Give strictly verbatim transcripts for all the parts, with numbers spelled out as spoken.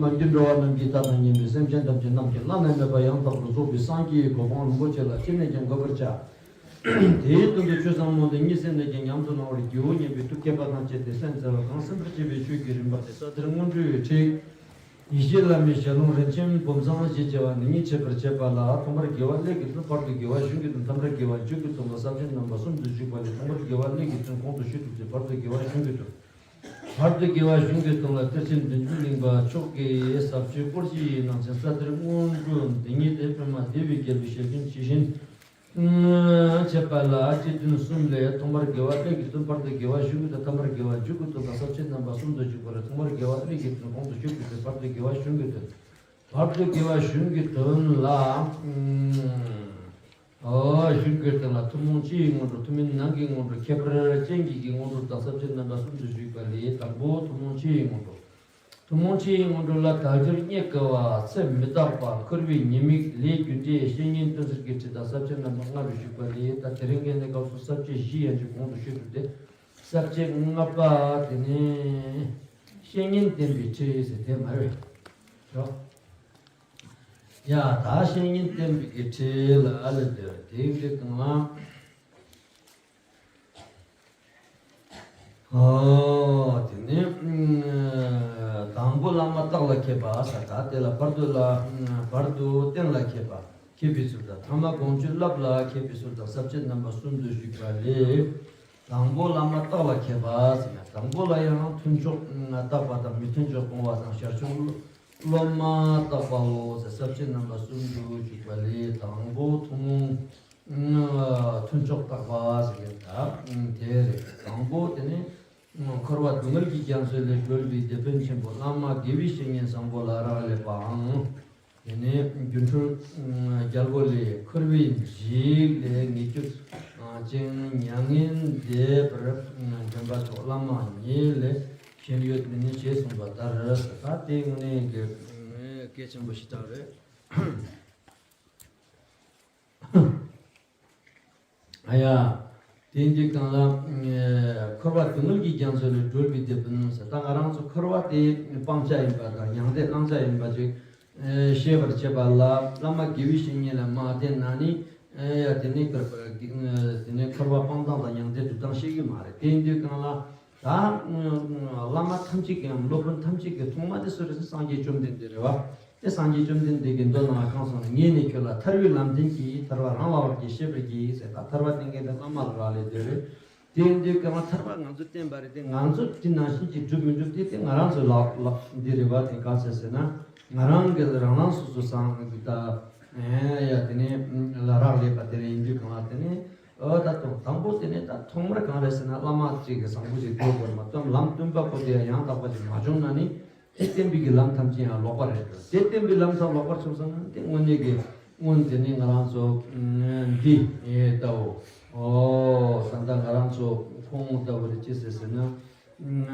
ནམ་མཁའི་འགྲོ་བ་རྣམས་ཀྱི་མཐའ་དང་མཉམ་པའི་སེམས་ཅན་ཐམས་ཅད་རྣམས་ཀྱི་བླ་ན་མེད་པ་ཡང་དག་པར་རྫོགས་པའི་སངས་རྒྱས་ཀྱི་གོ་འཕང་རིན་པོ་ཆེ་ལ་ཅི་ནས་ཀྱང་འགོད་པར་བྱ། དེའི་དོན་དུ་ཆོས་ཟབ་མོ་འདི་ཉིད་སེམས་ནས་ཀྱང་ཉམས་སུ་བླང་བར་བགྱིའོ་སྙམ་པའི་ཐུགས་བསྐྱེད་པ་དང་བཅས་ཏེ་སེམས་བཙལ་བ་གང་ཟིན་པར་བྱེད་པའི་ཆོས་ཀྱི་རིམ་པ་སྟེ་ས་གཏེར་སྔོན་འགྲོའི་ཁྲིད། ཡེ་ཤེས་བླ་མའི་ཞལ་ལུང་རིན་ཆེན་བུམ་ཐང་ཞེས་བྱ་བ་འདི་ཉིད་འཆད་པར་བྱེད་པ་ལ་ཐོག་མར་དགེ་བ་ཀླད་ཀྱིས་བརྩོན། བར་དུ་དགེ་བ་གཞུང་གིས་བརྩོན། ཐ་མར་དགེ་བ་མཇུག་གིས་བརྩོན་ལ་ཟབ་ཆོས་རྣམ་པ་གསུམ་དུ་བཞུགས་པ་ལས། ཐོག་མར་དགེ་བ་ཀླད་ཀྱིས་བརྩོན་གོང་དུ་ཞུས་གྲུབ་སྟེ། བར་དུ་དགེ་བ་གཞུང་གིས་བརྩོན། བར་དུ་དགེ་བ་གཞུང་གིས་བརྩོན་ལ་གཏེར་ཆེན་བདུན་ཅུ་གླིང་པ་མཆོག་གི་ཟབ་ཆོས་སྐོར་བཞི་ཡི་ནང་ཚན་ས་གཏེར་སྔོན་འགྲོ་འདི་ཉིད་དེ་པདྨ་དེ་བའི་རྒྱལ་པོའི་ཞལ་ཆེམས་ཇི་བཞིན་འཆད་པ་ལ་སྤྱི་དོན་གསུམ་ལས། ཐོག་མར་དགེ་བ་ཀླད་ཀྱིས་བརྩོན། བར་དུ་དགེ་བ་གཞུང་གིས་བརྩོན། ཐ་མར་དགེ་བ་མཇུག་གིས་བརྩོན་པ་ཟབ་ཆོས་རྣམ་པ་གསུམ་དུ་བཞུགས་པ་ལས། ཐོག་མར་དགེ་བ་ཀླད་ཀྱིས་བརྩོན་གོང་དུ་ཞུས་གྲུབ་སྟེ། བར་དུ་དགེ་བ་གཞུང་གིས་བརྩོན། བར་དུ་དགེ་བ་གཞུང་གིས་བརྩོན་ལ། ཨོ། གཞུང་གིས་བརྩོན་ལ་ཐུན་མོང་སྤྱི་ཡི་སྔོན་འགྲོ། ཐུན་མིན་ནང་གི་སྔོན་འགྲོ། ཁྱད་པར་ཅན་གྱི་གི་སྔོན་འགྲོ་དང་ཟབ་ཆོས་རྣམ་པ་གསུམ་དུ་བཞུགས་པ་ལས། དང་པོ་ཐུན་མོང་སྤྱི་ཡི་སྔོན་འགྲོ། ཐུན་མོང་སྤྱི་ཡི་སྔོན་འགྲོ་ལ་དལ་འབྱོར་རྙེད་དཀའ་བ། ཚེ་མི་རྟག་པ། འཁོར་བའི་ཉེས་དམིགས། ལས་རྒྱུ་འབྲས། བཤེས་གཉེན་སྟོན་ཟེར་གྱི་ཁྲིད་དང་ཟབ་ཆོས་རྣམ་པ་ལྔ་རུ་བཞུགས་པ་ལས། ད་དེ་རིང་གི་གནས་སྐབས་སུ་ཟབ་ཆོས་བཞི་ཡན་ཆོད་གོང་དུ་ཞུས་གྲུབ་སྟེ། ཟབ་ཆོས་ལྔ་པ་དེ་ནི་བཤེས་གཉེན་བསྟེན་པའི་ཁྲིད་ཟེར་དེ་མ་རེད། ཡ། ད་བཤེས་གཉེན་བསྟེན་པའི་ཁྲིད་ལ་ཨ་ལས་དེ་དེའི་སྒང་ལ། ཨོ། དེ་ནས་དང་པོ་བླ་མ་བརྟག་ལ་མཁས་པ་ཟེར། ད་དེ་ལ་བར་དུ་ལ་བར་དུ་གཏན་ལ་མཁས་པ་མཁས་པའི་ཚུལ་དང་། ཐ་མ་དགོངས་བཅུད་བསླབ་ལ་མཁས་པའི་ཚུལ་དང་ཟབ་ཆོས་རྣམ་པ་གསུམ་དུ་བཞུགས་པ་ལས། དང་པོ་བླ་མ་བརྟག་ལ་མཁས་པ་ཟེར་ན། དང་པོ་ལ་ཡང་མཐུན་ཕྱོགས་བརྟག་པ་དང་། མི་མཐུན་ཕྱོགས་སྤོང་བ་དང་། ཞར་བྱུང་སློབ་མ་བརྟག་པའོ་ཟེར། ཟབ་ཆོས་རྣམ་པ་གསུམ་དུ་བཞུགས་པ་ལས། དང་པོ་ཐུན་མོང་མཐུན་ཕྱོགས་བརྟག་པ་ཟེར་གྱི་ད་དེ་རེད། དང་པོ་དེ་ནི་འཁོར་བ་སྡུག་བསྔལ་གྱི་རྒྱ་མཚོ་ལས་སྒྲོལ་བའི་དེད་དཔོན་ཆེན་པོ་བླ་མ་དགེ་བའི་བཤེས་གཉེན་བཟང་པོ་ལ་རག་ལས་པའམ། དེ་ནས་སྒྱུ་འཕྲུལ་རྒྱལ་པོ་ལས་འཁོར་བའི་འཇིགས་ལས་ངེས་གྱུར་ཅན་མྱ་ངན་འདས་པར་འདྲེན་པ་མཆོག་བླ་མ་ཉིད་ལས་ཞེན་ཡོད་མིན་ཞེས་གསུངས་པ་ལྟར། ད་དེ་དངོས་གནས་ཀྱི་གལ་ཆེན་པོ་ཞེ་དྲག་རེད། ཨ་ཡ། དེ་འདི་གང་ལ་འཁོར་བ་སྡུག་བསྔལ་གྱི་རྒྱ་མཚོ་ལས་སྒྲོལ་བའི་དེད་དཔོན་ཟེར། ད་ང་རང་ཚོ་འཁོར་བ་དེ་སྤང་བྱ་ཡིན་པ་དང་མྱང་འདས་བླང་བྱ་ཡིན་པ་ཅིག་ཤེས་པར་བྱེད་པ་ལ་བླ་མ་དགེ་བའི་བཤེས་གཉེན་ལ་མ་བསྟེན་ན་ནི། ཨེ་ཡ། དེ་ནི་འཁོར་བ་དེ་ནི་འཁོར་བ་སྤང་སྟངས་དང་མྱང་འདས་སྒྲུབ་སྟངས་ཤེས་ཀྱི་མ་རེད། དེ་འདི་གང་ལ། ད་བླ་མ་ཐམས་ཅད་ཀྱི་སློབ་དཔོན་ཐམས་ཅད་ཀྱི་ཐོག་མ་དེ་སུ་རེད་ཟེར་ན་སངས་རྒྱས་བཅོམ་ལྡན་འདས་རེད་བ། དེ་སངས་རྒྱས་བཅོམ་ལྡན་འདས་ཀྱིས་མདོ་ནང་ལ་གང་གསུངས་ན། ངས་ནི་ཁྱོད་ལ་ཐར་བའི་ལམ་བསྟན་གྱིས། ཐར་པ་རང་ལ་བབ་ཀྱིས་ཤེས་པར་གྱིས་ཟེར། ད་ཐར་པ་བསྟན་མཁན་དེ་བླ་མ་ལ་རག་ལས་དེ་རེད། དེ་ཡིན་དུས་གང་ལ་ཐར་པ་ང་ཚོས་བསྟན་པ་རེད་དེ། ང་ཚོས་དེ་ནང་བཞིན་གྱིས་སྒྲུབ་མི་སྒྲུབ་དེ་དེ་ང་རང་ཚོའི་ལག་ལག་འདི་རེད་བ། དེ་ག་ཚོད་ཟེར་ན་ང་རང་གི་རང་རང་སོ་སོ་སང་གི་ད་ཨེ་ཡ་དེ་ནས་ལ་རག་ལས་པ་དེ་རེད། ཡིན་དུས་གང་ལ་དེ་ནས། ཨོ། ད་དང་དང་པོ་དེ་ནས་ད་ཐོག་མར་གང་རེད་ཟེར་ན་བླ་མ་གཅིག་གི་བཟང་པོ་ཅིག་དགོས་དགོས་མ་གཏོགས་ལམ་སྟོན་པ་པོ་དེ་ཡང་ཡང་དག་པ་ཅིག་མ་བྱུང་ན་ནི་དེ་བསྟན་པའི་གི་ལམ་ཐམས་ཅད་ཡང་ལོག་པ་རེད་འགྲོ། དེ་བསྟན་པའི་ལམ་ཐམས་ལོག་པར་བྱུང་སོང་ན་དེ་དངོས་གནས་ཀྱི་སྔོན་དེ་ནས་ང་རང་ཚོ་འདི་ལྟ་བུ། ཨོ། ད་ལྟ་ང་རང་ཚོ་ཁོང་ལྟ་བུ་རེད། ཅི་ཟེར་ཟེར་ན་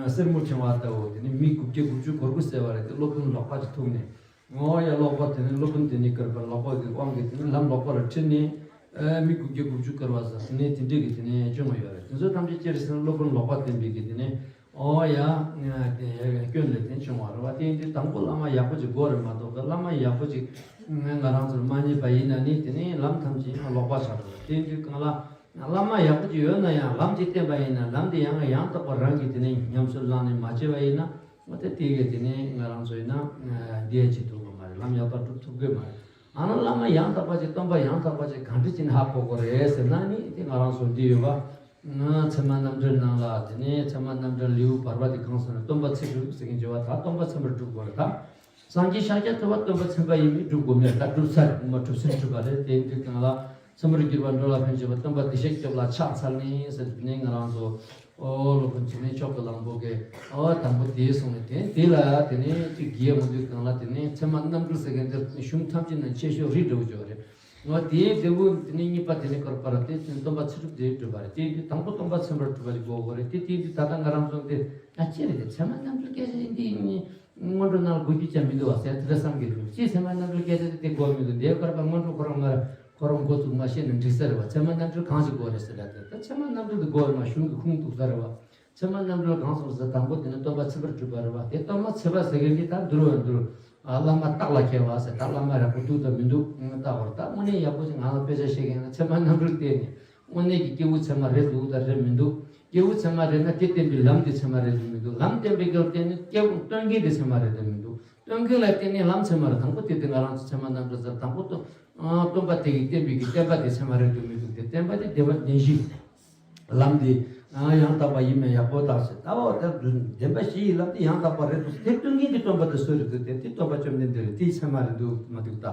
གསེར་མོ་ཕྲེང་བ་ལྟ་བུ་དེ་ནི་མི་དགུ་བརྒྱ་དགུ་བཅུ་གོ་དགུ་བསད་པ་རེད་དེ། སློབ་དཔོན་ལོག་པ་ཅིག་ཐུག་ནས། ཨོ་ཡ། ལོག་པ་དེ་ནི་སློབ་དཔོན་དེ་ནི་བཀུར་བ་ལོག་པ་གི་དབང་གིས་དེ་ནི་ལམ་ལོག་པ་ལ་ཁྲིད་ནས། ཨ། མི་དགུ་བརྒྱ་དགུ་བཅུ་བཀུར་བ་ཟེར་ནས་དེ་འདྲས་ཀྱི་དེ་ནས་བྱུང་བ་ཡོད་རེད། དེ་ཚོ་ཐམས་ཅད་ཅི་རེད་ཟེར་ན་སློབ་དཔོན་ལོག་པ་བསྟེན་པའི་གི་དེ་ནས། ཨོ་ཡ། དེ་སྐྱོན་ལས་དེ་བྱུང་བ་རེད་བ། དེ་ཡིན་དུས་དང་པོ་བླ་མ་ཡག་པོ་ཅིག་དགོས་རེད་མ་གཏོགས། བླ་མ་ཡག་པོ་ཅིག་ང་རང་ཚོར་མ་རྙེད་པ་ཡིན་ན་ནི་དེ་ནས་ལམ་ཐམས་ཅད་ཡང་ལོག་པ་ཆགས་འགྲོ་རེད། དེ་ཡིན་དུས་གང་ལ། བླ་མ་ཡག་པོ་ཅིག་ཡོད་ན་ཡང་ལམ་དེ་བསྟན་པ་ཡིན་ན་ལམ་དེ་ཡང་ཡང་དག་པ་རང་གིས་དེ་ནས་ཉམས་སུ་བླངས་ནས་མ་བྱས་པ་ཡིན་ན། འོ་དེ་དེ་གས་དེ་ནས་ང་རང་ཚོ་ཡིན་ན་འདི་ཡང་བྱེད་ཐུབ་ཀྱི་མ་རེད། ལམ་ཡག་པ་སྒྲུབ་ཐུབ་ཀྱི་མ་རེད། ཨ་ནི་བླ་མ་ཡང་དག་པ་ཅིག་སྟོན་པ་ཡང་དག་པ་ཅིག་གང་འདྲ་ཅིག་ནས་ཧ་གོ་དགོས་རེད་ཟེར་ན་ནི་དེ་ང་རང་ཚོ་འདི་ཡོད་པ། ང་ཚད་མ་རྣམ་འགྲེལ་ནང་ལ་དེ་ནས་ཚད་མ་རྣམ་འགྲེལ་ལེའུ་བར་པ་དེ་གང་སོང་ན་སྟོན་པ་ཚད་སྒྲུབ་ཟེར་མཁན་བྱེད་པ་ད་སྟོན་པ་ཚད་མར་སྒྲུབ་དགོས་རེད་ད། སངས་རྒྱས་ཤཱཀྱ་ཐུབ་པ་སྟོན་པ་ཚད་པ་ཡིན་མིན་སྒྲུབ་དགོས་མེད་ད། སྒྲུབ་ཚར་མ་གྲུབ་ཚུལ་སྒྲུབ་པ་རེད། དེ་འདི་གང་ལ་ཚད་མར་གྱུར་པ་འགྲོ་ལ་ཕན་ཆད་པ་སྟོན་པ་བདེ་གཤེགས་སྐྱོབ་ལ་ཕྱག་འཚལ་ནས་ཟེར་དེ་ནས་ང་རང་ཚོ། ཨོ་སློབ་དཔོན་འཇིགས་མེད་མཆོག་གི་གླང་པོ་གིས་ཨོ་དང་པོ་དེ་གསུངས་ནས་དེ་དེ་ལ་དེ་ནས་ཅིག་རྒྱས་འོང་དུས་གང་ལ་དེ་ནས་ཚད་མ་རྣམ་གྲོལ་ཟེར་མཁན་དེ་གཞུང་ཐམས་ཅད་ནང་ཆེ་ཤོས་རིགས་འགྲེ་བ་ཅིག་ཡོད་རེད། ཨོ་དེའི་འབྲས་བུ་དེ་ནས་གཉིས་པ་དེ་ནས་བཀར་པ་ར་དེ་སྟོན་པ་ཚུལ་ཁྲིམས་དེ་གྲུབ་པ་རེད། དེ་དུས་དང་པོ་སྟོན་པ་ཚད་མར་གྲུབ་པ་ཅིག་དགོས་དགོས་རེད། དེ་དེ་དུས་ད་ལྟ་ང་རང་ཚོ་དེ་ད་ཅི་རེད། དེ་ཚད་མ་རྣམ་གྲོལ་སྐད་ཆ་ཡིན་དེ་སྔོན་འགྲོ་ནང་ལ་དགོས་རྒྱུ་ཅང་མི་འདུག་བ་ཟེར་དེ་འདྲ་བསམ་གྱི་འདུག་ཅི་ཚད་མ་རྣམ་གྲོལ་སྐད་ཆ་དེ་དེ་དགོས་མི་འདུག་དེ་བཀར་པ་སྔོན་འགྲོ་ཁོ་རང་ང་ར་ཁོ་རང་འགོ་བཙུགས་མ་ཤེས་ན་འགྲིག་ས་རེད་བ། ཚད་མ་རྣམ་གྲོལ་གང་ཞིག་དགོས་རེད་ཟེར་ལ་དེ་ད་ཚད་མ་རྣམ་གྲོལ་དེ་དགོས་རེད་མ་གཞུང་གི་ཁུངས་གཏུགས་ས་རེད་བ། ཚད་མ་རྣམ་གྲོལ་གང་སོང་ཟེར་དང་པོ་དེ་ནི་སྟོན་པ་ཚད་མར་གྲུབ་པ་རེད་བ། དེ་སྟོན་པ་ཚད་པ་ཟེར་མཁན་གྱི་ད་འདུལ་བ་འདུལ། ཨ་བླ་མ་རྟགས་ལ་མཁས་པ་ཟེར་ད་བླ་མ་ཡག་པོ་འདུག་དང་མི་འདུག་ལྟ་བར་ད་དངོས་གནས་ཡག་པོ་ཅིག་ང་ལ་དཔེ་ཆ་བཤད་མཁན་ན་ཚད་མ་རྣམ་གྲོལ་བལྟས་ནས་དངོས་གནས་ཀྱི་སྐྱེས་བུ་ཚད་མ་རེད་འདུག་དང་རེད་མི་འདུག་སྐྱེས་བུ་ཚད་མ་རེད་ན་དེ་བསྟན་པའི་ལམ་དེ་ཚད་མ་རེད་དང་མི་འདུག་ལམ་བསྟན་པའི་སྐབས་བལྟས་ནས་སྐྱེས་བུ་སྟོན་མཁན་དེ་ཚད་མ་རེད་དང་མི་འདུག་སྟོན་མཁན་ལ་བརྟེན་ནས་ལམ་ཚད་མ་རེད། དང་པོ་དེ་དེ་ང་རང་ཚོ་ཚད་མ་རྣམ་གྲོལ་ཟེར་དང་པོ་སྟོན་སྟོན་པ་དེ་གིས་བསྟན་པའི་གི་བསྟན་པ་དེ་ཚད་མ་རེད་དང་མི་འདུག་དེ་བསྟན་པ་དེ་བདེན་པ་བདེན་བཞི། ལམ་འདི་ཡང་དག་པ་ཡིན་མིན་ཡག་པོ་བརྟག་ཞིང་ལྟ་བ་དེ་བདེན་པ་བཞི་ཡི་ལམ་འདི་ཡང་དག་པ་རེད་དོ། དེ་སྟོན་མཁན་གྱི་སྟོན་པ་དེ་སུ་རེད་དེ་དེ་སྟོན་པ་བཅོམ་ལྡན་འདས་རེད། དེའི་ཚད་མ་རེད་འདུག་མ་འདུག་ལྟ།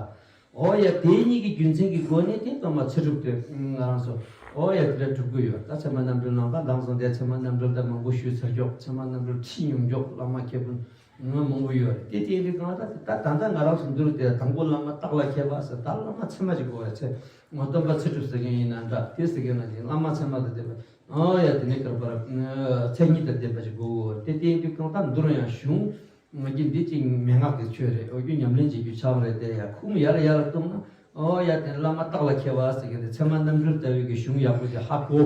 འོ་ཡ་དེ་གཉིས་ཀྱི་རྒྱུ་མཚན་གྱི་སྒོ་ནས་དེ་སྟོན་པ་ཚུལ་ཁྲིམས་དེ་ང་རང་ཚོ་འོ་ཡ་དེ་འདྲ་གྲུབ་ཀྱི་ཡོད། ད་ཚད་མ་རྣམ་གྲོལ་ནང་ད་དེང་སང་དེ་ཚད་མ་རྣམ་གྲོལ་དེ་མང་པོ་ཞུས་ཚར་ཀྱོག་ཚད་མ་རྣམ་གྲོལ་ཁྲིད་མྱོང་ཀྱོག་བླ་མ་མཁས་པོ་ང་མང་པོ་ཡོད་རེད། དེ་དེ་རིགས་གང་ལྟར་དེ་ད་ད་ལྟ་ང་རང་ཚོ་འདུལ་དེ་དང་པོ་བླ་མ་རྟགས་ལ་མཁས་པ་ཟེར་ད་བླ་མ་ཚད་མ་ཅིག་དགོས་རེད། ཚེ་ང་སྟོན་པ་ཚུལ་ཁྲིམས་ཟེར་མཁན་ཡིན་ན་འདྲ་དེ་ཟེར་མཁན་ན་ཅིག་བླ་མ་ཚད་མ་དེ་དེ་བས་ཨོ་ཡ་དེ་ནས་ཀར་པར་མཚན་ཉིད་དང་ལྡན་པ་ཅིག་དགོས་རེད། དེ་དེ་དུས་གང་ལྟར་འདུལ་ཡང་གཞུང་ང་གི་འདི་ཅིག་མན་ངག་གི་ཆོས་རེད། ཨོ་རྒྱུ་ཉམས་ལེན་བྱེད་རྒྱུ་ཆགས་རེད། དེ་ཡ་ཁུངས་ཡར་ཡར་གཏོང་ན་ཨོ་ཡ་དེ་བླ་མ་རྟགས་ལ་མཁས་པ་ཟེར་མཁན་དེ་ཚད་མ་རྣམ་འགྲེལ་ལྟ་བུའི་གི་གཞུང་ཡག་པོ་ཅིག་ཧ་གོ་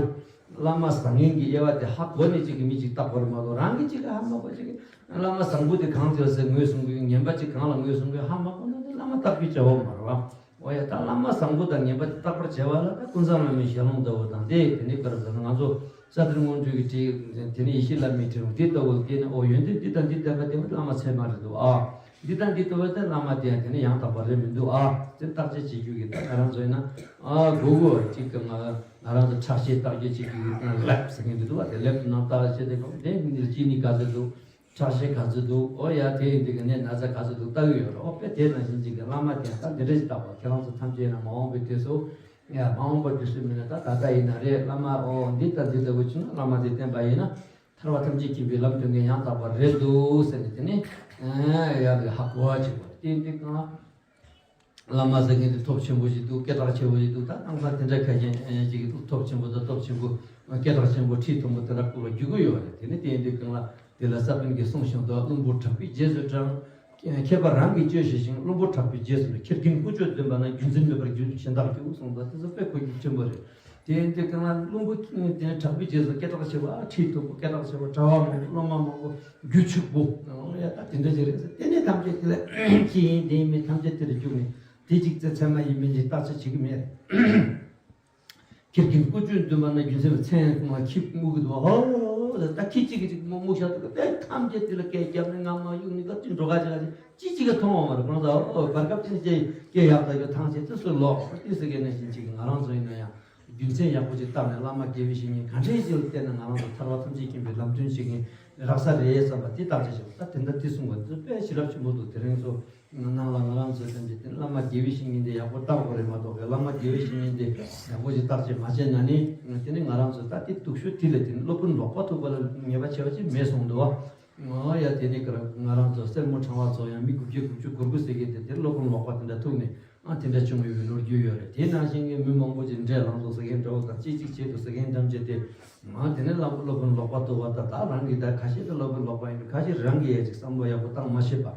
བླ་མ་བཟང་ངན་གྱི་དབྱེ་བ་དེ་ཧ་གོ་ནས་ཅིག་གི་མི་ཅིག་བཏགས་པར་མ་གཏོགས་རང་གི་ཅིག་གི་ཧ་མ་གོ་ཅིག་གི་བླ་མ་བཟང་པོ་དེ་གང་ཟེར་ཟེར་ངོས་བཟུང་གི་ངན་པ་ཅིག་གང་ལ་ངོས་བཟུང་གི་ཧ་མ་གོ་ན་དེ་བླ་མ་བཏགས་པའི་བྱ་བ་མ་རེད་བ། འོ་ཡ་ད་བླ་མ་བཟང་པོ་དང་ངན་པ་དེ་བཏགས་པར་བྱ་བ་ལ་ད་ཀུན་བཟང་བླ་མའི་ཞལ་ལུང་ལྟ་བུ་དང་དེ་དེ་ནས་བཀར་ཟེར་ན་ང་ཚོ་ས་ཐེར་སྔོན་འགྲོའི་གི་བྲིས་དེ་ནས་ཡེ་ཤེས་བླ་མའི་བྲིས་དེ་ལྟ་བུ་དེ་ནས་ཨོ་ཡོན་ཏན་འདི་དང་འདི་ལྡན་པ་དེ་བླ་མ་ཚད་མ་རེད་འདུག་ཨ། འདི་དང་འདི་ལྟ་བུ་དེ་བླ་མ་དེ་ཡང་དེ་ནས་ཡང་དག་པ་རེད་མི་འདུག་ཨ། དེ་བརྟག་དཔྱད་བྱེད་རྒྱུ་གི་ད་ང་རང་ཚོ་ཡིན་ན་ཨ་དགོས་དགོས་ཅིག་གི་ང་ང་རང་ཚོ་ཁྲག་ཤེད་བརྟག་དཔྱད་བྱེད་རྒྱུ་གི་ལེབ་ཟེར་མཁན་འདི་འདུག་བ། དེ་ལེབ་ནང་བརྟག་དཔྱད་དེ་གོ་དེ་ནི་ཅི་ནི་ག་ཚོད་འདུག་ཁྲག་ཤེད་ག་ཚོད་འདུག་ཨོ་ཡ་དེ་ཡིན་དུས་ཀྱི་ནད་ན་ཚ་ག་ཚོད་འདུག་ལྟ་གི་ཡོད་རེད། ཨོ་དཔེ་དེ་ནང་བཞིན་ཅིག་གི་བླ་མ་དེ་ཡང་ད་འདི་འདྲ་ཞིག་བཏགས་པ་ཁྱེད་རང་ཚོ་ཐམས་ཅད་ཡིན་ན་མ་འོངས་པའི་དུས་སུ་ཡ་མ་འོངས་པ་དུས་སུ་མིན་ན་ད་ད་ལྟ་ཡིན་ན་རེད། བླ་མ་ཨོ་འདི་ལྟ་འདི་ལྟ་བུ་བྱུང་ན་བླ་མ་དེ་བསྟེན་པ་ཡིན་ན་ཐར་པ་ཐམས་ཅད་མཁྱེན་པའི་ལམ་སྟོན་མཁན་ཡང་དག་པ་རེད་འདུག་ཟེར་ནས་དེ་ནས་ཡ་གི་ཧ་གོ་བ་བྱེད་དགོས་རེད། དེ་འདི་གང་བླ་མ་ཟེར་མཁན་དེ་སྟོབས་ཆེན་པོ་ཞིག་འདུག་སྐད་གྲགས་ཆེན་པོ་ཞིག་འདུག་ད་གང་ཟག་དེ་འདྲ་ཁ་ཤས་ཅིག་གིས་སྟོབས་ཆེན་པོ་དང་སྟོབས་ཆེན་པོ་སྐད་གྲགས་ཆེན་པོ་ཁྲི་མཐོན་པོ་དེ་འདྲ་སྐོར་ལ་རྒྱུག་གི་ཡོད་རེད། དེ་ནི་དེ་ཡིན་དུས་གང་ལ་དེ་ལ་ས་པཎ་གྱིས་གསུངས་བཞིན་དུ་བློན་པོ་དྲག་པོའི་རྗེས་སུ་འབྲང་། མཁས་པ་རང་གིས་དཔྱོད་ཤེས་ཤིང་བློན་པོ་དྲག་པོའི་རྗེས་སུ་འབྲང་། ཁྱེར་ཀུན་ཀུན་སྤྱོད་ལྡན་པ་ན། རྒྱུ་མཚན་མེད་པར་རྒྱུ་གཞན་དག་རྒྱུག་གསུངས་པ་དེ་ཚོ་དཔེ་གོ་རྒྱུ་ཆེན་པོ་རེད། དེ་ཡིན་དུས་གང་ལ་བློན་པོ་དེ་ནི་དྲག་པོའི་རྗེས་སུ་སྐད་གྲགས་ཆེ་བ་ཁྲི་མཐོན་པོ་སྐད་གྲགས་ཆེ་བ་གྲྭ་བ་མང་པོ་སློབ་མ་མང་པོ་རྒྱུ་ཕྱུག་པོ་ཡ་ད་དེ་འདྲ་ཅིག་རེད་ཟེར། དེ་ནས་ཐམས་ཅད་དེ་ལ་ཅི་ཡིན་དེ་ཡིན་མིན་ཐམས་ཅད་དེ་ལ་རྒྱུག་ནས་དེ་གཅིག་ཙེ་ཚད་མ་ཡིན་མིན་གྱི་བརྟག་དཔྱད་བྱེད་ཀྱི་མེད། ཁྱེར་ཀུན་ཀུན་སྤྱོད་ལྡན་པ་ན། རྒྱུ་མཚན་མཚན་མ་ཁྱི་རྨུག་གི་འདུག་ཧོ་ད་ཁྱི་གཅིག་གིས་གཅིག་རྨུག་ཤག་འདུག་དེ་ཐམས་ཅད་དེ་ལ་སྐད་རྒྱབ་ནས་ངག་མ་གཡུག་ནས་ད་ཅིག་འགྲོ་ག་ཅིག་ལ་ཅི་གཅིག་གིས་མཐོང་བ་མ་རེད། ཁོང་ཚོ་ཨོ་བར་སྐབས་ཅིག་སྐད་ཡག་ད་ཡོད་ཐང་ཆད་དུ་སུ་ལོག་དེ་སུ་སྐད་ནས་བཞིན་ཅིག་ང་རང་ཚོ་ཡིན་ན་ཡང་། རྒྱུ་མཚན་ཡག་པོ་ཅིག་བརྟགས་ནས་བླ་མ་དགེ་བའི་བཤེས་གཉེན་ག་འདྲས་ཅིག་ལ་བསྟེན་ན་ང་རང་ཚོ་ཐར་པ་ཐམས་ཅད་མཁྱེན་པའི་ལམ་སྟོན་བྱེད་མཁན་རག་ས་རེད་བསམ་པ་དེ་བརྟག་དཔྱད་བྱེད་པ་ད་དེ་འདྲ་དེ་གསུང་བ་འདི་དཔེ་ཞེ་དྲག་ཆེན་པོ་འདུག་དེ་རིང་ཚོ་ནང་ལ་ང་རང་ཚོའི་ཐམས་ཅད་དེ་བླ་མ་དགེ་བའི་བཤེས་གཉེན་དེ་ཡག་པོ་བརྟག་དགོས་རེད་མ་གཏོགས་གི་བླ་མ་དགེ་བའི་བཤེས་གཉེན་དེ་ཡག་པོ་ཅིག་བརྟག་དཔྱད་མ་བྱས་ན་ནི་དེ་ནི་ང་རང་ཚོ་ད་དེ་སྡུག་ཤོས་དེ་ལས་དེ་ནི་སློབ་དཔོན་ལོག་པ་ཐུག་པ་ལ་ཉེས་པ་ཆེ་བ་ཅིག་མེད་སོང་འདུག་བ། ང་ཡ་དེ་ནི་ང་རང་ཚོ་སེར་མོ་ཕྲེང་བ་ཚོ་ཡང་མི་དགུ་བརྒྱ་དགུ་བཅུ་གོ་དགུ་ཟེར་མཁན་དེ་དེར་སློབ་དཔོན་ལོག་པ་དེ་འདྲ་ཐུག་ནས། ཨ་དེ་འདྲ་བྱུང་ཡོད་པའི་ལོ་རྒྱུས་ཡོད་རེད། དེ་ནང་བཞིན་གྱི་མི་མང་པོ་ཅིག་འདྲེ་ལངས་སོང་ཟེར་མཁན་འདྲ་བོ་དང་གཅིག་གཅིག་བྱེད་དུ་ཟེར་མཁན་ཐམས་ཅད་དེ་ང་དེ་ནས་བླ་སློབ་དཔོན་ལོག་པ་ཐུག་པ་དང་ད་རང་གིས་ད་ཁ་ཤས་དེ་སློབ་དཔོན་ལོག་པ་ཡིན་ཁ་ཤས་རང་གིས་ཡ་ཅིག་བསམ་བློ་ཡག་པོ་བཏང་མ་ཤེས་པ།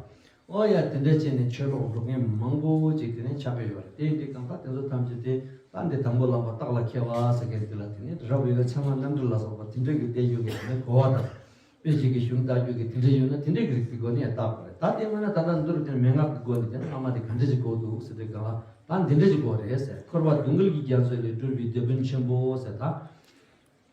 ཨོ་ཡ་དེ་འདྲ་བྱས་ནས་ཆོས་ལོག་འགྲོ་མཁན་མང་པོ་ཅིག་དེ་ནས་ཆགས་ཀྱི་ཡོད་རེད། དེ་ཡིན་དུས་གང་ལྟར་དེ་ཚོ་ཐམས་ཅད་དེ་ད་འདི་དང་པོ་བླ་མ་རྟགས་ལ་མཁས་པ་ཟེར་མཁན་དེ་ལ་དེ་ནས་རབ་ཡོད་ན་ཚད་མ་རྣམ་འགྲེལ་ལ་སོགས་པ་དེ་འདྲ་གི་བསྟན་བཅོས་ཀྱི་དེ་ནས་གོ་བ་དང་། དཔེ་ཅིག་གི་གཞུང་ལྟ་རྒྱུ་གི་དེ་འདྲ་ཡོད་ན་དེ་འདྲ་གི་རིགས་ཀྱི་སྒོ་ནས་བརྟག་པ་རེད། ད་དེ་སྔོན་ན་ད་ལྟ་འདིར་དེ་མན་ངག་གི་སྒོ་ནས་དེ་ན་བླ་མ་དེ་ག་འདྲ་ཞིག་གོ་འདུག་ཟེར་དུས་གང་ལ་ད་འདི་འདྲ་ཞིག་གོ་རེད་ཟེར། འཁོར་བ་སྡུག་བསྔལ་གྱི་རྒྱ་མཚོ་ལས་སྒྲོལ་བའི་དེད་དཔོན་ཆེན་པོ་ཟེར་ད།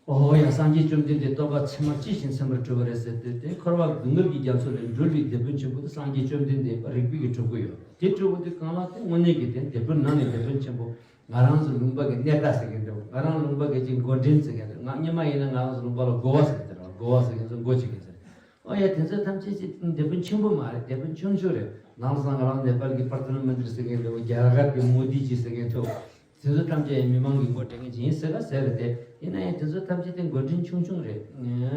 ཨོ་ཡ་སངས་རྒྱས་བཅོམ་ལྡན་འདས་སྟོན་པ་ཚད་མ་ཇི་བཞིན་ཚད་མར་གྲུབ་པ་རེད་ཟེར་དུས་དེ་འཁོར་བ་སྡུག་བསྔལ་གྱི་རྒྱ་མཚོ་ལས་སྒྲོལ་བའི་དེད་དཔོན་ཆེན་པོ་དེ་སངས་རྒྱས་བཅོམ་ལྡན་འདས་རིག་པའི་གི་གྲུབ་ཀྱི་ཡོད་དེ་གྲུབ་པ་དེ་གང་ལ་དེ་དངོས་གནས་ཀྱི་དེ་དེད་དཔོན་ནང་ནས་དེད་དཔོན་ཆེན་པོ། ང་རང་ཚོ་ལུང་པ་གི་གནས་བདག་ཟེར་མཁན་འདྲ་བོ། ང་རང་ལུང་པ་གི་ཅིག་འགོ་འདྲེན་ཟེར་མཁན་འདྲ་བོ། ང་སྔོན་མ་ཡིན་ན་ང་རང་ཚོ་ལུང་པ་ལ་འགོ་བ་ཟེར་མཁན་འདྲ་བོ། འགོ་བ་ཟེར་མཁན་ཚོ་འགོ་བྱེད་མཁན་ཟེར། ཨོ་ཡ་དེ་ཚོ་ཐམས་ཅད་ཅིག་དེད་དཔོན་ཆེན་པོ་མ་རེད། དེད་དཔོན་ཆུང་ཆུང་རེད། ནང་སང་ང་རང་ནེ་པཱལ་གི་པར་ཐ་ན་མན་དིར་ཟེར་མཁན་འདྲ་བོ། རྒྱ་གར་གི་མོ་དི་ཇི་ཟེར་མཁན་འདྲ་བོ། དེ་ཚོ་ཐམས་ཅད་མི་མང་གི་མགོ་འདྲེན་མཁན་ཅིག་ཡིན་ཟེར་ག་ཟེར་རེད་དེ། ཡིན་ན་ཡང་དེ་ཚོ་ཐམས་ཅད་དེ་མགོ་འདྲེན་ཆུང་ཆུང་རེད།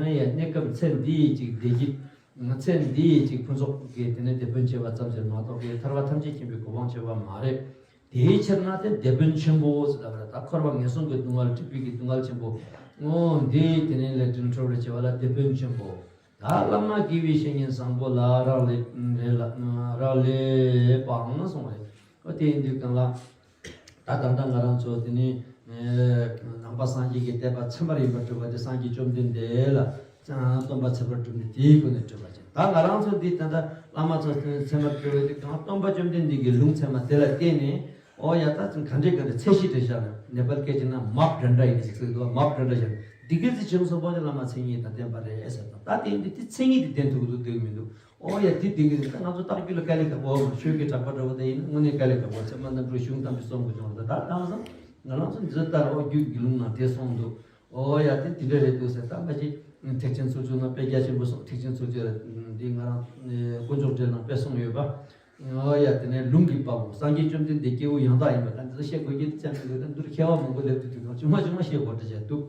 ཡ་གནས་སྐབས་ཚེ་འདི་ཡི་ཅིག་བདེ་སྐྱིད། ཚེ་འདི་ཡི་ཅིག་ཕུན་ཚོགས་ཀྱི་དེ་ནས་དེད་དཔོན་བྱེད་པ་ཙམ་ཞིག་མ་གཏོགས་ཀྱི་ཐར་པ་ཐམས་ཅད་མཁྱེན་པའི་གོ་འཕང་བྱེད་པ་མ་རེད། དེའི་ཕྱིར་ན་དེ་དེད་དཔོན་ཆེན་པོ་ཟེར་ལབ་རེད། ད་འཁོར་བ་ངན་སོང་གི་སྡུག་བསྔལ་འཁྲིད་པའི་གི་སྡུག་བསྔལ་ཆེན་པོ། འོ་འདི་དེ་ནས་ལས་དྲིན་འཁྲོལ་བར་བྱེད་པ་ལ་དེད་དཔོན་ཆེན་པོ། ད་བླ་མ་དགེ་བའི་བཤེས་གཉེན་བཟང་པོ་ལ་རག་ལས་རེད་ལ་རག་ལས་པའང་གསུངས་རེད། ཨོ་དེ་ཡིན་དུས་གང་ལ། ད་ད་ལྟ་ང་རང་ཚོ་དེ་ནི་ནང་པ་སངས་རྒྱས་ཀྱི་བསྟན་པ་ཚད་མར་ཡིན་པར་གྲུབ་པ་དེ་སངས་རྒྱས་བཅོམ་ལྡན་འདས་ལ་སྟོན་པ་ཚད་མར་གྲུབ་ནས་དེའི་སྒོ་ནས་གྲུབ་པ་ཅན། ད་ང་རང་ཚོ་འདི་ད་ལྟ་བླ་མ་ཚོ་ཚད་མར་གྲུབ་པ་དེ་གང་སྟོན་པ་བཅོམ་ལྡན་འདས་ཀྱི་ལུང་ཚད་མ་དེ་ལ་བརྟེན་ནས། ཨོ་ཡ་ད་ཚིག་ག་འདྲས་ག་འདྲས་ཚད་གཞི་འདྲ་བཞག་ནས་ནེ་པཱལ་སྐད་ཀྱི་ནང་མཱབ་ཌན་ཌ་ཡིན་ཟེར་གི་འདུག་མཱབ་ཌན་ཌ་བཞག་ནས་འདི་གའི་ཚེ་བྱུང་སོང་བ་ནི་བླ་མ་མཚན་ཉིད་དང་ལྡན་པ་རེད་ཟེར་དང་། ད་དེ་འདི་དེ་མཚན་ཉིད་དེ་ལྡན་ཐུབ་ཀྱི་འདུག་ལྡན་གྱི་མི་འདུག་ཨོ་ཡ་དེ་ལྡན་གྱི་འདུག་ད་ང་ཚོ་རྟགས་རྒྱུད་ལ་དཀའ་ལས་ཁག་པོ་ཆོས་ཀྱི་གྲགས་པ་འདྲ་བོ་དེ་ཡིན་ན་དངོས་གནས་དཀའ་ལས་ཁག་པོ། ཚད་མ་རྣམ་གྲོལ་གཞུང་དམ་པའི་གསུང་གི་སྦྱོང་རེད། ད་ད་ང་ཚོ་ང་རང་ཚོ་འདི་ལྟར་ཨོ་རྒྱུད་ཀྱི་ལུང་ནང་དེ་གསུངས་འདུག་ཨོ་ཡ་དེ་དེ་འདྲ་རེད་འདུག་ཟེར། ད་ཕལ་ཆེར་ཐེག་ཆེན་ཚུལ་ཁྲིམས་ནང་དཔེ་རྒྱ་ཆེན་པོ་གསུངས། ཐེག་ཆེན་ཚུལ་ཁྲིམས་འདི་ང་རང་དཀོན་མཆོག་འགྲེལ་ནང་དཔེ་གསུངས་ཡོད་པ། ཨོ་ཡ་དེ་ནས་ལུང་གི་དཔང་པོ་སངས་རྒྱས་བཅོམ་ལྡན་འདས་སྐྱེས་བུ་ཡང་དག་ཡིན་པ་དང་འདི་ཚོ་བཤད་དགོས་ཀྱི་ཅང་མི་འདུག་ད་འདིར་མཁས་པ་མང་པོ་སླེབས་དུས་དུས་གང་ཆུང་མ་ཆུང་མ་བཤད་དགོས་འདྲ་བྱས་འདུག་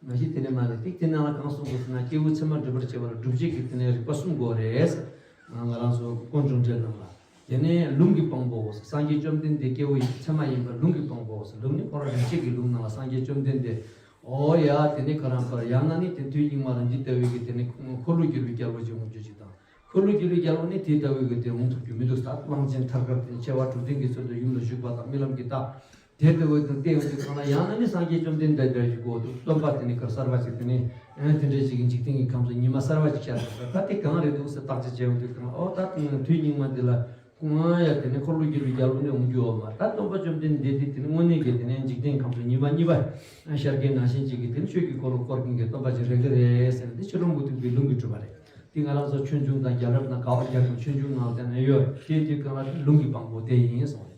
མ་གཞི་དེ་ནས་མ་ནས་ཏིག་དེ་ནང་ལ་གང་གསུངས་དགོས་ཟེར་ན་སྐྱེས་བུ་ཚད་མར་སྒྲུབ་པར་བྱེད་པ་ལ་སྒྲུབ་བྱེད་ཀྱི་དེ་ནས་རིགས་པ་གསུམ་དགོས་རེད། ང་རང་ཚོ་དཀོན་མཆོག་འགྲེལ་ནང་ལ། དེ་ནས་ལུང་གི་དཔང་པོ་སངས་རྒྱས་བཅོམ་ལྡན་འདས་སྐྱེས་བུ་ཚད་མ་ཡིན་པ་ལུང་གི་དཔང་པོ། ལུང་ནི་ཁོ་རང་རིག་བྱེད་ཀྱི་ལུང་ནང་ལ་སངས་རྒྱས་བཅོམ་ལྡན་འདས། ཨོ་ཡ་དེ་ནས་ཁོ་རང་པར་ཡང་ན་ནི་དེ་དུས་སྙིགས་མ་ལ་འདི་ལྟ་བུའི་གི་དེ་ནས་འཁོར་ལོས་སྒྱུར་བའི་རྒྱལ་པོ་ཅིག་འོང་རྒྱུ་ཅིག་དང་། འཁོར་ལོས་སྒྱུར་བའི་རྒྱལ་པོ་ནི་དེ་ལྟ་བུའི་གི་དེ་འོང་ཐུབ་རྒྱུ་མི་འདུག་ད་གླང་ཆེན་ཐར་འགབ་དེ་ནི་ཆེ་བ་དྲུག་ལྡན་གྱི་ཚུལ་དུ་ཡུམ་ལ་བཞུགས་པ་དང་རྨི་ལམ་གྱི་རྟགས་དེ་ལྟ་བུའི་དང་བསྟན་འོང་དུས་གང་ལ་ཡང་ན་ནི་སངས་རྒྱས་བཅོམ་ལྡན་འདས་འདྲ་ཞིག་གོ་འདུག་སྟོན་པ་དེ་ནི་གར་གསར་པ་ཞིག་དེ་ནི་དེ་འདྲ་ཞིག་གི་འཇིག་རྟེན་གྱི་ཁམས་སུ་ཉི་མ་གསར་པ་ཞིག་ཤར་འདུག་ད་དེ་གང་རེད་འདུག་ཟེར་བརྟག་དཔྱད་བྱས་འོང་དུས་གང་ལ་ཨོ་ད་དུས་སྙིགས་མ་འདི་ལ། ཁོང་ཡ་དེ་ནས་འཁོར་ལོས་སྒྱུར་བའི་རྒྱལ་པོ་ནི་འོང་རྒྱུ་ཡོད་མ་རེད། ད་སྟོན་པ་བཅོམ་ལྡན་འདས་དེ་དེ་ནི་དངོས་གནས་ཀྱི་དེ་ནས་འཇིག་རྟེན་ཁམས་སུ་ཉི་མ་གཉིས་པ་ཤར་མཁན་ནང་བཞིན་ཅིག་གི་དེ་ནི་ཆོས་ཀྱི་འཁོར་ལོ་བསྐོར་མཁན་གྱི་སྟོན་པ་ཅིག་རེད་གི་རེད་ཟེར་ནས་དེ་ཕྱི་རོལ་མུ་སྟེགས་པའི་ལུང་གིས་གྲུབ་པ་རེད། དེ་ང་རང་ཚོ་ཆོས་འབྱུང་དང་རྒྱལ་རབས་ནང་ག་བ་རྒྱལ་ཁབ་ཆོས་འབྱུང་ནང་དེ་ནས་ཡོད་རེད། དེ་དུས་གང་ལ་ལུང་གི་དཔང་པོ་དེ་ཡིན་གསུངས་རེད།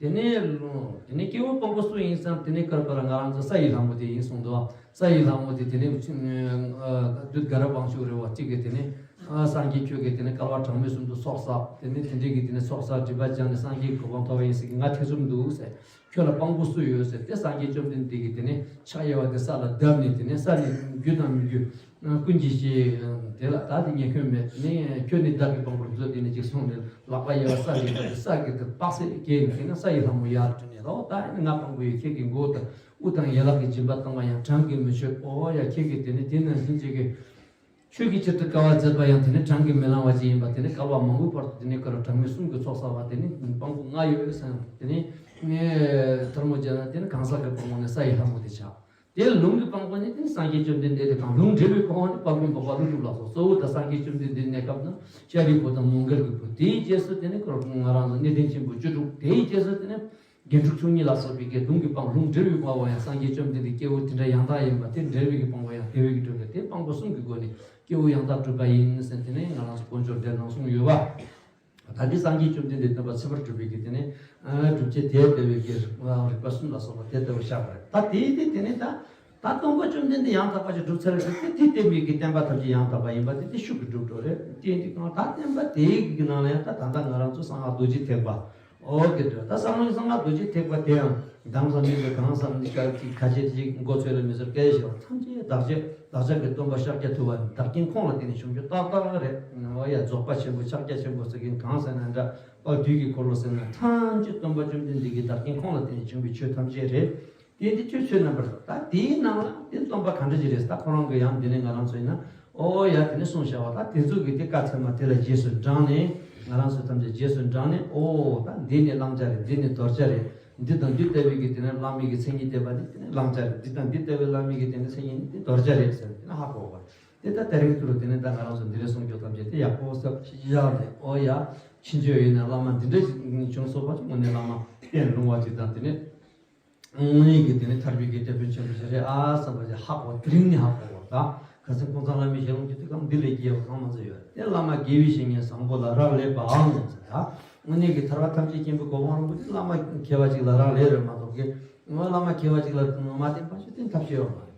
དེ་ནས་ལུང་དེ་ནས་སྐྱེ་བོ་དཔང་པོ་སུ་ཡིན་ཟེར་ན་དེ་ནས་བཀར་པ་ལ་ང་རང་ཚོ་ས་ཡི་ལྷ་མོ་དེ་ཡིན་གསུངས་འདུག་ས་ཡི་ལྷ་མོ་དེ་དེ་ནས་བདུད་དགའ་རབ་དབང་ཕྱུག་རེད་བ་གཅིག་གིས་དེ་ནས། ཨ་སངས་རྒྱས་ཁྱོད་ཀྱིས་དེ་ནས་བསྐལ་པ་གྲངས་མེད་གསུམ་དུ་ཚོགས་བསགས། དེ་ནས་དེ་འདྲའི་གི་དེ་ནས་ཚོགས་བསགས་སྒྲིབ་པ་སྦྱངས་ནས་སངས་རྒྱས་གོ་འཕང་ཐོབ་པ་ཡིན་ཟེར་གི་ང་ཐེ་ཚོམ་འདུག་ཟེར། ཁྱོད་ལ་དཔང་པོ་སུ་ཡོད་ཟེར་ཏེ་སངས་རྒྱས་བཅོམ་ལྡན་འདས་ཀྱིས་དེ་ནས་ཕྱག་གཡས་པ་དེ་ས་ལ་བརྡབས་ནས་དེ་ནས་ས་ནས་རྒྱུ་དང་མི་རྒྱུ་ཀུན་གྱི་གཞི་དེ་ལ་ད་དེ་ཉེ་ཁྱོད་མེད་ནས་ཁྱོད་ནི་བདག་གི་དཔང་པོར་མཛོད་དེ་ནས་ཅིག་གསུངས་ནས་ལག་པ་གཡས་པ་ས་ལ་བརྡབས་ཏེ་ས་གི་དེ་དཔག་ཚད་བརྒལ་ནས་དེ་ནས་ས་ཡི་ལྷ་མོ་ཡར་བྲོས་ནས་ལོ་ད་ནི་ང་དཔང་པོ་ཡོད། ཁྱེད་ཀྱི་མགོ་དང་དབུ་དང་ཡན་ལག་གི་སྦྱིན་པ་བཏང་བ་ཡང་གྲངས་ཀྱིས་མི་ཆོད། ཨོ་ཡ་ཁྱེད་ཀྱིས་དེ་ནས་དེ་ནང་བཞིན་ཅིག་གི་ཆོས་ཀྱི་ཕྱིར་དུ་དཀའ་བ་མཛད་པ་ཡང་དེ་ནི་གྲངས་ཀྱིས་མི་ལང་བ་ཅིག་ཡིན་པ། དེ་ནི་བསྐལ་པ་མང་པོའི་བར་དུ་དེ་ནི་བསྐལ་པ་གྲངས་མེད་གསུམ་གྱི་ཚོགས་བསགས་པ་དེ་ནི་དཔང་པོ་ལྔ་ཡོད་ཟེར་ན་དེ་ནི་ངས་ཐལ་མོ་སྦྱར་ན་དེ་ནི་གང་ཟག་གི་དཔང་པོ་ནི་ས་ཡི་ལྷ་མོ་དེ་ཆགས། དེ་ལུང་གི་དཔང་པོ་ནི་དེ་ནི་སངས་རྒྱས་བཅོམ་ལྡན་འདས་དེ་དང་། ལུང་འདྲེན་པའི་དཔང་པོ་ནི་དཔལ་མགོན་འཕགས་པ་ཀླུ་སྒྲུབ་ལ་སོགས། གཙོ་བོ་དང་སངས་རྒྱས་བཅོམ་ལྡན་འདས་གནས་སྐབས་ན་ཤཱ་རིའི་བུ་དང་མོའུ་འགལ་གྱི་བུ། དེའི་རྗེས་སུ་དེ་ནི་ང་རང་ཚོ་གནས་བརྟན་ཆེན་པོ་བཅུ་དྲུག་དེའི་རྗེས་སུ་དེ་ནི། དགེ་ཕྲུག་ཆུང་གཉིས་ལ་སོགས་པའི་དགེ་སློང་གི་དཔང་ལུང་འདྲེན་པའི་དཔང་པོ་ཡང་སངས་རྒྱས་བཅོམ་ལྡན་འདས་སྐྱེ་བོ་དེ་འདྲ་ཡང་དག་ཡིན་པ་དེ་འདྲེན་པའི་གི་དཔང་པོ་ཡང་དེ་བས་ཀྱི་གྲུབ་ནས་དེ་དཔང་པོ་གསུམ་གྱི་སྒོ་ནས་སྐྱེ་བོ་ཡང་དག་གྲུབ་པ་ཡིན་ཟེར་དེ་ནས་ང་རང་ཚོ་དཀོན་མཆོག་འགྲེལ་ནང་གསུངས་ཡོད་པ། ད་འདི་སངས་རྒྱས་བཅོམ་ལྡན་འདས་སྟོན་པ་ཚད་མར་གྲུབ་པའི་གི་དེ་ནས་སྒྲུབ་བྱེད་དེ་ལྟ་བུའི་གི་རིགས་པ་གསུམ་ལ་སོགས་པ་དེ་ལྟ་བུ་བཞག་པ་རེད། ད་དེའི་དེ་དེ་ནས་ད། ད་སྟོན་པ་བཅོམ་ལྡན་འདས་ཡང་དག་པ་ཞིག་གྲུབ་ཚར་རེད་དེ་དེ་བསྟན་པའི་གི་བསྟན་པ་ཐམས་ཅད་ཡང་དག་པ་ཡིན་པ་དེ་དེ་ཤུགས་ཀྱིས་གྲུབ་འགྲོ་རེད། དེ་ཡིན་དུས་གང་ལྟར་བསྟན་པ་དེའི་གི་ནང་ལ་ཡང་ད་ད་ལྟ་ང་རང་ཚོ་གསང་སྔགས་རྡོ་རྗེ་ཐེག་པ། ཨོ་གི་འདྲ་ད་གསང་སྔགས་གསང་སྔགས་རྡོ་རྗེ་ཐེག་པ་དེ་ཡང་གདམས་ས་མི་དགོས། གང་ཟག་མི་དགོས། ཁ་ཆེ་ཅིག་མགོ་ཚོས་ལ་མི་ཟེར། སྐད་ཆེ་བ་ཐམས་ཅད་བདག་ཅག་བདག་ཅག་གི་སྟོན་པ་ཤཱཀྱ་ཐུབ་པ་བདག་རྐྱེན་ཁོང་ལ་བརྟེན་ནས་བྱུང་རྒྱུ་ཏག་ཏག་རེད། ཨོ་ཡ་རྫོགས་པ་ཆེན་པོ་ཕྱག་རྒྱ་ཆེན་པོ་ཟེར་མཁན་གང་ཟེར་ན་འདྲ། དཔལ་དུས་ཀྱི་འཁོར་ལོ་ཟེར་ན་ཐམས་ཅད་སྟོན་པ་བཅོམ་ལྡན་འདས་ཀྱི་བདག་རྐྱེན་ཁོང་ལ་བརྟེན་ནས་བྱུང་བའི་ཆོས་ཐམས་ཅད་རེད། དེ་འདི་ཆོས་ཆོས་རྣམ་པར་ད་དེའི་ནང་ལ་དེ་སྟོན་པ་ག་འདྲ་ཅིག་རེད། ད་ཁོ་རང་གི་ཡང་འདི་ནས་ང་རང་ཚོ་ཡིན་ན་ཨོ་ཡ་དེ་ནས་གསུངས་བཞག་པ་ད་དེ་ཚོ་གི་དེ་བཀའ་ཚད་མ་དེ་ལ་རྗེས་སུ་འབྲངས་ནས་ང་རང་ཚོ་ཐམས་ཅད་རྗེས་སུ་འབྲངས་ནས་ཨོ་ད་འདི་ནི་བླང་བྱ་རེད། འདི་ནི་དོར་བྱ་རེད། འདི་དང་འདི་ལྟ་བུའི་གི་དེ་ནས་བླ་མའི་གི་མཚན་ཉིད་བསྟན་པ་ནི་དེ་ནི་བླང་བྱ་རེད། འདི་དང་འདི་ལྟ་བུའི་བླ་མའི་གི་དེ་ནི་མཚན་ཉིད་ནི་དེ་དོར་བྱ་རེད་ཟེར་ནས་དེ་ནི་ཧ་གོ་བ་དེ་ད་ད་རིང་དུ་ལ་དེ་ནས་ད་ང་རང་ཚོ་འདི་རེ་གསུང་རྒྱུ་ཐམས་ཅད་དེ་ཡག་པོ་ཟབ་ཞིག་ཡག་ནས་ཨོ་ཡ་ཕྱིན་ཆོས་ཡིན་ན་བླ་མ་འདི་འདྲ་ཞིག་བྱུང་སོང་བ་ཅིག་དངོས་གནས་བླ་མ་བསྟེན་རུང་བ་ཅིག་དང་དེ་ནས། དངོས་གནས་ཀྱི་དེ་ནི་ཐར་པའི་གི་དེད་དཔོན་ཆེན་པོ་ཞིག་རེད་ཨ་བསམ་པ་ཞིག་ཧ་གོ། དེ་རིང་ནི་ཧ་གོ་བ་དང་ཁ་སང་ཀུན་བཟང་བླ་མའི་ཞལ་ལུང་གི་དུས་སྐབས་འདི་ལས་རྒྱས་པ་གང་མང་ཙམ་ཡོད་དེ། བླ་མ་དགེ་བའི་བཤེས་གཉེན་བཟང་པོ་ལ་རག་ལས་པའང་ཟེར། ད་དངོས་གནས་ཀྱི་ཐར་པ་ཐམས་ཅད་མཁྱེན་པའི་གོ་འཕང་རིན་པོ་ཆེ་བླ་མ་མཁས་པ་ཅིག་ལ་རག་ལས་རེད་མ་གཏོགས་ཀྱི་བླ་མ་མཁས་པ་ཅིག་ལ་མ་བསྟེན་པ་ཞིག་བསྟེན་ཐབས་ཤེས་ཡོད་མ་རེད།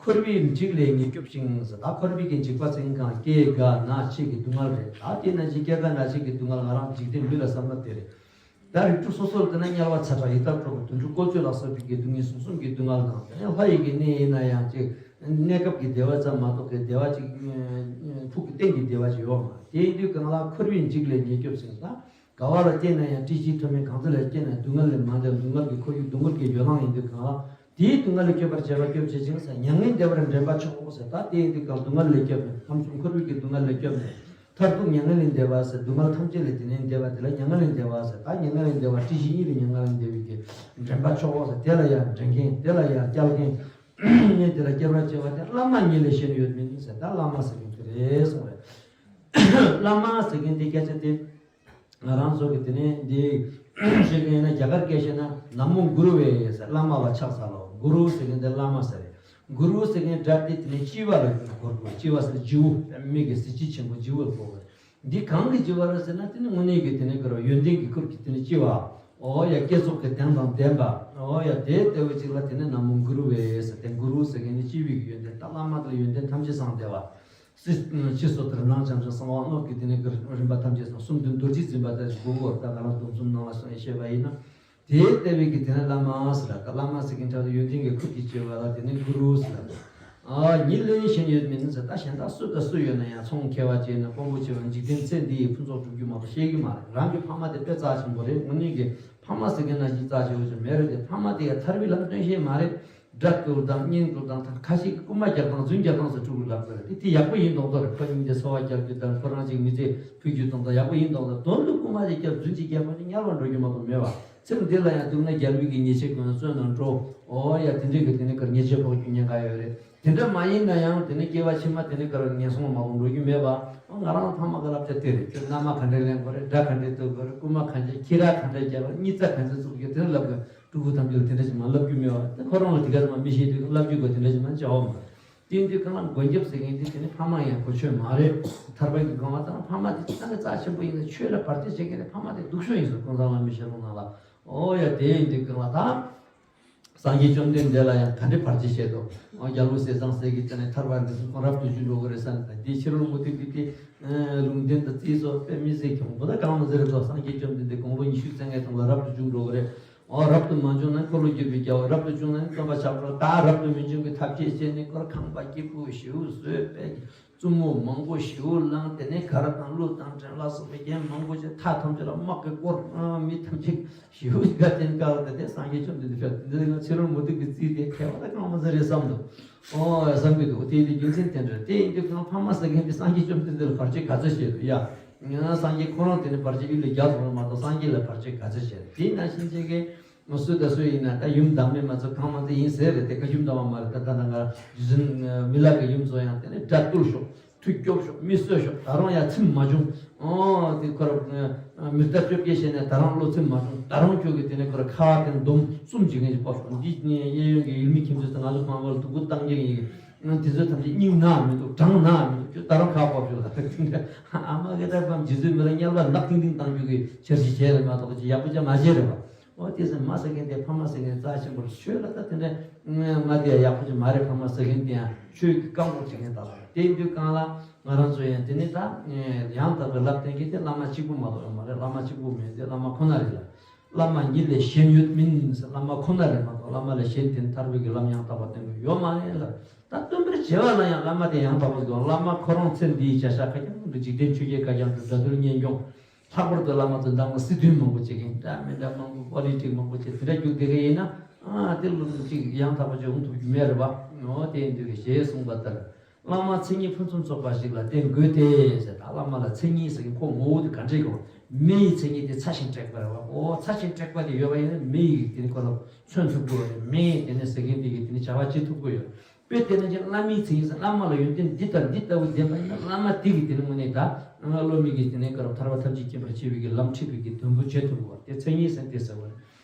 འཁོར་བའི་འཇིགས་ལས་ངེས་སྐྱོབ་ཅིང་ཟེར། ད་འཁོར་བའི་གི་འཇིགས་པ་ཟེར་མཁན་སྐྱེ་རྒ་ན་འཆི་གི་སྡུག་བསྔལ་རེད། ད་དེ་ན་འཆི་སྐྱེ་རྒ་ན་འཆི་གི་སྡུག་བསྔལ་ང་རང་འཇིག་རྟེན་མི་ལ་བསམ་ན་དེ་རེད། ད་རིགས་དྲུག་སོ་སོར་བལྟས་ན་དམྱལ་བ་ཚ་ཁྲག་ཡི་དྭགས་ཁྲོ་བོ་དུད་འགྲོ་བཀོལ་སྤྱོད་ལ་སོགས་པའི་གི་སྡུག་བསྔལ་གསུམ་གསུམ་གྱི་སྡུག་བསྔལ་དང་། དེ་ནས་ལྷ་ཡི་གི་གནས་ཡིན་ན་ཡང་ཅིག་གནས་སྐབས་ཀྱི་བདེ་བ་ཙམ་མ་གཏོགས་པའི་བདེ་བ་ཅིག་ཕུགས་ཀྱི་གཏན་གྱི་བདེ་བ་ཅིག་ཡོད་མ་རེད། དེ་ཡིན་དུས་གང་ལ་འཁོར་བའི་འཇིགས་ལས་ཉེན་སྐྱོབ་ཟེར་ན། ད་ག་བ་ལ་སྐྱེས་ན་ཡང་བཀྲེས་སྐྱིད་ཁྲོ་མེད། གང་ཚེ་ལ་སྐྱེས་ན་སྡུག་བསྔལ་ལས་མ་འདས། སྡུག་བསྔལ་གྱི་འཁོར་ཡུག་སྡུག་བསྔལ་གྱི་སྦྱོར་ལམ་ཡིན་དུས་གང་ལ། དེའི་སྡུག་བསྔལ་ལས་སྐྱོབ་པར་བྱེད་པ་སྐྱོབ་བྱེད་ཅིང་ཟེར། མྱ་ངན་འདས་པར་འདྲེན་པ་མཆོག་ཟེར། ད་དེ་ཡིན་དུས་གང་སྡུག་བསྔལ་ལས་སྐྱོབ་ནས། ཁམས་གསུམ་འཁོར་བའི་གི་སྡུག་བསྔལ་ལས་སྐྱོབ་ནས། མཐར་ཐུག་མྱ་ངན་ལས་འདས་པ་ཟེར། སྡུག་བསྔལ་ཐམས་ཅད་ལས་དེ་ནས་འདས་པ་དེ་ལ་མྱ་ངན་ལས་འདས་པ་ཟེར། ད་མྱ་ངན་ལས་འདས་པ་བཀྲེས་ཤིང་གཉིད་ལས་མྱ་ངན་ལས་འདས་པའི་གི་འདྲེན་པ་མཆོག་ཟེར། དེ་ལ་ཡང་འདྲེན་མཁན། དེ་ལ་ཡང་སྐྱེལ་མཁན། ནས་དེ་ལ་སྐྱེལ་བར་བྱེད་པ་དེ་བླ་མ་ཉིད་ལས་གཞན་ཡོད་མིན་ཟེར། ད་བླ་མ་ཟེར་མཁན་དེ་རེད་གསུངས་རེད། བླ་མ་ཟེར་མཁན་དེ་སྐད་ཆ་དེ་ང་རང་ཚོ་གི་དེ་ནས་འདི་བཤད་མཁན་ཡིན་ན། རྒྱ་གར་སྐད་བཤད་ན་ན་མོ་གུ་རུ་ཝེ་ཟེར། བླ་མ་ལ་ཕྱག་འཚལ་ལོ། གུ་རུ་ཟེར་མཁན་དེ་བླ་མ་ཟེར་རེད། གུ་རུ་ཟེར་མཁན་སྒྲ་དེ་དེ་ནས་ལྕི་བ་ལ་གོ་དགོས། ལྕི་བ་ཟེར་ན་ལྕི་བོ། མི་གི་གཟི་བརྗིད་ཆེན་པོ་ལྕི་བོ་ལ་གོ་དགོས། འདི་གང་གི་ལྕི་བ་རེད་ཟེར་ན། དེ་ནི་དངོས་གནས་ཀྱི་དེ་ནི་གུ་རུ་ཡོན་ཏན་གྱི་ཁུར་གྱི་དེ་ནི་ལྕི་བ། ཨོ་ཡ། བསྐྱེད་རྫོགས་ཀྱི་དོན་དང་ལྡན་པ། ཨོ་ཡ། དེ་ལྟ་བུ་ཅིག་ལ་དེ་ནི་ན་མོ་གུ་རུ་ཝེ་ཟེར། དེ་གུ་རུ་ཟེར་མཁན་ནི་ལྕི་བའི་གི་ཡོན་ཏན། ད་བླ་མ་དེ་ལ་ཡོན་ཏན་ཐམས་ཅད་ཚང་བསྡད་པ། སྲིད་ཕྱི་སོ་ཐར་ནང་བྱང་ཆུབ་གསང་བ་སྔགས་ཀྱི་དེ་ནི་གི་རིམ་པ་ཐམས་ཅད་ཚང་། གསུམ་དོན་རྡོ་རྗེ་འཛིན་པ་དེ་སྒོ་བོར། ད་ང་རང་སྡོམ་གསུམ་ནང་ལ་སོང་བཤད་པ་ཡིན་ན། དེ་ལྟ་བུའི་གི་དེ་ནི་བླ་མ་ཟེར་ལ། ད་བླ་མ་ཟེར་མཁན་ཁྲག་ཏུ་ཡོན་ཏན་གྱི་ཁུར་གྱིས་བསྐྱེད་པ་ལ་དེ་ནི་གུ་རུ་ཟེར་ལ། ཨ། ཉིད་ལས་གཞན་ཡོད་མིན་ཟེར། ད་གཞན་དག་སུ་དང་སུ་ཡོད་ན་ཡང་ཚོང་ཁེ་བ་བྱས་ན་དཔོན་པོ་བྱས་པ་འཇིག་རྟེན་ཚེ་འདི་ཡི་ཕུན་ཚོགས་སྒྲུབ་རྒྱུ་མ་གཏོགས་ཤེས་ཀྱི་མ་རེད། རང་གི་ཕ་མ་དེ་དཔེ་རྩ་ཆེན་པོ་རེད། དངོས་གནས་ཀྱི་ཕ་མ་ཟེར་མཁན་ནང་བཞིན་རྩ་ཆེ་བོ་ཅིག་མེད་རེད་དེ། ཕ་མ་དེ་ཡང་ཐར་པའི་ལམ་སྟོན་ཤེས་མ་རེད། སྒྲ་བསྐུལ་དང་བརྙན་བསྐུལ་དང་། ད་ཁ་ཤས་ཀྱིས་རྐུན་མ་རྒྱག་སྟངས་རྫུན་རྒྱག་སྟངས་སུ་ཕྲུ་གུ་ལབ་ཀྱི་རེད་དེ། དེ་ཡག་པོ་ཡིན་མདོག་མདོག་རེད། ཕ་ཉིན་དེ་འཚོ་བ་རྒྱག་རྒྱུ་དང་ཁོ་རང་ཅིག་མི་ཚེ་ཕུད་རྒྱུ་དང་ད་ཡག་པོ་ཡིན་མདོག་མདོག། དོན་དུ་རྐུན་མ་ཅིག་བརྒྱབ་རྫུན་ཅིག་བརྒྱབ་པ་ནི་དམྱལ་བར་འགྲོ་རྒྱུ་མ་གཏོགས་མེད་པ། ཚེ་འདི་ལ་ཡང་སྡུག་བསྔལ་རྒྱལ་བའི་གི་ཉེས་ཆད་ཀུན་ལ་བཙོན་ནང་འགྲོ། ཨོ་ཡ། དེ་འདྲའི་གི་དེ་ནི་གར་ཉེས་ཆད་ཕོག་རྒྱུ་ཉེན་ཁ་ཡོད་རེད། དེ་འདྲ་མ་ཡིན་ན་ཡང་དེ་ནི་སྐྱེ་བ་ཕྱི་མ་དེ་ནི་གར་ངན་སོང་མ་གཏོགས་འགྲོ་རྒྱུ་མེད་པ། ཨོ། ང་རང་ཕ་མ་གི་བསླབ་བྱ་དེ་རེད། ཁྱོད་མནའ་མ་ག་འདྲས་ལེན་དགོས་རེད། དགྲ་ག་འདྲས་གཏུག་དགོས་རེད། རྐུན་མ་ག་འདྲས། ཁྱི་ར་ག་འདྲས་རྒྱབ་པ། སྙིང་རྩ་ག་འདྲས་བཙུགས་རྒྱུ་དེ་ལབ་དགོས། ཕྲུ་གུ་ཐམས་ཅད་ལ་དེ་འདྲ་ཞིག་མ་ལབ་རྒྱུ་མེད་པ། དེ་ཁོ་རང་ལ་དེ་ག་ཙམ་མ་མི་ཤེས་དུས་ལབ་རྒྱུ་དགོས། དེ་འདྲ་ཞིག་མ་བྱའོ་མ། དེ་ཡིན་དུས་གང་ལ་མགོན་སྐྱབས་ཟེར་མཁན་དེ་དེ་ནི་ཕ་མ་ཡང་གོ་ཆོད་མ་རེད། ཐར་པ་གི་སྒོ་ང་དང་ཕ་མ་དེ་ཅི་ལྟར་རྩ་ཆེན་པོ་ཡིན་ན། ཆོས་ལ་བར་ཆད་བྱེད་མཁན་དེ་ཕ་མ་དེ་སྡུག་ཤོས་ཡིན་ཟེར། ཀུན་བཟང་བླ་མའི་ཞལ་ལུང་ནང་ལ། ཨོ་ཡ། དེ་ཡིན་དུས་གང་ལ་ད་སངས་རྒྱས་བཅོམ་ལྡན་འདས་ལ་ཡང་ག་འདྲས་བར་ཆད་བྱས་འདུག། ཨོ། རྒྱལ་པོ་ཟས་གཙང་སྲས་ཀྱིས་དེ་ནས་ཐར་པ་འདི་ཚོ་ཁོང་རབ་ཏུ་བྱུང་འགྲོ་གི་རེད་བསམ་ནས། དེ་ཕྱི་རོལ་མུ་སྟེགས་པའི་དེ་ལུང་བསྟན་དང་རྩིས་སོགས་དཔེ་མི་སྲིད་ཁྱུང་པོ་ད་གང་མ་ཟེར་རེད་དོ། སངས་རྒྱས་བཅོམ་ལྡན་འདས་དགུང་ལོ་ཉི་ཤུ་རྩ་ལྔའི་སྟེང་ལ་རབ་ཏུ་བྱུང་འགྲོ་གི་རེད། ཨོ། རབ་ཏུ་མ་བྱུང་ན་འཁོར་ལོ་སྒྱུར་བའི་རྒྱལ་པོ། རབ་ཏུ་བྱུང་ན་སྟོན་པ་ཆགས་འགྲོ། ད་རབ་ཏུ་མི་བྱུང་གི་ཐབས་ཤེས་བྱས་ནས་ཁོར་ཁང་པ་སྐྱིད་པོ་ཞེ་པོ་བཟོས། དཔེ་བཙུན་མོ་མང་པོ་ཞེ་པོ་བླངས། དེ་ནས་གར་དང་གླུ་དང་བྲན་ལ་སོགས་པའི་རྒྱན་མང་པོ་བྱས། མཐའ་ཐམས་ཅད་ལ་དམག་གིས་བསྐོར། ཨ། མི་ཐམས་ཅད་ཞེ་པོ་ཅིག་ག་བསྟན་སྐབས་དེ་དེ་སངས་རྒྱས་བཅོམ་ལྡན་འདས་ཕེབས། དེ་འདི་ལ་ཕྱི་རོལ་མུ་སྟེགས་ཀྱི་རྩིས་དེ་ཁྱད་པར་གང་མ་ཟེར་རེད་བསམ་འདུག། ཨོ། བསམ་གྱི་འདུག། དེ་དེ་རྒྱུ་མཚན་དེ་འདྲ་རེད། དེ་ཡིན་དུས་ཁོང་ཕ་མ་ཟེར་མཁན་དེ་སངས་རྒྱས་བཅོམ་ལྡན་འདས་ལ་བར་ཆད་ག་ཚོད་བྱས་འདུག་ཡ། ང་སངས་རྒྱས་ཁོ་རང་དེ་ནི་བར་ཆད་ཡུལ་ལས་བརྒྱ་སོང་བ་མ་གཏོགས་སངས་རྒྱས་ལ་བར་ཆད་ག་ཚོད་བྱས་རེད། དེ་ནང་བཞིན་བྱས་ཀྱི། སུ་དང་སུ་ཡིན་ན་ད་ཡུམ་བདག་མེད་མ་ཚོ་གང་མང་ཚོ་ཡིན་ཟེར་རེད་དེ། ཁ་ཡུམ་བདག་མ་མ་རེད། ད་ད་ད་ང་རང་རྗེ་བཙུན་མི་ལ་གི་ཡུམ་ཚོ་ཡང་དེ་ནི་དགྲ་བཏུལ་ཤོག། མཐུ་སྐྱོབ་ཤོག། མི་གསོད་ཤོག། ད་རུང་ཡང་ཚིམ་མ་བྱུང་། ཨོ། དེ་ཁོ་ར་མི་རྟ་བཅོ་བརྒྱད་བྱས་ནས་ད་རུང་བློ་ཚིམ་མ་བྱུང་། ད་རུང་ཁྱོད་ཀྱིས་དེ་ནི་ཁོ་ར་ཁ་དེ་འདོམ་གསུམ་བྱེད་མཁན་ཞིག་ཕོག་ཤོག། འདི་གཡས་གཡོན་གྱི་ཡུལ་མི་ཁྱིམ་མཚེས་དང་ང་ཚོ་ཕ་མ་ལ་སྡུག་པོ་བཏང་མཁན་ཡིན། དེ་ཚོ་ཐམས་ཅད་སྙིང་ན་མི་འདུག། བྲང་ན་མི་འདུག། ཁྱོད་ད་རུང་ཁ་ཕོག་ཤོག་ལ། ཨ་མ་གི་ད་ཕམ་རྗེ་བཙུན་མི་ལ་དམྱལ་བ་ནག་ཐིང་ཐིང་བཏང་རྒྱུ་གི་འཆར་གཞི་བྱས་རེད་མ་གཏོགས་ཅི་ཡག་པོ་ཅིག་མ་བྱས་རེད་པ། ཨོ། དེ་ཚོ་མ་ཟེར་མཁན་དེ་ཕ་མ་ཟེར་མཁན་རྩ་ཆེན་པོ་རེད། ཆོས་ལ་ད་དེ་འདྲ་མ་དེ་ཡག་པོ་ཅིག་མ་རེད། ཕ་མ་ཟེར་མཁན་དེ་ཡང་ཆོས་ཀྱི་བཀག་འགོག་བྱེད་མཁན་ད་ལ་རེད། དེ་ཡིན་དུས་གང་ལ་ང་རང་ཚོ་ཡང་དེ་ནི་ད་ཡང་དག་པའི་ལམ་སྟོན་མཁན་དེ་བླ་མ་གཅིག་པུ་མ་གཏོགས་ཡོད་མ་རེད། བླ་མ་གཅིག་པུ་མིན་ཏེ་བླ་མ་ཁོ་ན་རེད་ལ། བླ་མ་ཉིད་ལས་གཞན་ཡོད་མིན་ཟེར། བླ་མ་ཁོ་ན་རེད་མ་གཏོགས་བླ་མ་ལས་གཞན་དེ་ནི་ཐར་པའི་གི་ལམ་ཡང་དག་པ་སྟོན་མཁན་ཡོད་མ་རེད་ལ། ད་སྟོན་པར་བྱེད་པ་ལ་ཡང་བླ་མ་དེ་ཡང་དག་པ་ཟེར། བླ་མ་ཁོ་རང་ཚེ་འདིའི་བྱ་བཞག་ཁ་རྐྱང་དུ་འཇིག་རྟེན་ཆོས་བརྒྱད་ཁ་རྐྱང་དུ་དགྲ་བཏུལ་གཉེན་སྐྱོང་། ལྷག་པར་དུ་བླ་མ་ཚོ་མདང་དགོང་སྲིད་དོན་མང་པོ་བྱེད་མཁན་འདྲ་མི་འདྲ་མང་པོ་པོ་ལི་ཊིག་མང་པོ་བྱེད་དེ་འདྲ་རྒྱུགས་བསྡད་མཁན་ཡིན་ན། ཨ། དེ་ལོ་ཅིག་ཡང་དག་པ་ཅིག་འོང་ཐུབ་རྒྱུ་མེད་རེད་པ། འོ། དེ་ཡིན་དུས་ཞེས་གསུངས་པ་ལྟར། བླ་མ་མཚན་ཉིད་ཕུན་སུམ་ཚོགས་པ་ཞིག་ལ་བསྟེན་དགོས་ཏེ་ཟེར། ད་བླ་མ་ལ་མཚན་ཉིད་ཟེར་མཁན་ཁོ་ངོ་བོ་དེ་ག་འདྲས་གོ། མེ་ཡི་མཚན་ཉིད་དེ་ཚ་ཞིང་མཁྲེགས་པ་རེད་པ། འོ། ཚ་ཞིང་མཁྲེགས་པ་དེ་ཡོད་པ་ཡིན་ན་མེ་ཡིས་དེ་ནི་ཁོ་ལ་མཚོན་ཐུབ་དགོས་རེད། མེ་དེ་ནི་ཟེར་མཁན་དེ་གིས་དེ་ནི་བྱ་བ་བྱེད་ཐུབ་དགོས་ཡོད། དཔེ་དེ་ནང་བཞིན་བླ་མའི་མཚན་ཉིད་ཟེར། བླ་མ་ལ་ཡོན་ཏན་འདི་ལྟར་འདི་ལྟ་བུ་ལྡན་པ་ཡིན་ན་བླ་མ་དེ་གིས་དེ་ནི་དངོས་གནས་ད་སློབ་མའི་གི་དེ་ནི་ག་རེ་ཐར་པ་ཐམས་ཅད་མཁྱེན་པར་བྱེད་པའི་གི་ལམ་ཁྲིད་པའི་གི་དོན་པོ་བྱེད་ཐུབ་པ་དེ་མཚན་ཉིད་ཟེར་དེ་ཟེར་བ་རེད།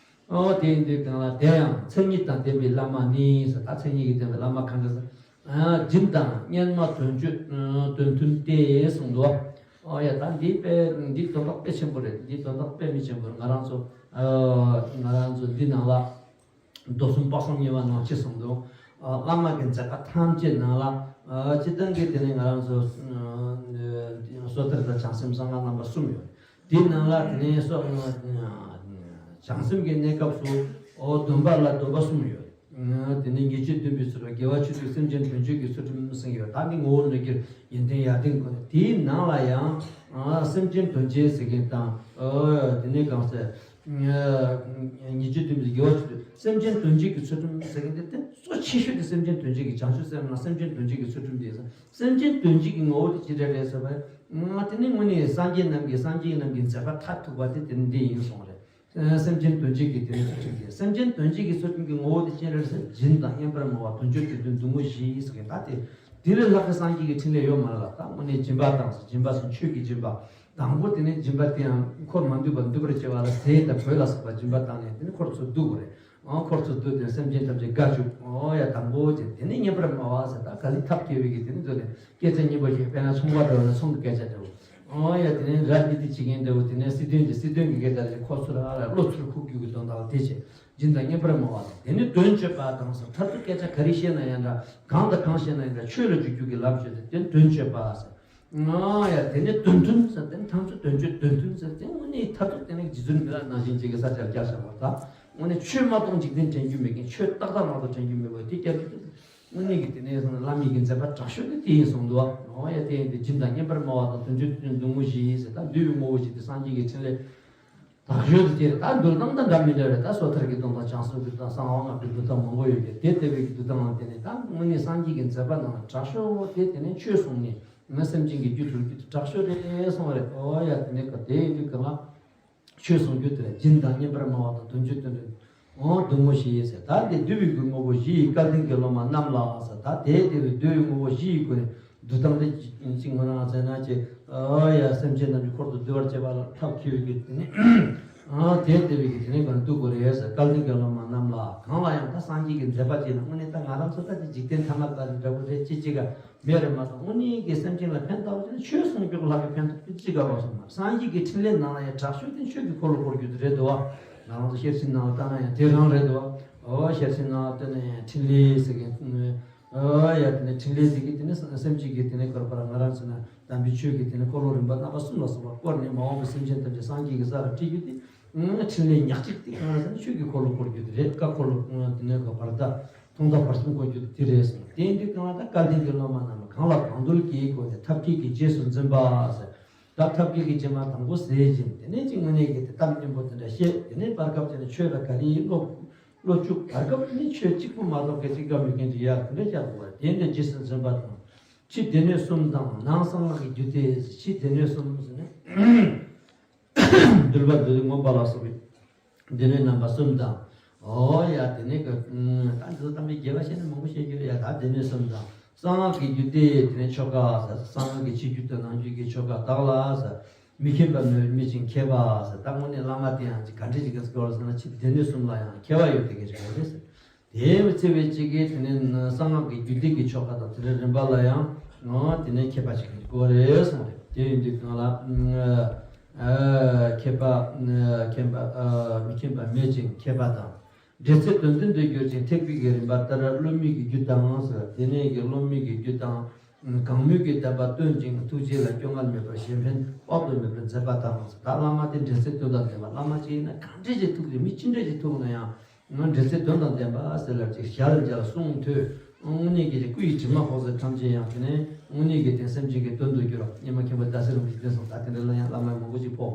ཨོ། དེ་ཡིན་དུས་གང་ལ་དེ་ཡང་མཚན་ཉིད་དང་ལྡན་པའི་བླ་མ་ནི་ཟེར། ད་མཚན་ཉིད་ཀྱིས་ལྡན་པའི་བླ་མ་གང་འདྲ་ཟེར། ཨ། སྦྱིན་དང་སྙན་སྨྲ་དོན་སྤྱོད་དོན་མཐུན་ཏེ་གསུངས་འདུག། ཨོ་ཡ། ད་འདི་དཔེ་འདི་དོན་དག་དཔེ་ཆེན་པོ་རེད། འདི་དོན་དག་དཔེ་མི་ཆེན་པོ་རེད། ང་རང་ཚོ་ཨ། ང་རང་ཚོ་འདི་ནང་ལ། མདོ་གསུམ་དཔག་བསམ་དབྱེ་བ་ནང་ཅི་གསུངས་འདུག། ཨ། བླ་མ་གི་མཛད་པ་ཐམས་ཅད་ནང་ལ། ཨ། སྤྱིར་བཏང་གི་དེ་ནི་ང་རང་ཚོ་ཨ། སོ་ཐར་དང་བྱང་སེམས་གསང་སྔགས་རྣམ་པ་གསུམ་ཡོད། དེའི་ནང་ལ་དེ་ནས་སོ། ཨ། བྱང་སེམས་ཀྱི་གནས་སྐབས་སུ་འོ་སྡོམ་པ་ལ་སྡོམ་པ་གསུམ་ཡོད། དེ་ནས་ཉེས་སྤྱོད་བསྡུ་བའི་ཚུལ་དང་དགེ་བ་ཆོས་སྤྱོད་སེམས་ཅན་དོན་བྱེད་ཀྱི་ཚུལ་ཁྲིམས་གསུམ་ཡོད། ད་ནི་ངོ་བོ་ལས་ཀྱི་ཡོན་ཏན་ཡར་ལྡན་དགོས། དེའི་ནང་ལ་ཡང་སེམས་ཅན་དོན་བྱེད་ཟེར་མཁན་དང་། དེ་ནས་གང་ཟེར། ཉེས་སྤྱོད་བསྡུ་བའི་དགེ་བ་ཆོས་སྤྱོད་སེམས་ཅན་དོན་བྱེད་ཀྱི་ཚུལ་ཁྲིམས་ཟེར་མཁན་དེ་དེ་གཙོ་ཆེ་ཤོས་དེ་སེམས་ཅན་དོན་བྱེད་ཀྱི་བྱང་ཆུབ་སེམས་ལ་སེམས་ཅན་དོན་བྱེད་ཀྱི་ཚུལ་ཁྲིམས་དེ་ཡིན། སེམས་ཅན་དོན་བྱེད་ཀྱི་ངོ་བོ་དེ་ཅི་འདྲ་རེད་ཟེར་བ། དེ་ནི་དངོས་གནས་སངས་རྒྱས་རྣམས་ཀྱི་སངས་རྒྱས་རྣམས་ཀྱི་མཛད་པ་མཐར་ཐུག་པ་དེ་དེ་ནི་འདི་ཡིན་གསུངས་རེད། སེམས་ཅན་དོན་བྱེད་ཀྱི་དེ་ནི་ཚུལ་ཁྲིམས་དེ། སེམས་ཅན་དོན་བྱེད་ཀྱི་ཚུལ་ཁྲིམས་ཀྱི་ངོ་བོ་དེ་ཅི་འདྲ་རེད་ཟེར། སྦྱིན་དང་སྙན་པར་མོས་པ་དོན་སྤྱོད་དོན་མཐུན་འདུ་བྱེད་བཞི་ཟེར་མཁན་ད་དེ། དེ་ལས་ལྷག་གི་སངས་རྒྱས་ཀྱི་ཕྲིན་ལས་ཡོད་མ་རེད་ལ། ད་དངོས་གནས་སྦྱིན་པ་དང་ཟེར། སྦྱིན་པ་ཟེར་ཆོས་ཀྱི་སྦྱིན་པ། དང་པོ་དེ་ནི་སྦྱིན་པ་དེ་ཡང་འཁོར་མ་འདུས་པ་འདུས་པར་བྱེད་པ་ལ་ཟས་དང་གོས་ལ་སོགས་པ་སྦྱིན་པ་བཏང་ནས་དེ་ནི་འཁོར་ཚོ་འདུ་དགོས་རེད། ཨང་འཁོར་ཚོ་འདུས་ཏེ་སེམས་ཅན་ཐམས་ཅད་དགའ་བཅུག་ཨོ་ཡ་དང་པོ་བྱས། དེ་ནས་སྙན་པར་མོས་པ་ཟེར། ད་ག་ལེ་ཐབས་མཁས་པའི་གི་དེ་ནི་འདུག་ནས་སྐད་ཆ་སྙན་པོ་ཞིག་དཔེར་ན་ཚོང་པ་འདྲ་བོ་ན་ཚོང་གི་སྐད་ཆ་འདྲ་བོ། ཨོ་ཡ་དེ་ནས་ར་ཉི་ཏི་བྱེད་མཁན་འདྲ་བོ། དེ་ནས་སྲིད་དོན་གྱི་སྲིད་དོན་གྱི་སྐད་ཆ་རེད། ཁོ་ཚོ་ར་ར་བློ་ཚུར་ཁུག་རྒྱུ་གི་དོན་དག་ལ་དེ་བྱས། སྦྱིན་དང་སྙན་པར་མོས་པ་ཟེར། དེ་ནས་དོན་སྤྱོད་པ་དང་ཟེར། མཐར་ཐུག་སྐད་ཆ་ག་རེ་བཤད་ན་ཡང་འདྲ། གང་དང་གང་བཤད་ན་ཡང་འདྲ། ཆོས་ལ་འཇུག་རྒྱུ་གི་ལམ་བྱས་ཏེ་དེ་དོན་སྤྱོད་པ་ཟེར། ཨ་ཡ་དེ་ནས་དོན་མཐུན་ཟེར་དེ་ནི་ཐམས་ཅད་དོན་སྤྱོད་དོན་མཐུན་ཟེར་དེ་དངོས་གནས་མཐར་ཐུག་དེ་ནི་རྗེ་བཙུན་མི་ལ་ནང་བཞིན་ཅིག་གི་ས་ཆར་བསྐྱར་བཞག་པ་དང་། དངོས་གནས་ཆོས་མ་གཏོགས་འཇིག་རྟེན་དྲན་རྒྱུ་མེད་མཁན། ཆོས་ཏག་ཏག་མ་གཏོགས་དྲན་རྒྱུ་མེད་པ་དེ་བསྐྱར་དུ་དེ་དངོས་གནས་ཀྱི་དེ་ནས་བླ་མའི་གི་མཛད་པ་དྲག་ཤོས་དེ་དེ་ཡིན་གསུངས་འདུག་ཨོ་ཡ་དེ་ཡིན་དེ་སྦྱིན་དང་སྙན་པར་མོས་པ་དང་དོན་སྤྱོད་དོན་མཐུན་འདུ་བྱེད་བཞི་ཟེར། ད་འདུས་པའི་ངོ་བོ་བཞི་དེ་སངས་རྒྱས་ཀྱི་ཕྲིན་ལས། དག་ཤོས་དེ་ད་འདུལ་སྟངས་དང་འདྲ་མི་འདྲ་རེད། ད་སོ་ཐར་གྱི་འདུལ་སྟངས་བྱང་སེམས་ཀྱི་འདུལ་སྟངས་གསང་བ་སྔགས་ཀྱི་འདུལ་སྟངས་མང་པོ་ཡོད་ཀྱི་དེ་ལྟ་བུའི་འདུལ་སྟངས་ལ་བརྟེན་ནས་ད་དངོས་གནས་སངས་རྒྱས་ཀྱི་མཛད་པ་རྣམས་ལ་དྲག་ཤོས་དེ་དེ་ནས་ཆོས་གསུངས་ནས་ང་སེམས་ཅན་གྱི་རྒྱུ་སྒྲུབ་རྒྱུ་དེ་དྲག་ཤོས་རེད་གསུངས་པ་རེད། ཨོ་ཡ་དེ་ནས་ག་དེ་ཡིན་དུས་གང་ལ་ཆོས་གསུང་རྒྱུ་དེ་ལ་སྦྱིན་དང་སྙན་པར་སྨྲ་བ་དང་དོན་སྤྱོད་དོན་འགྲུབ། འོང་འདུ་མོ་ཞེས་ཟེར། ད་འདི་འདུས་པའི་གི་དངོས་པོ་བཞི་ཡི་སྐལ་ལྡན་གྱི་སློབ་མ་རྣམས་ལ་ཟེར། ད་དེ་དེ་བའི་འདུས་པའི་དངོས་པོ་བཞི་ཡི་སྒོ་ནས་འདུ་སྟངས་དེ་གཅིག་ངོ་རང་ཟེར་ན་ཅེ། ཨ་ཡ་སེམས་ཅན་རྣམས་ཀྱི་འཁོར་དུ་འདུ་བར་བྱེད་པ་ལ་ཐབས་མཁས་པའི་གི་དེ་ནི། ཨ་དེ་དེ་བའི་གི་དེ་ནི་གང་འདུ་དགོས་རེད་ཟེར། སྐལ་ལྡན་གྱི་སློབ་མ་རྣམས་ལ་གང་ལ་ཡང་ད་སངས་རྒྱས་ཀྱི་མཛད་པ་ཅིག་ན་དངོས་གནས་ད་ང་རང་ཚོ་ད་ཅི་འཇིག་རྟེན་ཐ་མལ་པ་རེ་འདྲ་པོ་རེད་ཅི་ཅི་ག་མེད་རེད་མ་གཏོགས་དངོས་གནས་ཀྱི་སེམས་ཅན་ལ་ཕན་ཐོགས་ཅིག་ན་ཆོས་གསུང་རྒྱུ་ལྷག་གི་ཕན་ཐོགས་ཅི་ཅི་ག་བ་སོང་མ། སངས་རྒྱས་ཀྱི་ཕྲིན་ལས་ནང་ལ་ཡང་དྲག་ཤོས་དེ་ཆོས་ཀྱི་འཁོར་ལོ་བསྐོར་རྒྱུ་དེ་རེད་དོ། ང་རང་ཚོ་ཤེར་ཕྱིན་ནང་ལ་ལྟ་ན་ཡང་དེ་རང་རེད་དོ། ཨོ་ཤེར་ཕྱིན་ནང་ལ་ལྟ་ན་ཡང་ཕྲིན་ལས་ཟེར་གི་ཨོ་ཡ་དེ་ནས་ཕྲིན་ལས་ཟེར་གི་དེ་ནས་སེམས་ཅན་གྱི་དེ་ནས་བསྐོར་པ་ལ་ང་རང་ཚོ་ན་དམ་པའི་ཆོས་ཀྱི་དེ་ནས་འཁོར་ལོ་རིམ་པ་རྣམ་པ་གསུམ་ལ་སོགས་པ་བསྐོར་ནས་མ་འོངས་པའི་སེམས་ཅན་ཐམས་ཅད་སངས་རྒྱས་ཀྱི་ས་ལ་ཁྲིད་རྒྱུ་དེ། ཨང་། ཕྲིན་ལས་ཉག་གཅིག་དེ་གང་རེད་ཟེར་ན་ཆོས་ཀྱི་འཁོར་ལོ་བསྐོར་རྒྱུ་དེ་རེད། བཀའ་འཁོར་ལོ་དེ་ནས་ག་བར་ད་མཐོང་ཐོས་བར་གསུམ་བསྐོར་རྒྱུ་དེ་རེད་གསུངས། དེ་ཡིན་དུས་གང་ལ་ད་སྐལ་ལྡན་གྱི་སློབ་མ་རྣམས་ལ་གང་ལ་གང་འདུལ་གྱི་སྒོ་ནས་ཐབས་མཁས་ཀྱི་རྗེས་སུ་འཛིན་པ་ཟེར། ད་ཐབས་མཁས་ཀྱི་རྗེས་མ་དང་པོ་ཟས་སྦྱིན། དེ་ནས་ཅིག་དངོས་གནས་ཀྱི་དེ་གཏམ་སྙན་པོ་དེ་འདྲ་བཤད། དེ་ནས་བར་སྐབས་དེ་ནས་ཆོས་ལ་ག་རེ་ཡིན་བློ་བློ་བཅུག་བར་སྐབས་དེ་ནས་ཆོས་གཅིག་པུ་མ་གཏོགས་སྐད་ཅིག་ག་མི་མཁན་ཅིག་ཡར་དེ་འདྲ་བསྐྱར་དགོས་པ་དེ་འདྲ་རྗེས་སུ་འཛིན་པ་དང་། ཕྱི་སྡེ་སྣོད་གསུམ་དང་ནང་གསང་སྔགས་ཀྱི་རྒྱུད་སྡེ། ཕྱི་སྡེ་སྣོད་གསུམ་ཟེར་ན། འདུལ་བ་འདུལ་བའི་མངོན་པ་ལ་སོགས་པའི་སྡེ་སྣོད་རྣམ་པ་གསུམ་དང་། ཨོ་ཡ་དེ་ནས་ཀྱི་ད་འདི་ཚོ་གཏམ་དཔེ་རྒྱས་པ་བཤད་ན་མང་པོ་བཤད་རྒྱུ་རེད་ཡ། ད་སྡེ་སྣོད་གསུམ་དང་གསང་སྔགས་ཀྱི་རྒྱུད་སྡེ། དེ་ནས་ཆོ་ག་ཟེར། གསང་སྔགས་ཀྱི་ཕྱི་རྒྱུད་དང་ནང་རྒྱུད་ཀྱི་ཆོ་ག་དག་ལ་ཟེར། མི་མཁྱེན་པ་མེད་མེད་ཅིང་མཁས་པ་ཟེར། ད་དངོས་གནས་བླ་མ་དེ་ཡང་ཅིག་ག་འདྲ་ཅིག་གི་སྐོར་ཟེར་ན་ཕྱི་སྡེ་སྣོད་གསུམ་ལ་ཡང་མཁས་པ་ཡོད་དེ་ག་ཅིག་ཡོད་རེད་ཟེར། དེ་བས་ཚེ་བའི་གཅིག་གིས་དེ་ནས་གསང་སྔགས་ཀྱི་རྒྱུད་སྡེ་གི་ཆོ་ག་དང་དེ་འདྲའི་རིམ་པ་ལ་ཡང་ངོ་དེ་ནས་མཁས་པ་ཞིག་དགོས་རེད་གསུངས་རེད། དེ་ཡིན་དུས་གང་ལ་མཁས་པ་མཁྱེན་པ་མི་མཁྱེན་པ་མེད་ཅིང་མཁས་པ་དང་། འབྲེལ་ཚད་དོན་མཐུན་དུ་གྱུར་ཅིང་ཐེག་པའི་གི་རིམ་པ་ལྟར་སློབ་མའི་གི་རྒྱུད་དང་ཟེར། དེ་ནས་ཀྱི་སློབ་མའི་གི་རྒྱུད་དང་གང་མོས་ཀྱི་བསྟན་པ་སྟོན་ཅིང་ཐུགས་རྗེ་ལ་སྐྱོ་ངལ་མེད་པར་གཞན་ཕན་དཔག་ཏུ་མེད་པར་མཛད་པ་དང་ཟེར། ད་བླ་མ་དེ་འབྲེལ་ཚད་དོན་དང་ལྡན་པ། བླ་མ་ཅིག་ཡིན་ན་གང་འདྲ་ཅིག་ཐུག་རེད། མི་ཅི་འདྲ་ཅིག་ཐུག་ན་ཡང་། ང་འབྲེལ་ཚད་དོན་དང་ལྡན་པ་ཟེར་ལབ་ཅིག་ཞལ་མཇལ་གསུང་ཐོས། དངོས་གནས་ཀྱི་སྐུ་ཡི་དྲི་མ་ཕོག་ཚད་ཐམས་ཅད་ཡང་དེ་ནས་དངོས་གནས་ཀྱི་དེ་སེམས་ཅན་གྱི་དོན་དུ་འགྱུར་རོ། སྙེ་མ་མཁན་པོ་ཟླ་ཟེར་རིན་པོ་ཆེ་དེ་སོང་ད་དེ་འདྲ་ལ་ཡང་བླ་མ་མང་པོ་ཅིག་ཕོག་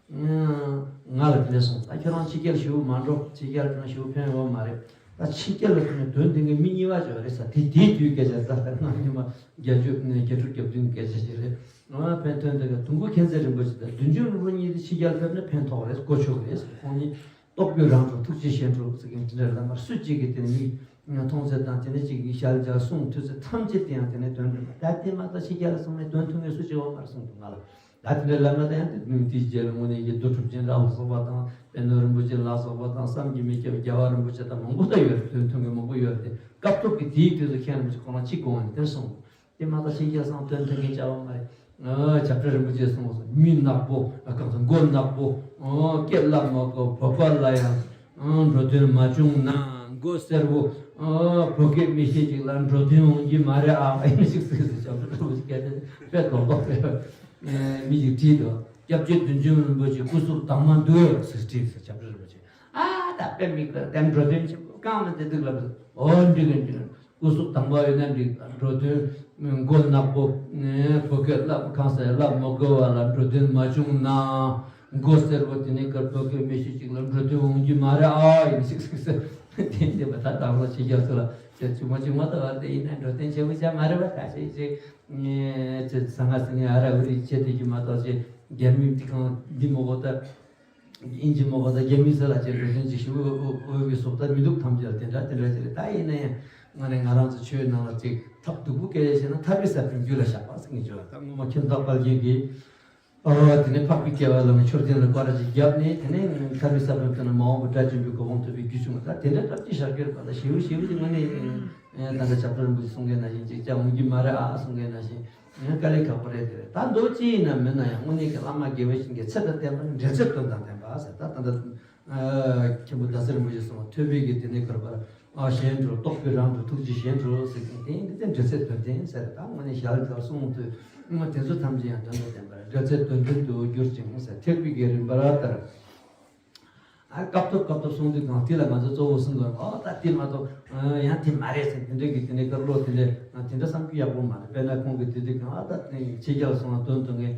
ང་ལ་དེ་འདྲ་སོང་ད་ཁྱོད་རང་ཕྱི་རྒྱལ་ཞུ་མ་འགྲོ། ཕྱི་རྒྱལ་དེ་ཞུ་ཕན་ཡོད་མ་རེད། ད་ཕྱི་རྒྱལ་ལ་ཐོན་ནས་དོན་དེ་གའི་མི་གཉིས་པ་ཅིག་རེད་ས། དེ་དེའི་དུས་སྐད་ཆ་ད་ལྟ་ང་སྙེ་མ་བརྒྱད་ཅུ་བརྒྱད་ཕྲུག་བརྒྱད་བདུན་སྐད་ཆ་ཞིག་རེད། ང་ཕན་ཐོན་དེ་ག་དུང་དཀར་མཁྱེན་བརྩེ་རིན་པོ་ཆེ་དང་བདུད་འཇོམས་རིན་པོ་ཆེ་གཉིས་དེ་ཕྱི་རྒྱལ་ཕེབས་ན་ཕན་ཐོགས་རེད། གོ་ཆོད་རེད། ཁོང་གཉིས། སྟོབས་རྒྱུ་རང་གྲོལ་ཐུགས་རྗེ་གཞན་གྲོལ་ཟེར་མཁན་དེ་འདྲ་ལ་མར་སུ་གཅིག་གིས་དེ་ནས་མིག་མཐོང་ཚད་དང་དེ་ནས་གཅིག་གིས་ཞལ་མཇལ་གསུང་ཐོས་ཚད་ཐམས་ཅད་དེ་ཡང་དེ་ནས་དོན་འགྲུབ་པ། ད་དེ་མ་ད་ཕྱི་རྒྱལ་ལ་སོང་ནས་དོན་ཐུབ་མཁན་སུ་གཅིག་ཡོད་མ་རེད་གསུངས་འདུག་ང་ལ། ད་དེ་འདྲ་ལབ་ན་ད་ཡང་དེ་དུས་དེའི་རྗེས་ལ་དངོས་གནས་ཀྱི་རྡོ་གྲུབ་ཆེན་ར་བ་སོགས་པ་དང་པད་ནོར་རིན་པོ་ཆེ་ལ་སོགས་པ་དང་བསམ་གྱིས་མི་ཁྱབ་རྒྱལ་བ་རིན་པོ་ཆེ་དང་མང་པོ་ད་ཡོད་རེད། དོན་ཐུབ་མཁན་མང་པོ་ཡོད་རེད། དེ་སྐབས་ཐོག་གི་དེའི་དུས་སུ་མཁན་རིན་པོ་ཆེ་ཁོང་རང་གཅིག་དགོངས་ནས་དེར་སོང་། དེ་མ་ཐག་ཕྱི་རྒྱལ་སོང་དོན་ཐུབ་མཁན་བྱ་བ་མ་རེད། ཨ་བྱ་བྲལ་རིན་པོ་ཆེས་གསུངས་སོང་། མི་ནག་པོ་ཨ་གང་ཟེར་མགོ་ནག་པོ་ཨ་སྐད་ལ་མ་གོ་བོད་པ་ལ་ཡང་ཨ་འགྲོ་དོན་མ་བྱུང་ན། མགོ་སེར་པོ་ཨ་བོད་སྐད་མི་ཤེས་ཅིག་ལ་འགྲོ་དོན་འོང་གི་མ་རེད་ཨ། ཨ་ཡིན་ཞིག་ཟེར་ཟེར་བྱ་བྲལ་རིན་པོ་ཆེ་སྐད་དེ་དཔེ་དོག་དོག་རེད། མི་ཞིག་བྲིས་འདུག་སྐྱབས་རྗེ་བདུད་འཇོམས་རིན་པོ་ཆེ་སྐུ་གཟུགས་དྭངས་མ་འདུག་ཟེར་བྲིས་ཟེར་བྱ་བྲལ་རིན་པོ་ཆེ། ཨ་ད་དཔེ་མི་དགོས་དེ་འགྲོ་དོན་ཆེན་པོ་གང་མ་དེ་འདུག་ལབ་སོང་། འོ་འགྲིག་གི་འགྲིག་གི། སྐུ་གཟུགས་དྭངས་པ་ཡོད་ན་འགྲིག། འགྲོ་དོན་མགོ་ནག་པོ་ཕོ་སྐད་ལབ་གང་ཟེར་ལབ་མ་དགོས་པ་ལ་འགྲོ་དོན་མ་བྱུང་ན། མགོ་སེར་པོ་དེ་ནས་དཀར་པོ་སྐད་མི་ཤེས་ཅིག་ལ་འགྲོ་དོན་འོང་རྒྱུ་མ་རེད། ཨ་ཡིན་ཤིག་ཤིག་ཟེར། དེ་འདི་མ་ད་དང་ལོ་ཕྱི་རྒྱལ་ཚོ་ལ་དེ་ཆུང་མ་ཆུང་མ་ད་བར་དེ་ཡིན་ན་འགྲོ་དོན་ཆེན་པོ་ཆགས་མ་རེད་པ། ད་ཅིག་ཅིག་ཚེ་ཚང་ང་ཟེར་ནས་ཨ་ར་ཨུ་རི་བྱེད་དེ་རྒྱུ་མ་གཏོགས་ཅིག་རྒྱ་མི་འདི་གང་འདི་མོ་གོ་ད། ཨིན་ཇི་མོ་གོ་ད་རྒྱ་མི་ཟེར་ལ་ཅིག་འགྲོ་དོན་ཅིག་ཞུ་འོས་པའི་བཟོ་ལྟ་མི་འདུག་ཐམས་ཅད་ལ་དེ་འདྲ་དེ་འདྲ་ཅིག་རེད། ད་ཡིན་ན་ཡང་ང་ནས་ང་རང་ཚོ་ཆོས་ནང་ལ་ཅིག་ཐབས་སྡུག་པོ་སྐད་ཆ་བཤད་ན་ཐར་པའི་ས་བོན་རྒྱུད་ལ་བཞག་པ་ཟེར་གྱི་བརྗོད་ལ། ད་སྔོན་མ་ཁྱིམ་བདག་དཔལ་རྒྱན་གྱིས། ཨོ། དེ་ནས་འཕགས་པའི་སྐྱེ་བ་ལ་ནི་མཆོད་རྟེན་ལ་སྐོར་ར་ཅིག་བརྒྱབ་ནས། དེ་ནས་ཐར་པའི་ས་བོན་ཐོབ་ན་མ་འོངས་པ་དགྲ་བཅོམ་པའི་གོ་འཕང་ཐོབ་པའི་རྒྱུ་བྱུང་བ། ད་དེ་འདྲ་སྐབས་ཅིག་ཞབས་ཀྱིས་པ་ལ་ཞེའུ་ཞེའུ་ཅིག་དངོས་གནས་ད་ལྟ་ཞབས་དྲུང་རིན་པོ་ཆེ་གསུང་མཁན་ནང་བཞིན་ཅིག་བྱ་འོང་རྒྱུ་མ་རེད་ཨ་གསུང་མཁན་ནང་བཞིན་དཀའ་ལས་ཁག་པོ་རེད། དེ་རེད། ད་མདོ་ཅི་ཡིན་ན་མིན་ན་ཡང་དངོས་གནས་ཀྱི་བླ་མ་དགེ་བའི་བཤེས་གཉེན་ཚད་དང་ལྡན་པ་འབྲེལ་ཚད་དོན་དང་ལྡན་པ་ཟེར། ད་ད་ལྟ་མཁན་པོ་ཟླ་ཟེར་རིན་པོ་ཆེ་གསུངས་པ་ཐོས་པའི་གི་དེ་ནས་གར་པར། ཨ་གཞན་འགྲོ་རྟོག་པའི་རང་གྲོལ་ཐུགས་རྗེ་གཞན་གྲོལ་ཟེར་མཁན་དེ་འདི་ལྟར་འབྲེལ་ཚད་དོན་ལྡན་ཟེར། ད་དངོས་གནས་ཞལ་གྱིས་གསུངས་དུས་དངོས་དེ་ཚོ་ཐམས་ཅད་ཡང་དོན་དང་ལྡན་པར་འབྲེལ་ཚད་དོན་ལྡན་དུ་གྱུར་ཅིང་ཟེར། ཐེག་པའི་གི་རིམ་པར་ལྟར། ཨ་སྐབས་ཐོབ་སྐབས་ཐོབ་གསུངས་དུས་གང་དེ་ལ་ང་ཚོ་གཙོ་བོ་གསུང་དགོས། ཨོ་ད་དེ་མ་གཏོགས་ཡང་དེ་མ་རེད་ཟེར་དེ་འདྲ་གི་དེ་འདྲའི་སྐབས་བློ་དེ་འདྲ་དེ་འདྲ་བསམ་རྒྱུ་ཡག་པོ་མ་རེད། དཔེར་ན་ཁོང་གི་དེ་དུས་གང་ཨ་ད་ཕྱི་རྒྱལ་སོང་ན་དོན་དུ་ངས་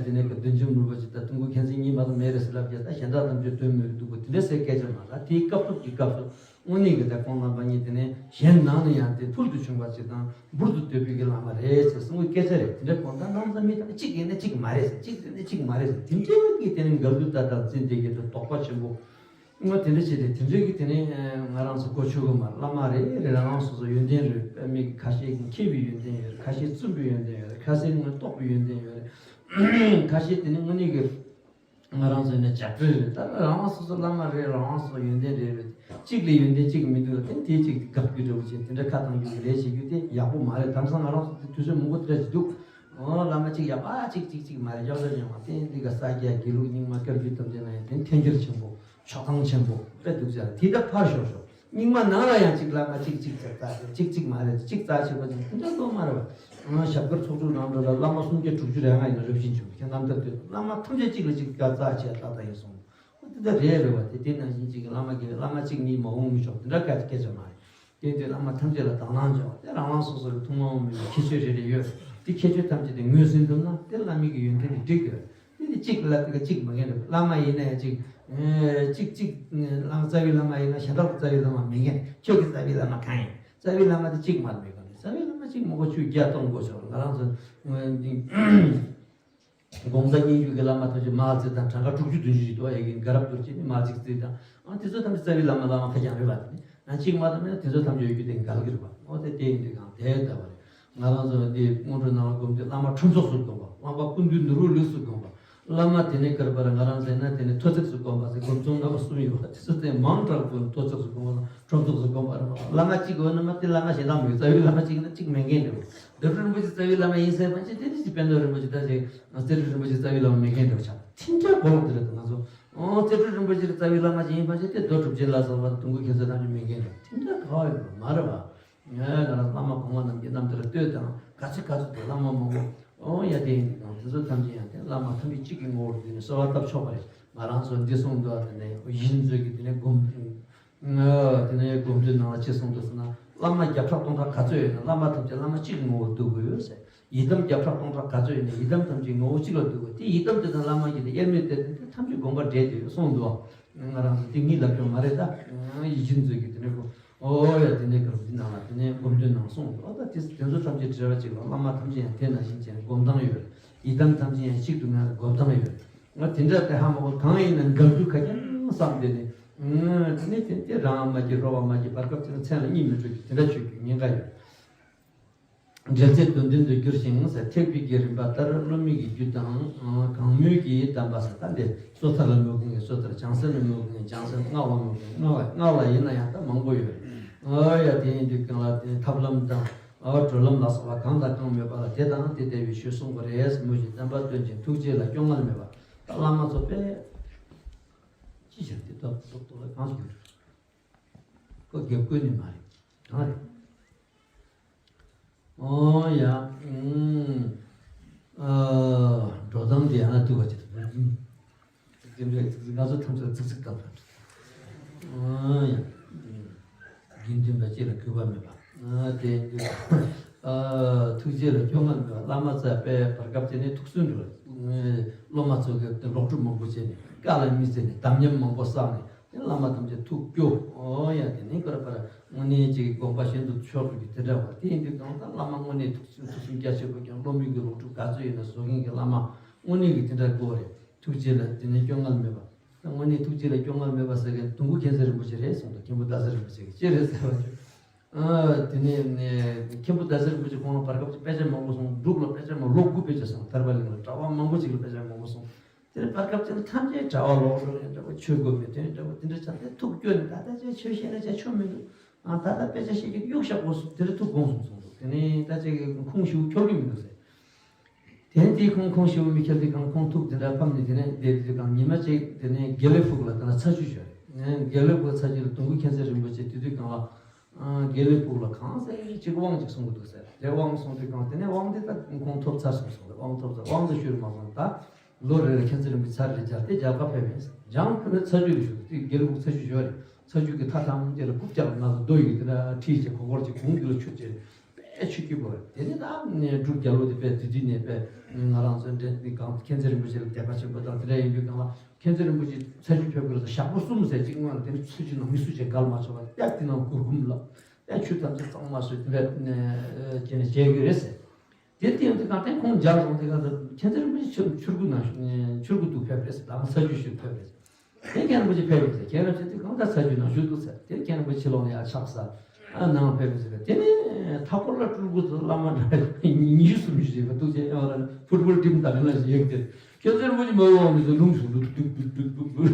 དེ་ནས་གི་བདུད་འཇོམས་རིན་པོ་ཆེ་དང་དུང་སྐུ་མཁྱེན་བརྩེ་གཉིས་མ་གཏོགས་མེད་རེད་ཟེར་ལབ་ཀྱང་ད་གཞན་དག་ཐམས་ཅད་དོན་མི་འདུག་གོ། དེ་འདྲ་ཟེར་སྐད་ཆ་མ་རེད། དེའི་སྐབས་ཐོབ་ཀྱི་སྐབས་སུ། དངོས་གནས་ཀྱི་ད་ཁོང་རྣམ་པ་གཉིས་དེ་ནས་གཞན་ནང་ནས་ཡང་དེ་ཕུལ་དུ་བྱུང་བ་ཞིག་དང་འབུར་དུ་བཏོད་པའི་གི་བླ་མ་རེད་ཅེས་གསུང་གི་སྐད་ཆ་རེད། དེ་འདྲ་གོང་ད་གནམ་ས་མི་དང་གཅིག་ཡིན་ན་གཅིག་མ་རེད་ཟེར། གཅིག་ཡིན་ན་གཅིག་མ་རེད་ཟེར། དེ་འདྲའི་གི་དེ་ནས་འགལ་འདུ་ལྟ་དང་འཛིན་དེ་གི་དོགས་པ་ཆེན་པོ་ངོ་དེ་འདྲ་བྱས་ཏེ་དེ་འདྲའི་གི་དེ་ནས་ང་རང་ཚོ་གོ་ཆོད་གི་མ་རེད། བླ་མ་རེ་རེ་རང་རང་སོ་སོ་ཡོན་ཏན་རེད། དཔེ་མི་ཁ་ཤས་ཀྱི་མཁས་པའི་ཡོན་ཏན་ཡོད་རེད། ཁ་ཤས་བཙུན་པའི་ཡོན་ཏན་ཡོད་རེད། ཁ་ཤས་ངོ་རྟོགས་པའི་ཡོན་ཏན་ཡོད་རེད། ཁ་ཤས་དེ་ནས་དངོས་གནས་ཀྱི་ང་རང་ཚོ་ནས་ཇག་སྤྲེལ་རེད། ད་རང་རང་སོ་སོ་བླ་མ་རེད། རང་རང་སོ་སོ་ཡོན་ཏན་རེད་རེད། གཅིག་ལ་ཡོན་ཏན་གཅིག་མི་འདུག་ལ་དེ་དེ་གཅིག་དགག་རྒྱུ་འདྲ་བོ་བྱས་དེ་འདྲ་ཁ་བཏང་རྒྱུ་གི་ལས་བྱེད་རྒྱུ་དེ་ཡག་པོ་མ་རེད། དེང་སང་ང་རང་ཚོ་དེ་དུས་ཚོད་མང་པོ་དེ་འདྲ་ཞིག་འདུག་ཨོ་བླ་མ་གཅིག་ཡག་པ་གཅིག་གཅིག་གཅིག་མ་རེད། གཡོག་བྱ་ཉམས་པ་དེ་འདི་ག་ས་རྒྱ་དགེ་ལུགས་རྙིང་མ་བཀའ་བརྒྱུད་ཐམས་ཅད་ན་ཡང་དེ་འཐེན་འཁྱེར་ཆེན་པོ་ཕྱོགས་ཐང་ཆེན་པོ་དཔེ་འདུག་ཟེར། དེ་ད་ཕར་ཞོག་ཞོག་རྙིང་མ་ནང་ལ་ཡང་གཅིག་བླ་མ་གཅིག་གཅིག་ཙག་ཙག་རེད། གཅིག་གཅིག་མ་རེད། གཅིག་རྩ་ཆེ་བ་ཅིག་དེ་འདྲ་ལོ་མ་རེད་བ། ང་ཞབས་དཀར་ཚོགས་དྲུག་ནང་འགྲོ་ལ་བླ་མ་སུམ་བརྒྱ་དྲུག་ཅུ་རེ་ལྔ་ཡིན་ན་རབ་བཞིན་བྱུང་ཁྱེད་རྣམ་ཐར་དུས་བླ་མ་ཐམས་ཅད་གཅིག་ལ་གཅིག་དཀར་རྩ་ཆེ་ཏག་ཏག་ཡིན་སོང་། འོ་དེ་འདྲ་རེད་རེད་བ། དེ་དེ་ནང་བཞིན་གཅིག་གི་བླ་མ་དགེ་བའི་བླ་མ་གཅིག་གཉིས་མ་འོང་མི་ཆོག་དེ་འདྲ་སྐད་སྐད་ཆ་མ་རེད། དེ་དུས་བླ་མ་ཐམས་ཅད་ལ་དང་བླངས་བྱས་པ་དེ་རང་རང་སོ་སོ་ལ་ཐུན་མོང་མ་ཡིན་པའི་ཁྱད་ཆོས་རེ་རེ་ཡོད། དེ་ཁྱད་ཆོས་ཐམས་ཅད་དེ་ངོས་ཟིན་ཐུབ་ན་དེ་བླ་མའི་གི་ཡོན་ཏན་དེ་འགྲིག་གི་རེད། དེ་ནི་གཅིག་ལ་དེ་ག་གཅིག་མ་ངན་རེད། བླ་མ་ཡིན་ན་ཡང་གཅིག་ཨེ་གཅིག་གཅིག་བླ་མ་རྩ་བའི་བླ་མ་ཡིན་ན་གཞན་དག་རྩ་བའི་བླ་མ་མི་ངན། ཁྱོད་ཀྱི་རྩ་བའི་བླ་མ་གང་ཡིན། རྩ་བའི་བླ་མ་དེ་གཅིག་མ་མི་གང་རེད། རྩ་བའི་བླ་མ་གཅིག་མ་གོ་ཆུ་བརྒྱ་གཏོང་དགོས་ཆོག་ང་རང་ཚོ་དགོངས་དག་སྙན་བརྒྱུད་ཀྱི་བླ་མ་ཐམས་ཅད་མ་ཧཱ་ཙི་དང་གྲངས་ཀ་དྲུག་ཅུ་བདུན་ཅུ་ཞིག་འདུག་ཨེ་གིན་དགའ་རབ་རྡོ་རྗེ་ནི་མ་ཧཱ་ཙི་ཙི་དང་ཨ་དེ་ཚོ་ཐམས་ཅད་རྩ་བའི་བླ་མ་བླ་མ་ཁ་རྐྱང་རེད་པ། དེ་ནི་ཨ་གཅིག་མ་གཏོགས་མེད་ན་དེ་ཚོ་ཐམས་ཅད་ཡོད་རྒྱུ་དེ་འགལ་གྱི་རེད་པ། ཨོ་དེ་དེ་ཡིན་དུས་གང་དེ་ལྟ་བ་རེད། ང་རང་ཚོ་འདི་སྔོན་འགྲོ་ནང་ལ་སྒོམ་དུས་བླ་མ་ཁྲོམ་ཚོགས་སུ་སྒོམ་པ། བླ་མ་སྐུ་མདུན་ནོར་བུ་ལུགས་སུ་སྒོམ་པ། བླ་མ་དེ་ནས་གར་པར་ང་རང་ཟེར་ན་དེ་ནས་ཐོ་བརྩེགས་སུ་སྒོམ་པ་ཟེར་སྒོམ་ཚུལ་རྣམ་པ་གསུམ་ཡོད་པ། དེ་ཚོ་དེ་མང་དྲགས་པོ་ཐོ་བརྩེགས་སུ་སྒོམ་པ་དང་ཁྲོམ་ཚོགས་སུ་སྒོམ་པ་རེད་པ། བླ་མ་གཅིག་འོ་ན་མ་དེ་བླ་མ་གཞན་དག་མི་ཡོད། རྩ་བའི་བླ་མ་གཅིག་ཡིན་ན་གཅིག་མེད་མཁན་རེད་པ། རྡོ་གྲུབ་རིན་པོ་ཆེ་རྩ་བའི་བླ་མ་ཡིན་ཟེར་བ་ཅིག་དེ་དེ་ཅིག་དཔལ་ལྡན་རིན་པོ་ཆེ་ད་ཅིག་རྩེ་གྲུབ་རིན་པོ་ཆེ་རྩ་བའི་བླ་མ་མེད་མཁན་འདྲ་བོ་ཆགས། དེ་འདྲ་གོ་ལོག་དེ་རེད། ང་ཚོ་ཨོ་རྩེ་གྲུབ་རིན་པོ་ཆེ་རྩ་བའི་བླ་མ་ཅིག་ཡིན་པ་ཅིག་དེ་རྡོ་གྲུབ་ཆེན་ལ་སོགས་པ་དུང་སྐུ་མཁྱེན་བརྩེ་ཐམས་ཅད་མེད་མཁན་འདྲ་བོ་དེ་འདྲ་ག་བ་ཡོད་པ་མ་རེད་པ། ང་རང་བླ་མ་གོང་མ་རྣམས་ཀྱི་རྣམ་ཐར་ལྟོས་དང་ག་ཚོད་ག་ཚོད་དེ་བླ་མ་མང་པོ་ཨོ་ཡ་དེ་ཡིན་དུས་གང་དེ་ཚོ་ཐམས་ཅད་ཡང་དེ་བླ་མ་ཐམས་ཅད་གཅིག་གི་ངོ་བོར་འདུས་ནས་གསོལ་བ་བཏབ་ཆོག་པ་རེད། ང་རང་ཚོ་འདི་གསུངས་འདུག་ཨ། དེ་ནས་ཡིད་བཞིན་མཛོད་ཀྱི་དེ་ནས་སྒོམ་དེ་ནས་སྒོམ་དུས་ནང་ལ་ཅི་གསུངས་འདུག་ཟེར་ན། བླ་མ་བརྒྱ་ཕྲག་སྟོང་ཕྲག་ག་ཚོད་ཡོད་ན་བླ་མ་ཐམས་ཅད་བླ་མ་གཅིག་གི་ངོ་བོར་འདུ་དགོས་ཟེར། ཡི་དམ་བརྒྱ་ཕྲག་སྟོང་ཕྲག་ག་ཚོད་ཡོད་ན་ཡི་དམ་ཐམས་ཅད་ངོ་བོ་གཅིག་ལ་འདུ་དགོས། དེ་ཡི་དམ་དེ་དང་བླ་མ་གཉིས་དེ་དབྱེར་མེད་གཏད་དེ་དེ་ཐམས་ཅད་དགོངས་པ་འགྲེལ་དེ་གསུངས་འདུག་ཨ། ང་རང་ཚོ་དེ་གཉིས་ལབ་ཀྱང་མ་རེད་ད། ཡིད་བཞིན་མཛོད་ཀྱི་དེ་ནས་གོ་ཨོ་ཡ་དེ་ནས་གར་འདི་ནང་ལ་དེ་ནས་སྒོམ་དུས་ནང་གསུངས་འདུག་ཨ། ད་དེ་དེ་ཚོ་ཐམས་ཅད་བྲལ་བ་གཅིག་ལ་བླ་མ་ཐམས་ཅད་ཡང་དེ་ནང་བཞིན་བྱས་ནས་སྒོམ་སྟངས་ཡོད་རེད། ཡི་དམ་ཐམས་ཅད་ཡང་གཅིག་ཏུ་ང་སྒོམ་སྟངས་ཡོད་རེད། ང་དེ་འདྲ་དེ་ཧ་མ་གོ། གང་ཡིན་ན་འགལ་རྒྱུ་ག་རྐྱང་བསམ་དེ་ནས་དེ་ནས་དེ་དེ་རང་མ་གི་རོ་བ་མ་གི་བར་སྐབས་དེ་ན་མཚན་ལ་གཉིས་མི་འགྲོ་གི་དེ་འདྲ་ཆོས་ཀྱི་ཉེན་ཁ་ཡོད། འབྲེལ་ཚད་དོན་ལྡན་དུ་གྱུར་ཅིང་ཟེར། ཐེག་པའི་གི་རིམ་པ་ལྟར་བསླུ་མེད་ཀྱི་རྒྱུ་དང་གང་མོས་ཀྱི་གདམས་པ་ཟེར། ད་འདི་སོ་ཐར་ལ་མོས་མཁན་གྱི་སོ་ཐར། བྱང་སེམས་ལ་མོས་མཁན་བྱང་སེམས། སྔགས་ལ་མོས་མཁན་སྔགས། སྔགས་ལ་ཡིན་ན་ཡང་ད་མང་པོ་ཡོད་རེད། ཨོ་ཡ་དེ་ཡིན་དུས་གང་ལ་དེ་ཐབས་ལམ་དང་ཨོ་གྲོལ་ལམ་ལ་སོགས་པ་གང་དང་གང་མོས་པ་ལ་དེ་དང་དེ་ལྟ་བུའི་ཆོས་གསུངས་པ་རེད་ཟེར་མོས་ཤིང་བསྟན་པ་སྟོན་ཅིང་ཐུགས་རྗེ་ལ་སྐྱོ་ངལ་མེད་པ། ད་བླ་མ་ཚོ་དཔེ་ཅི་བྱ་དེ་ཏོག་ཏོག་ཏོག་ལ་གང་གྱུར། ཁོ་རྒྱབ་བཀོད་ནི་མ་རེད། གང་རེད། ཨོ་ཡ། ཨུམ། ཨ། འགྲོ་སྟངས་དེ་ཡང་ན་ཐུག་པ་ཅིག་ཏུ། ཨུམ། དེ་འདྲའི་ང་ཚོ་ཐམས་ཅད་ཚིག་ཚིག་བཏང་བ། གུས་པ་མེད་པ། ཨ་དེ་ཡིན་དུས། ཨ་ཐུགས་རྗེ་ལ་སྐྱོ་ངལ་མེད་པ། བླ་མ་ཚོ་དཔེ་བར་སྐབས་དེ་ནས་ཐུགས་སུན་འགྲོ། སློབ་མ་ཚོ་གི་ལོག་སྒྲུབ་མང་པོ་བྱས་ནས་བཀའ་ལ་མི་བརྩེ་ནས་དམ་ཉམས་མང་པོ་བསགས་ནས། དེ་བླ་མ་ཐམས་ཅད་ཐུགས་སྐྱོ། ཨོ་ཡ། དེ་ནས་ཁོ་ར་ཕར་དངོས་གནས་ཅིག་དགོངས་པ་ཞེ་པོ་ཆོག་གི་དེ་འདྲ་བ། དེ་ཡིན་དུས་གང་ལྟར་བླ་མ་དངོས་གནས་ཐུགས་སེམས་ཐུགས་སེམས་རྒྱ་ཆེ་པོ་ཀྱང་སློབ་མའི་གི་ལོག་སྒྲུབ་ག་ཚོད་ཡིན་ན་བཟོ་མཁན་གྱི་བླ་མ་དངོས་གནས་ཀྱི་དེ་འདྲ་དགོས་རེད། ཐུགས་རྗེ་ལ་དེ་ནས་སྐྱོ་ངལ་མེད་པ། དངོས་གནས་ཐུགས་རྗེ་ལ་སྐྱོ་ངལ་མེད་པ་ཟེར་མཁན་དུང་དཀར་མཁྱེན་བརྩེ་རིན་པོ་ཆེ་རེད་གསུངས་འདུག། མཁན་པོ་ཟླ་ཟེར་རིན་པོ་ཆེ་གིས་ཅི་རེད་ཟེར་བ་ཅིག། ཨ་དེ་ནས་ནས་མཁན་པོ་ཟླ་ཟེར་རིན་པོ་ཆེ་ཁོང་ལ་བར་སྐབས་ཀྱི་དཔེ་ཆ་མང་པོ་གསུངས། འབྲུག་ལ་དཔེ་ཆ་མང་ལོ་དགུ་དཔེ་ཆ་གསུངས། ཐར་པ་གླིང་ལ་གྲྭ་པ་མང་པོ་ཅིག་ལ་དཔེ་ཆ་མང་པོ་གསུངས། དེ་ནས་བར་སྐབས་ཅིག་ལ་ཐམས་ཅད་གྲྭ་པ་ལོག་འགྲོ་ཡང་འདྲ་པོ། ཆོས་དགོས་མི་དོན་འདྲ་པོ། དེ་འདྲ་ཆགས་ཏེ་ཐུགས་སྐྱོ་ནས། ད་ལྟ་ཅིག་ཆོས་བཤད་ན་ཅིག་ཆོ་མི་འདུག། ཨ་ད་ལྟ་དཔེ་ཆ་བཤད་རྒྱུ་གཡུག་བཞག་དགོས་སོང་། དེ་རིང་ཐུགས་དགོངས་སོང་གསུངས་འདུག། དེ་ནས་ད་ཅིག་ཁུངས་ཞིག་འཁྱོལ་གྱི་མི་འདུག་ཟེར། དེ་ནས་དེའི་ཁུངས་ཁུངས་ཞིག་མི་འཁྱོལ་དུས་གང་ཁོང་ཐུགས་དེ་འདྲ་ཕམ་ནས། དེ་ནས་བསྡད་དུས་གང་ཉི་མ་གཅིག་དེ་ནས་དགེ་ལེགས་ཕུག་ལ་དེ་ན་ཚ་བཅུད་ཤོར་རེད། དགེ་ལེགས་ཕུག་ཚ་བཅུད་ལ་དུང་དཀར་མཁྱེན་བརྩེ་རིན་པོ་ཆེ་དེ་དུས་གང་ལ། ཨ་དགེ་ལེགས་ཕུག་ལ་གང་ཟེར་ཅིག་དབང་ཅིག་གསུང་གི་འདུག་ཟེར། དེ་དབང་གསུང་དུས་གང་དེ་ནས་དབང་དེ་ད་ཁོང་ཐོབ་ཚར་སོང་གསུངས། དབང་ཐོབ་ཚར། དབང་དེ་ཤུལ་མ་སོང་། ད་ལོ་རེ་རེ་མཁྱེན་བརྩེ་རིན་པོ་ཆེ་ཚར་རེ་སྦྱར་ཏེ་མཇལ་ཁ་ཕེབས་ཡིན་ཟེར། འཇང་ཁོ་ནས་ཚ་བཅུད་ལ་ཞུགས་ཏེ། དགེ་ལེགས་ཕུག་ཚ་བཅུད་ཞོར་རེད། ཚ་བཅུད་ཀྱི་མཐའ་ཐམས་ཅད་ལ་རྐུབ་བཀྱག་ནང་དུ་རྡོ་ཡིས་དེ་འདྲ་ཁྲིད་བྱས། གོ་འཁོར་གྱི་གུང་གི་ལ་ཆུ་བྱས། དཔེ་ཆུ་སྐྱིད་པོ་རེད། དེ་ནས་ད་འབྲུག་རྒྱལ་པོ་དེ་དཔེ་དེ་དུས་ནས་དཔེ་ང་རང་ཚོ་འདྲ་འདི་གང་མཁྱེན་བརྩེ་རིན་པོ་ཆེ་ལ་དད་པ་ཆེན་པོ་དང་དེ་འདྲ་ཡིན་དུས་གང་ལ། མཁྱེན་བརྩེ་རིན་པོ་ཆེ་ཚ་བཅུད་ཕེབས་དགོས་ཟེར། ཞག་པོ་གསུམ་ཟེར་གཅིག་སྔོན་ལ། དེ་ནས་ཚ་བཅུད་ནང་མི་སུ་ཅིག་འགལ་མ་ཆོག་པ། ཏག་དེ་ནང་གུར་གུམ་ལ་ཏག་ཆུ་ཐམས་ཅད་གཙང་མ་བཟོས། དེ་འདྲ་བྱས་ནས་བྱས་ཡོད་རེད་ཟེར། དེ་དེ་ཡང་དེ་གང་ཐད་ཁོང་མཇལ་སོང་། དེ་གང་དུ་མཁྱེན་བརྩེ་རིན་པོ་ཆེ་ཆུ་ཆུར་གུ་ནང་ཆུར་གུ་འདུག་ཕེབས་རེད་ཟེར། ད་ཚ་བཅུད་ཞིག་ཕེབས་རེད་ཟེར། དེ་མཁན་རིན་པོ་ཆེ་ཕེབས་ཡོད་ཟེར། མཁན་རིན་པོ་ཆེ་དེ་གང་ལྟར་ཚ་བཅུད་ནང་བཞུགས་འདུག་ཟེར། དེ་མཁན་རིན་པོ་ཆེ་ལོག་ནས་ཡར་ཆགས་ས། ཨ་ནང་ཕེབས་ཟེར། དེ་ནས་མཐའ་འཁོར་ལ་སྤྲུལ་སྐུ་ཚོ་བླ་མ་འདྲ་ཉི་ཤུ་སུམ་ཅུ་ཞིག་འདུག་ཅེས། ཡང་ལ་ཕུཊ་བོལ་ཊིམ་དང་ལེན་ལ་ཞིག་ཡོད་དེ། མཁན་ཆེན་རིན་པོ་ཆེ་མ་འོངས་ནས་ལུང་གསུང་འདུག། ཏུག་ཏུག་ཏུག་ཏུག་ཏུག།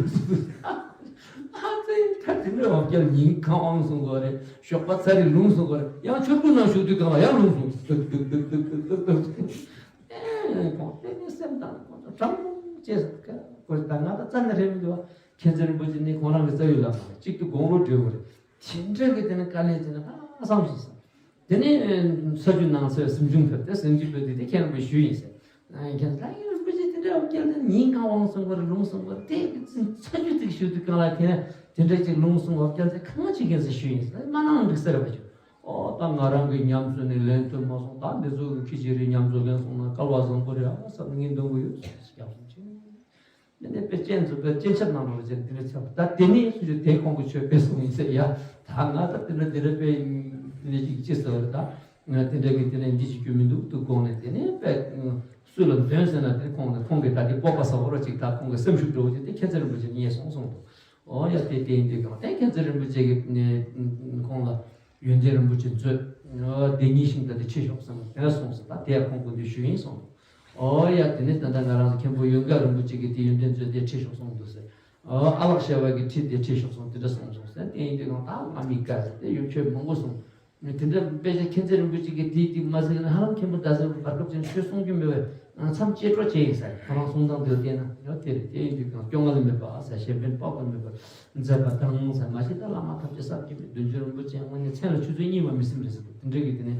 ཨ་ཙི། ད་དེ་འདྲ་འོ་བརྒྱལ། ཉིན་གང་དབང་གསུང་དགོས་རེད། ཞོགས་པ་ཚ་རེ་ལུང་གསུང་དགོས་རེད། ཡང་ཆུར་གུ་ནང་བཞུགས་དུས་གང་ལ་ཡང་ལུང་གསུང་། ཏུག་ཏུག་ཏུག་ཏུག་ཏུག་ཏུག་ཏུག། ཨེ་ཁོང་དེ་ནས་སེམས་དང་ཁོང་ཚོ་གྲང་མོ་བྱས་ཟེར། ཁོ་ད་ང་ད་རྩ་ནས་རེད་མི་འདུག་བ། མཁན་ཆེན་རིན་པོ་ཆེ་ནི་ཁོང་རང་གི་རྩ་བའི་བླ་མ་རེད། གཅིག་ཏུ་དགུང་ལོ་བགྲེས་པོ་རེད། དེ་འདྲ་གི་དེ་ནི་དཀའ་ལས་བྱས་ན་ཧང་སང་ཞིག་སོང་། དེ་ནས་ཚ་བཅུད་ནང་ཚོས་གཟིམ་ཆུང་ཕེབས་ཏེ། གཟིམ་ཆུང་ཕེབས་དུས་དེ་མཁན་རིན་པོ་ཞུས་ཡིན་ཟེར། མཁན་ད་ཡིན་རིན་པོ་ཆེ་དེ་འདྲ་འོ་བརྒྱལ་ཏེ་ཉིན་གང་དབང་གསུང་དགོས་རེད། ལུང་གསུང་དགོས་རེད། དེ་ཚ་བཅུད་ཅིག་ཞུ་དུས་གང་ལ་དེ་དེ་འདྲ་ཅིག་ལུང་གསུང་འོ་བརྒྱལ་ཏེ་གང་བྱེད་མཁན་ཟེར་ཞུས་ཡིན་ཟེར། མ་གནང་འགྲིག་ས་རེད་པ་ཅིག། ཨོ་ད་ང་རང་གིས་ཉམས་བཟོས་ནས་ལེན་ཐུབ་མ་སོང་། ད་འདི་ཚོ་གི་ཁྱི་ཅིག་རེད། ཉམས་བཟོ་ལེན་སོང་ན་སྐལ་བ་བཟང་པོ་རེད་ཨ་བསམ་ནས་ངས་འདོན་གི་ཡོད་ཟེར། རྒྱབ་སོང་ཅི། མི་ནས་དཔེ་སྤྱན་ཚོ་དཔེ་སྤྱན་ཆབ་ནང་ལོགས་ཅན་དེ་འདྲ་ཆགས། ད་དེ་ནས་སུ་ཞིག་དེ་ཁོང་གི་ཆོས་དཔེ་གསུངས་ཡིན་ཟེར་ཡ། ད་ང་ད་དེ་འདྲ་དེ་འདྲ་དཔེ་ནས་ཅིག་ཅི་ཟེར་བ་རེད། ད་ང་དེ་འདྲ་གི་དེ་ནས་འདི་ཅིག་རྒྱུ་མི་འདུག་ཏུ་དགོངས་ནས། དེ་ནས་དཔེ་སུ་ལ་འདོན་ཟེར་ན་དེ་ཁོང་ནས་ཁོང་གི་ད་དེ་སྤོབས་པ་ཟ་བོ་ར་ཅིག་ད་ཁོང་གི་སེམས་ཤུགས་འགྲོ་བ་ཅིག་དེ་མཁྱེན་བརྩེ་རིན་པོ་ཆེ་ཉེས་སོང་གསུངས་འདུག། ཨོ་ཡ། དེ་དེ་ཡིན་དུས་གང་དེ་མཁྱེན་བརྩེ་རིན་པོ་ཆེ་གི་ཁོང་ལ། ཡོན་ཏན་རིན་པོ་ཆེ་མཛོད། ཨ་བདེན་གཉིས་ཤིང་རྟ་དེ་ཁྲིད་ཤོག་ཟེར་ནས་དེ་ནས་གསུངས་སོང་། ད་དེ་ཡང་ཁོང་སྐུ་མདུན་ཞུས་ཡིན་གསུངས། ཨོ་ཡ། དེ་ནས་ད་ལྟ་ང་རང་ཚོ་མཁན་པོ་ཡོན་ག་རིན་པོ་ཆེ་གིས་དེ་ཡོན་ཏན་མཛོད་དེ་ཁྲིད་ཤོག་གསུངས་འདུག་ཟེར། ཨོ་ཨ་ལགས་ཤ་བ་གིས་ཁྲིད་དེ་ཁྲིད་ཤོག་གསུངས། དེ་འདྲ་གསུངས་སོང་ཟེར། དེ་ཡིན་དུས་ང་ད་ང་མི་དགའ་ཟེར། དེ་ཡོད་ཆོས་མང་པོ་གསུངས། དེ་འདྲ་དཔེ་ཆ་མཁྱེན་བརྩེ་རིན་པོ་ཆེ་གིས་དེའི་དེ་མ་ཟེར་ན་ཧ་ལམ་མཁན་པོ་ཟླ་ཟེར་བར་སྐབས་ཅན་ཆོས་གསུང་རྒྱུ་མེད་པའི་མཚམས་བཅད་འགྲོ་བྱས་ཡིན་ཟེར། ཁོ་རང་གསུང་སྟངས་དེ་བལྟས་ན་ཡང་དེ་རེད། དེ་ཡིན་དུས་ཀྱང་སྐྱོ་ངལ་མེད་པ་ཟེར། གཞན་ཕན་དཔའ་བོ་མེད་པར་མཛད་པ་དང་ཟེར། མ་གཞི་ད་བླ་མ་ཐམས་ཅད་བསམ་གྱིས་མི། བདུད་འཇོམས་རིན་པོ་ཆེ་དངོས་གནས་མཚན་ལ་ཆུ་ཚོད་གཉིས་པ་མི་སེམས་རེད་ཟེར། དེ་འདྲ་གི་དེ་ནས་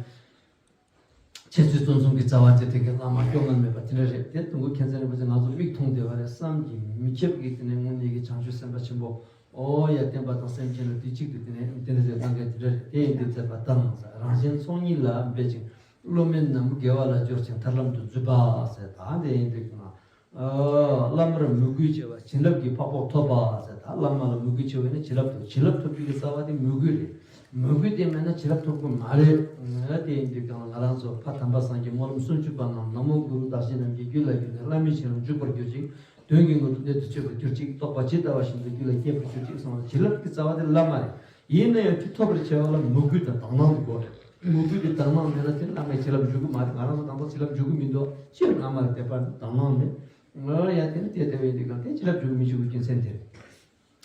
འཆད་རྩོད་རྩོམ་གསུམ་གྱི་རྩ་བ་དེ་དེ་གའི་བླ་མ་སྐྱོ་ངལ་མེད་པ་དེ་འདྲ་རེད། དེ་དུང་དཀར་མཁྱེན་བརྩེ་རིན་པོ་ཆེ་ང་ཚོ་མིག་མཐོང་བདེ་བ་རེད། བསམ་གྱིས་མི་ཁྱབ་ཀྱི་དེ་ནས་དངོས་གནས་ཀྱི་བྱང་ཆུབ་སེམས་དཔའ་ཆེན་པོ། ཨོ་ཡ། བསྟན་པ་དང་སེམས་ཅན་ལ་དུས་གཅིག་ཏུ་དེ་ནས་དེ་འདྲ་ཟེར་གནང་མཁན་དེ་འདྲ་རེད། དེ་ཡིན་དུས་མཛད་པ་དང་ཟེར། རང་གཞན་ཚོགས་གཉིས་ལ་འབད་ཅིང་། བློ་དམན་རྣམས་དགེ་བ་ལ་སྦྱོར་ཞིང་ཐར་ལམ་དུ་འཛུད་པ་ཟེར། ད་དེ་ཡིན་དུས་ཀྱང་། ཨ་བླ་མར་མོས་གུས་ཆེ་བ་བྱིན་རླབས་ཀྱི་འཕགས་པོ་ཐོབ་པ་ཟེར། ད་བླ་མ་ལ་མོས་གུས་ཆེ་བས་ནི་བྱིན་རླབས་ཐོབ། བྱིན་རླབས་ཐོབ་རྒྱུ་གི་རྩ་བ་དེ་མོས་གུས་རེད། མོས་གུས་དེ་མེད་ན་བྱིན་རླབས་ཐོབ་ཀྱི་མ་རེད། ཨ་དེ་ཡིན་དུས་ཀྱང་ང་རང་ཚོ་ཕ་དམ་པ་སངས་རྒྱས་སྨོན་ལམ་སུམ་ཅུ་པ་རྣམས། ན་མོ་གུ་རུ་བདག་གཞན་རྣམས་ཀྱི་རྒྱུད་ལ་གྱུར་ནས། བླ་མའི་བྱིན་རླབས་འཇུག་པར་གྱུར་ཅིག། དོན་གྱི་ངོ་བོ་གནད་དུ་གཅོད་པར་གྱུར་ཅིག། རྟོགས་པ་ཇི་ལྟ་བ་བཞིན་དུ་རྒྱུད་ལ་སྐྱེ་བར་གྱུར་ཅིག་གསུངས་པ། བྱིན་རླབས་ཀྱི་རྩ་བ་དེ་བླ་མ་རེད། ཡིན་ན་ཡང་དེ་ཐོབ་པར་བྱ་བ་ལ་མོས་གུས་དང་དག་སྣང་དགོས་རེད། མོས་གུས་དེ་དག་སྣང་མེད་ན་དེ་བླ་མའི་བྱིན་རླབས་འཇུག་གི་མ་རེད། ང་རང་ཚོ་དང་པོ་བྱིན་རླབས་འཇུག་གི་མི་འདུག། སྤྱིར་བླ་མ་ལ་དད་པ་དག་སྣང་མེད། ང་ཡ་དེ་ནི་དེ་དེ་བས་འདི་གང་དེ་བྱིན་རླབས་འཇུག་མི་འཇུག་གི་རྒྱུ་མཚན་དེ་རེད།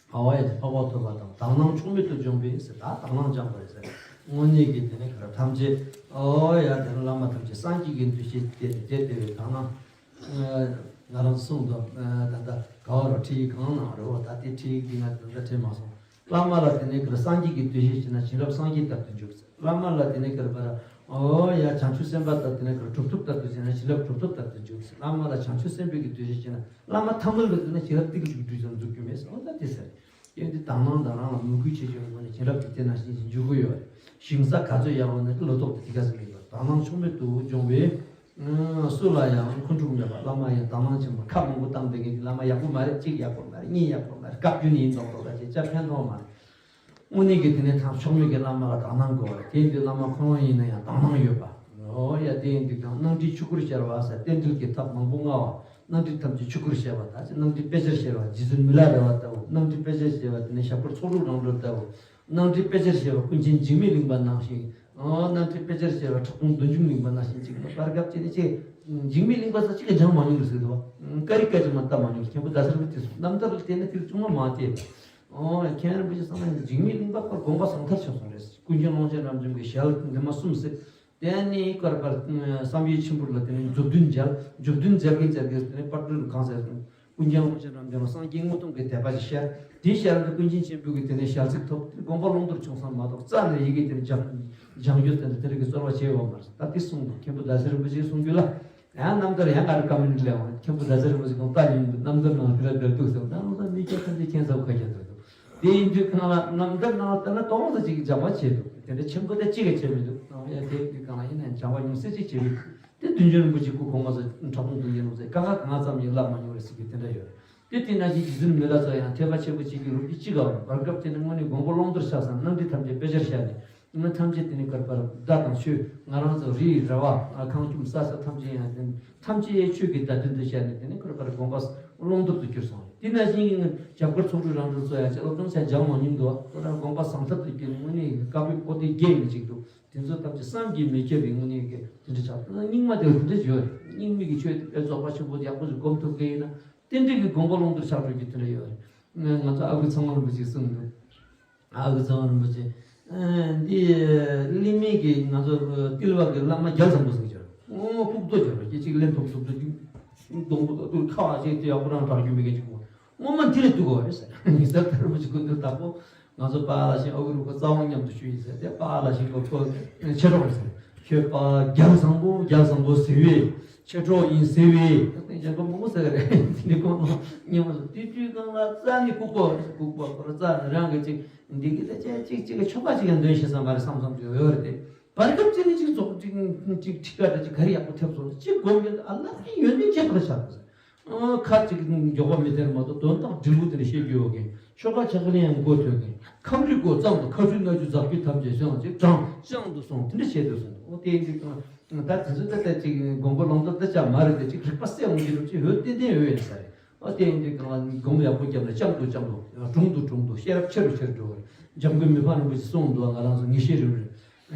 ཨ་བ་ཡ་དེ་འཕགས་པ་ཐོབ་པ་དང་དག་སྣང་ཕྱོགས་མེད་དུ་འབྱོངས་པས་ཟེར། ད་དག་སྣང་སྦྱངས་པ་རེད་ཟེར། དངོས་གནས་ཀྱི་དེ་ནི་ག་ར་ཐམས་ཅད། ཨོ་ཡ་དེ་ནི་བླ་མ་ཐམས་ཅད་སངས་རྒྱས་ཀྱི་འདུ་ཤེས་དེ་དེ་དེ་བས་དག་སྣང་། ང་རང་གསུངས་དང་། ད་ལྟ་ག་བ་རུ་ཁྲིད་གང་གནང་རེད་བ། ད་ལྟའི་ཁྲིད་ཀྱི་ང་ད་ལྟ་ཁྲིད་མ་སོང་། བླ་མ་ལ་དེ་ནས་ཀར་སངས་རྒྱས་ཀྱི་འདུ་ཤེས་བྱས་ན་བྱིན་རླབས་སངས་རྒྱས་ལྟར་དུ་འཇུག། བླ་མ་ལ་དེ་ནས་ཀར་པར་ཨོ་ཡ་བྱང་ཆུབ་སེམས་དཔའ་ལྟར་དེ་ནས་ཀར་གྲུབ་ཐོབ་ལྟར་དུ་བྱས་ན་བྱིན་རླབས་གྲུབ་ཐོབ་ལྟར་དུ་འཇུག། བླ་མ་ལ་བྱང་ཆུབ་སེམས་དཔའི་གི་འདུ་ཤེས་བྱས་ན་བླ་མ་ཐ་མལ་པའི་དེ་ནས་བྱིན་རླབས་ཏིག་ཏིག་འགྲུབ་ཙམ་འཛུགས་རྒྱུ་མེད་ཟེར། ཨོ་ད་དེ་ཟེར། ཡོན་ཏན་དག་སྣང་དང་རང་ལ་མོས་གུས་ཆེ་ཆེ་བའི་སྒོ་ནས། བྱིན་རླབས་ཀྱི་དེ་ནང་བཞིན་ཞིག་འཇུག་གི་ཡོད་རེད། ཞིང་ས་ག་ཚོད་ཡག་པོ་ན་ལོ་ཏོག་དེ་དེ་ག་ཚོད་ཡོད་པ། དག་སྣང་ཕྱོགས་མེད་དུ་སྦྱོང་བས། སུ་ལ་ཡང་འཁོན་འཁྲུག་མེད་པ། བླ་མ་ཡང་དག་སྣང་ཆེན་པོ་ཁ་མང་པོ་བཏང་བསྡད་མཁན་གྱི་བླ་མ་ཡག་པོ་མ་རེད། གཅིག་ཡག་པོ་མ་རེད། གཉིས་ཡག་པོ་མ་རེད། བཀའ་བརྒྱུད་ནས་ཡིན་མདོག་མདོག་ལ་བྱས་ཅ་ཕན་ཐོགས་མ་རེད། དངོས་གནས་ཀྱི་དེ་ནས་ཐང་ཕྱོགས་མེད་ཀྱི་བླ་མ་ལ་དག་སྣང་དགོས་པ་རེད། དེ་ཡིན་དུས་བླ་མ་ཁོ་རང་ཡིན་ན་ཡང་དག་སྣང་ཡོད་པ། ཨོ་ཡ། དེ་ཡིན་དུས་ཀྱང་སྣང་སྒྲིལ་ཆོས་སྐུར་ཤར་བ་ཟེར། རྟེན་འབྲེལ་གྱི་ཐབས་མང་པོ་མངའ་བ། སྣང་སྒྲིལ་ཐམས་ཅད་ཆོས་སྐུར་ཤར་བ། ད་ཅི་སྣང་སྒྲིལ་དཔེ་ཆར་ཤར་བ་རྗེ་བཙུན་མི་ལ་རས་པ་ལྟ་བུ། སྣང་སྒྲིལ་དཔེ་ཆར་ཤར་བ་དེ་ནས་ཞབས་དཀར་ཚོགས་དྲུག་རང་གྲོལ་ལྟ་བུ། སྣང་སྒྲིལ་དཔེ་ཆར་ཤར་བ་ཀུན་མཁྱེན་འཇིགས་མེད་གླིང་པ་ནང་བཞིན། ཨོ། སྣང་སྒྲིལ་དཔེ་ཆར་ཤར་བ་ཁྲག་འཐུང་བདུད་འཇོམས་གླིང་པ་ནང་བཞིན་ཅིག་བར་སྐབས་ཅིག་ནས་ཅིག་འཇིགས་མེད་གླིང་པ་ས་གཅིག་གི་སྦྱང་མ་མྱོང་གི་ཟེར་འདུག་བ། ཀ་རི་ཀ་ཅིག་མ་བལྟ་མ་མྱོང་། མཁན་པོ་ཟླ་ཟེར་བ་དེ་སོང་རྣམ་ཐར་ལ་བལྟས་ན་དེ་ཅུང་མ་མ་བལྟས། ཨོ། མཁན་རིན་པོ་ཆེ་སོང་ན་འཇིགས་མེད་གླིང་པ་ཁོ་དགོངས་པ་ཟང་ཐལ་ཆགས་སོང་རེད། ཀུན་མཁྱེན་ཀློང་ཆེན་རབ་འབྱམས་ཀྱི་ཞལ་འདི་མ་གསུམ་ཟེར། དེ་ནས་ཀར་པར་བསམ་ཡས་མཆིམས་ཕུར་ལ་དེ་ནས་མཛུབ་སྟོན་མཇལ། མཛུབ་སྟོན་མཇལ་གིན་མཇལ་གིན་དེ་ནས་པར་སྐྲུན་གང་ཟེར་སོང་། ཀུན་མཁྱེན་ཀློང་ཆེན་རབ་འབྱམས་ལ་སངས་རྒྱས་དངོས་སྟོང་གི་དད་པ་ཞིག་ཤར། དེའི་ཞལ་དུ་ཀུན་མཁྱེན་ཆེན་པོ་གི་དེ་ནས་ཞལ་གཟིགས་ཐོབ། དེ་དགོངས་པ་ཀློང་རྡོལ་བྱུང་ས་མ་གཏོགས་རྩ་ནས་ཡི་གེ་དེ་ནས་སྦྱང་སྦྱང་རྒྱུ་དེ་འདྲ་དེ་རིགས་ཀྱི་རྩོལ་བ་བྱས་ཡོད་མ་རེད། ད་དེ་གསུངས་འདུག་མཁན་པོ་ཟླ་ཟེར་རིན་པོ་ཆེས་གསུང་རྒྱུ་ལ། ཡང་རྣམ་ཐར་ཡང་ག་རེ་བཀའ་མོལ་སླེབས་འོང་། མཁན་པོ་ཟླ་ཟེར་རིན་པོ་ཆེ་དང་ལྟ་ཡིན་འདུག་རྣམ་ཐར་ནང་དེ་ལ་འབྲེལ་འདུག་ཟེར་ན་ལོ་ད་མི་སྐྱ་ཐམས་ཅད་མཁྱེན་ཚར་བ་ཁ་ཁྱེར་འདུག་དེ་ཡིན་དུས་གང་ལ་རྣམ་ཐར་ནང་ལྟ་ན་ཏོག་ཙམ་ཅིག་སྦྱང་བ་བྱས་འདུག་དེ་འདྲ་ཆེན་པོ་དེ་གཅིག་ག་བྱས་མི་འདུག་ཡང་དེ་ཡིན་དུས་གང་ལ་ཡིན་ན་ཡང་སྦྱང་བ་ཉུང་ཟད་ཅིག་བྱས་པས། དེ་བདུད་འཇོམས་རིན་པོ་ཆེ་སྐུ་གོང་མ་ཚོ་ཁྲག་འཐུང་བདུད་འཇོམས་རིན་པོ་ཆེ་ཀ་ཁ་གང་ཙམ་ཡིན་བསླབ་མ་མྱོང་རེད་ཟེར་གྱི་དེ་འདྲ་ཡོད་རེད། དེ་དེ་ན་གི་རྗེ་བཙུན་མི་ལ་ཚོ་ཡང་ཐེག་པ་ཆེན་པོ་གཅིག་གི་ལུགས་ཀྱི་གཅིག་གམ་བར་སྐབས་དེ་ནི་དངོས་གནས་དགོངས་པ་ཀློང་རྡོལ་ཆགས་སམ་སྣང་སྒྲིལ་ཐམས་ཅད་དཔེ་ཆར་ཤར་ནས། ཐམས་ཅད་དེ་ནི་གར་པར་བརྡ་དང་ཆོས་ང་རང་ཚོ་རིའི་ར་བ་ཁང་ཁྱུམ་ས་ས་ཐམས་ཅད་ཡང་དེ་ཐམས་ཅད་ཆོས་ཀྱི་བརྡ་དོན་དུ་ཤར་ནས་དེ་ནི་གར་པར་དགོངས་པ་ཀློང་རྡོལ་དུ་གྱུར་སོང་། དེ་ན་བཞིན་ཞབས་དཀར་ཚོགས་དྲུག་རང་གྲོལ་ཚོ་ཡང་ཆེ་སློབ་སྦྱོང་བྱས་སྦྱང་མ་མྱོང་འདུག་ཁོ་རང་དགོངས་པ་ཟང་ཐལ་དུ་གྱུར་ནས་དངོས་གནས་དཀའ་བའི་པོ་ཏི་རྒྱས་མི་གཅིག་འདུག་དེ་ཚོ་ཐམས་ཅད་བསམ་གྱིས་མི་ཁྱབ་པའི་དངོས་གནས་ཀྱི་དེ་འདྲ་ཆགས། སྙིགས་མ་དེ་དེ་འདྲ་བརྗོད་རེད། སྙིགས་མའི་གི་ཆོས་དེ་དཔེ་རྫོགས་པ་ཆེན་པོ་ཡག་པོ་ཞིག་སྒོམ་ཐུབ་མཁན་ཡིན་ན་རྟེན་འབྲེལ་གྱི་དགོངས་པ་ཀློང་རྡོལ་ཆགས་འགྲོ་རྒྱུ་དེ་འདྲ་ཡོད་རེད། ང་ཚོ་ཨ་ཁུ་ཚང་མ་རིན་པོ་ཆེས་གསུངས་འདུག་ཨ་ཁུ་ཚང་མ་རིན་པོ་ཆེ། འདི་གླིང་མི་གི་ང་ཚོ་ཏིལ་བ་གི་བླ་མ་རྒྱལ་བཟང་པོ་ཟེར་གྱི་ཡོད་རེད། ཨོ་ཕུགས་རྡོ་ཅོག་རེད། སྐད་ཅིག་ལེན་ཐུབ་ཐུབ་ཐུབ་ཅིག་སྡོང་པོ་ཏོག་ཏོག་ཁ་བ་ཅིག་དེ་ཡག་པོ་རང་དྲག་རྒྱུ་མེད་མཁན་ཅིག་གོ། སྔོན་མ་འདི་ལས་སྡུག་གོ་རེད་ཟེར། ངེད་ཚོ་དར་པོ་ཅིག་ཀུན་ཏུ་བདག་པོ། ང་ཚོ་པཱ་ལགས་ཤིང་ཨ་ཁུ་རུ་ཁོ་རྩ་དབང་མཉམ་དུ་ཞུ་ཡིན་ཟེར་ཏེ། པཱ་ལགས་ཤིང་ཁོ་ཁོ་མཆེད་གྲོགས་ཟེར། ཁྱོད་པཱ་རྒྱལ་བཟང་པོ་རྒྱལ་བཟང་པོ་ཟེར་བས་མཆེད་གྲོགས་ཡིན་ཟེར་བས། ད་གཞན་པ་མང་པོ་ཟེར་གི་རེད། དེ་ནི་ཁོང་ལ་སྙན་མོ་ཟེར། དེ་དུས་སྒང་ལ་རྩ་ནི་ལྐུགས་པ་ལྐུགས་པ་ཁོ་ར་རྩ་ནི་རང་གི་ཅིག་འདི་གི་ད་ཅིག་ཅིག་ཅིག་གི་ཆོ་ག་ཅིག་ཡང་འདོན་ཤེས་ས་མ་རེད་བསམ་བསམ་ཅིག་ཡོད་རེད་དེ། བར་སྐབས་ཅིག་ནི་ཅིག་རྫོགས་ཅིག་ཅིག་ཁྲི་ཀ་འདྲ་ཅིག་ག་རེ་ཡག་པོ་ཐེབས་སོང་ཅིག་སྒོམ་ཡོད། ཨ་ལ་ཡོན་ཏན་ཁྱད་པར་ཆགས་པ་ཟེར། ཨ་ཁ་ཅིག་མགྱོགས་པ་མི་ཐེར་མ་གཏོགས་དོན་དག་འབྲིང་པོ་དེ་འདྲ་བཤད་རྒྱུ་ཡོད་མཁན། ཆོ་ག་ཆ་ག་ལ་ཡང་མགོ་ཐོན་མཁན། ཁམས་རིགས་སྐོར་ཙམ་དུ་ཁ་ཆུ་སྣ་ཆུ་འཛག་རྒྱུ་ཐམས་ཅད་བཤང་ཅིག་དྲང་བཤང་དུ་སོང་དེ་འདྲ་བྱས་འདུག་སོང་། ཨོ་དེ་ཡིན་དུས་ད་དེ་ཚོ་ད་ལྟ་ཅིག་དགོངས་པ་ཀློང་རྡོལ་ད་ཆ་མ་རེད་དེ། ཅིག་རིག་པ་གསལ་འོང་གི་རེད། ཅིག་འོད་ཏན་ཏན་འོད་ཡོད་ས་རེད། ཨོ་དེ་ཡིན་དུས་གང་ལ་སྒོམ་ཡག་པོ་བརྒྱབ་ན་ལྕང་དུ་ལྕང་དུ་གྲུང་དུ་གྲུང་དུ་ཤེས་རབ་ཆེ་རུ་ཆེ་རུ་འགྲོ་བ་རེད། འཇམ་མགོན་མི་ཕམ་རིན་པོ་ཆེས་གསུངས་འདུག་ང་རང་ཚོ་ངེས་ཤེས་རིག་པ་རེད།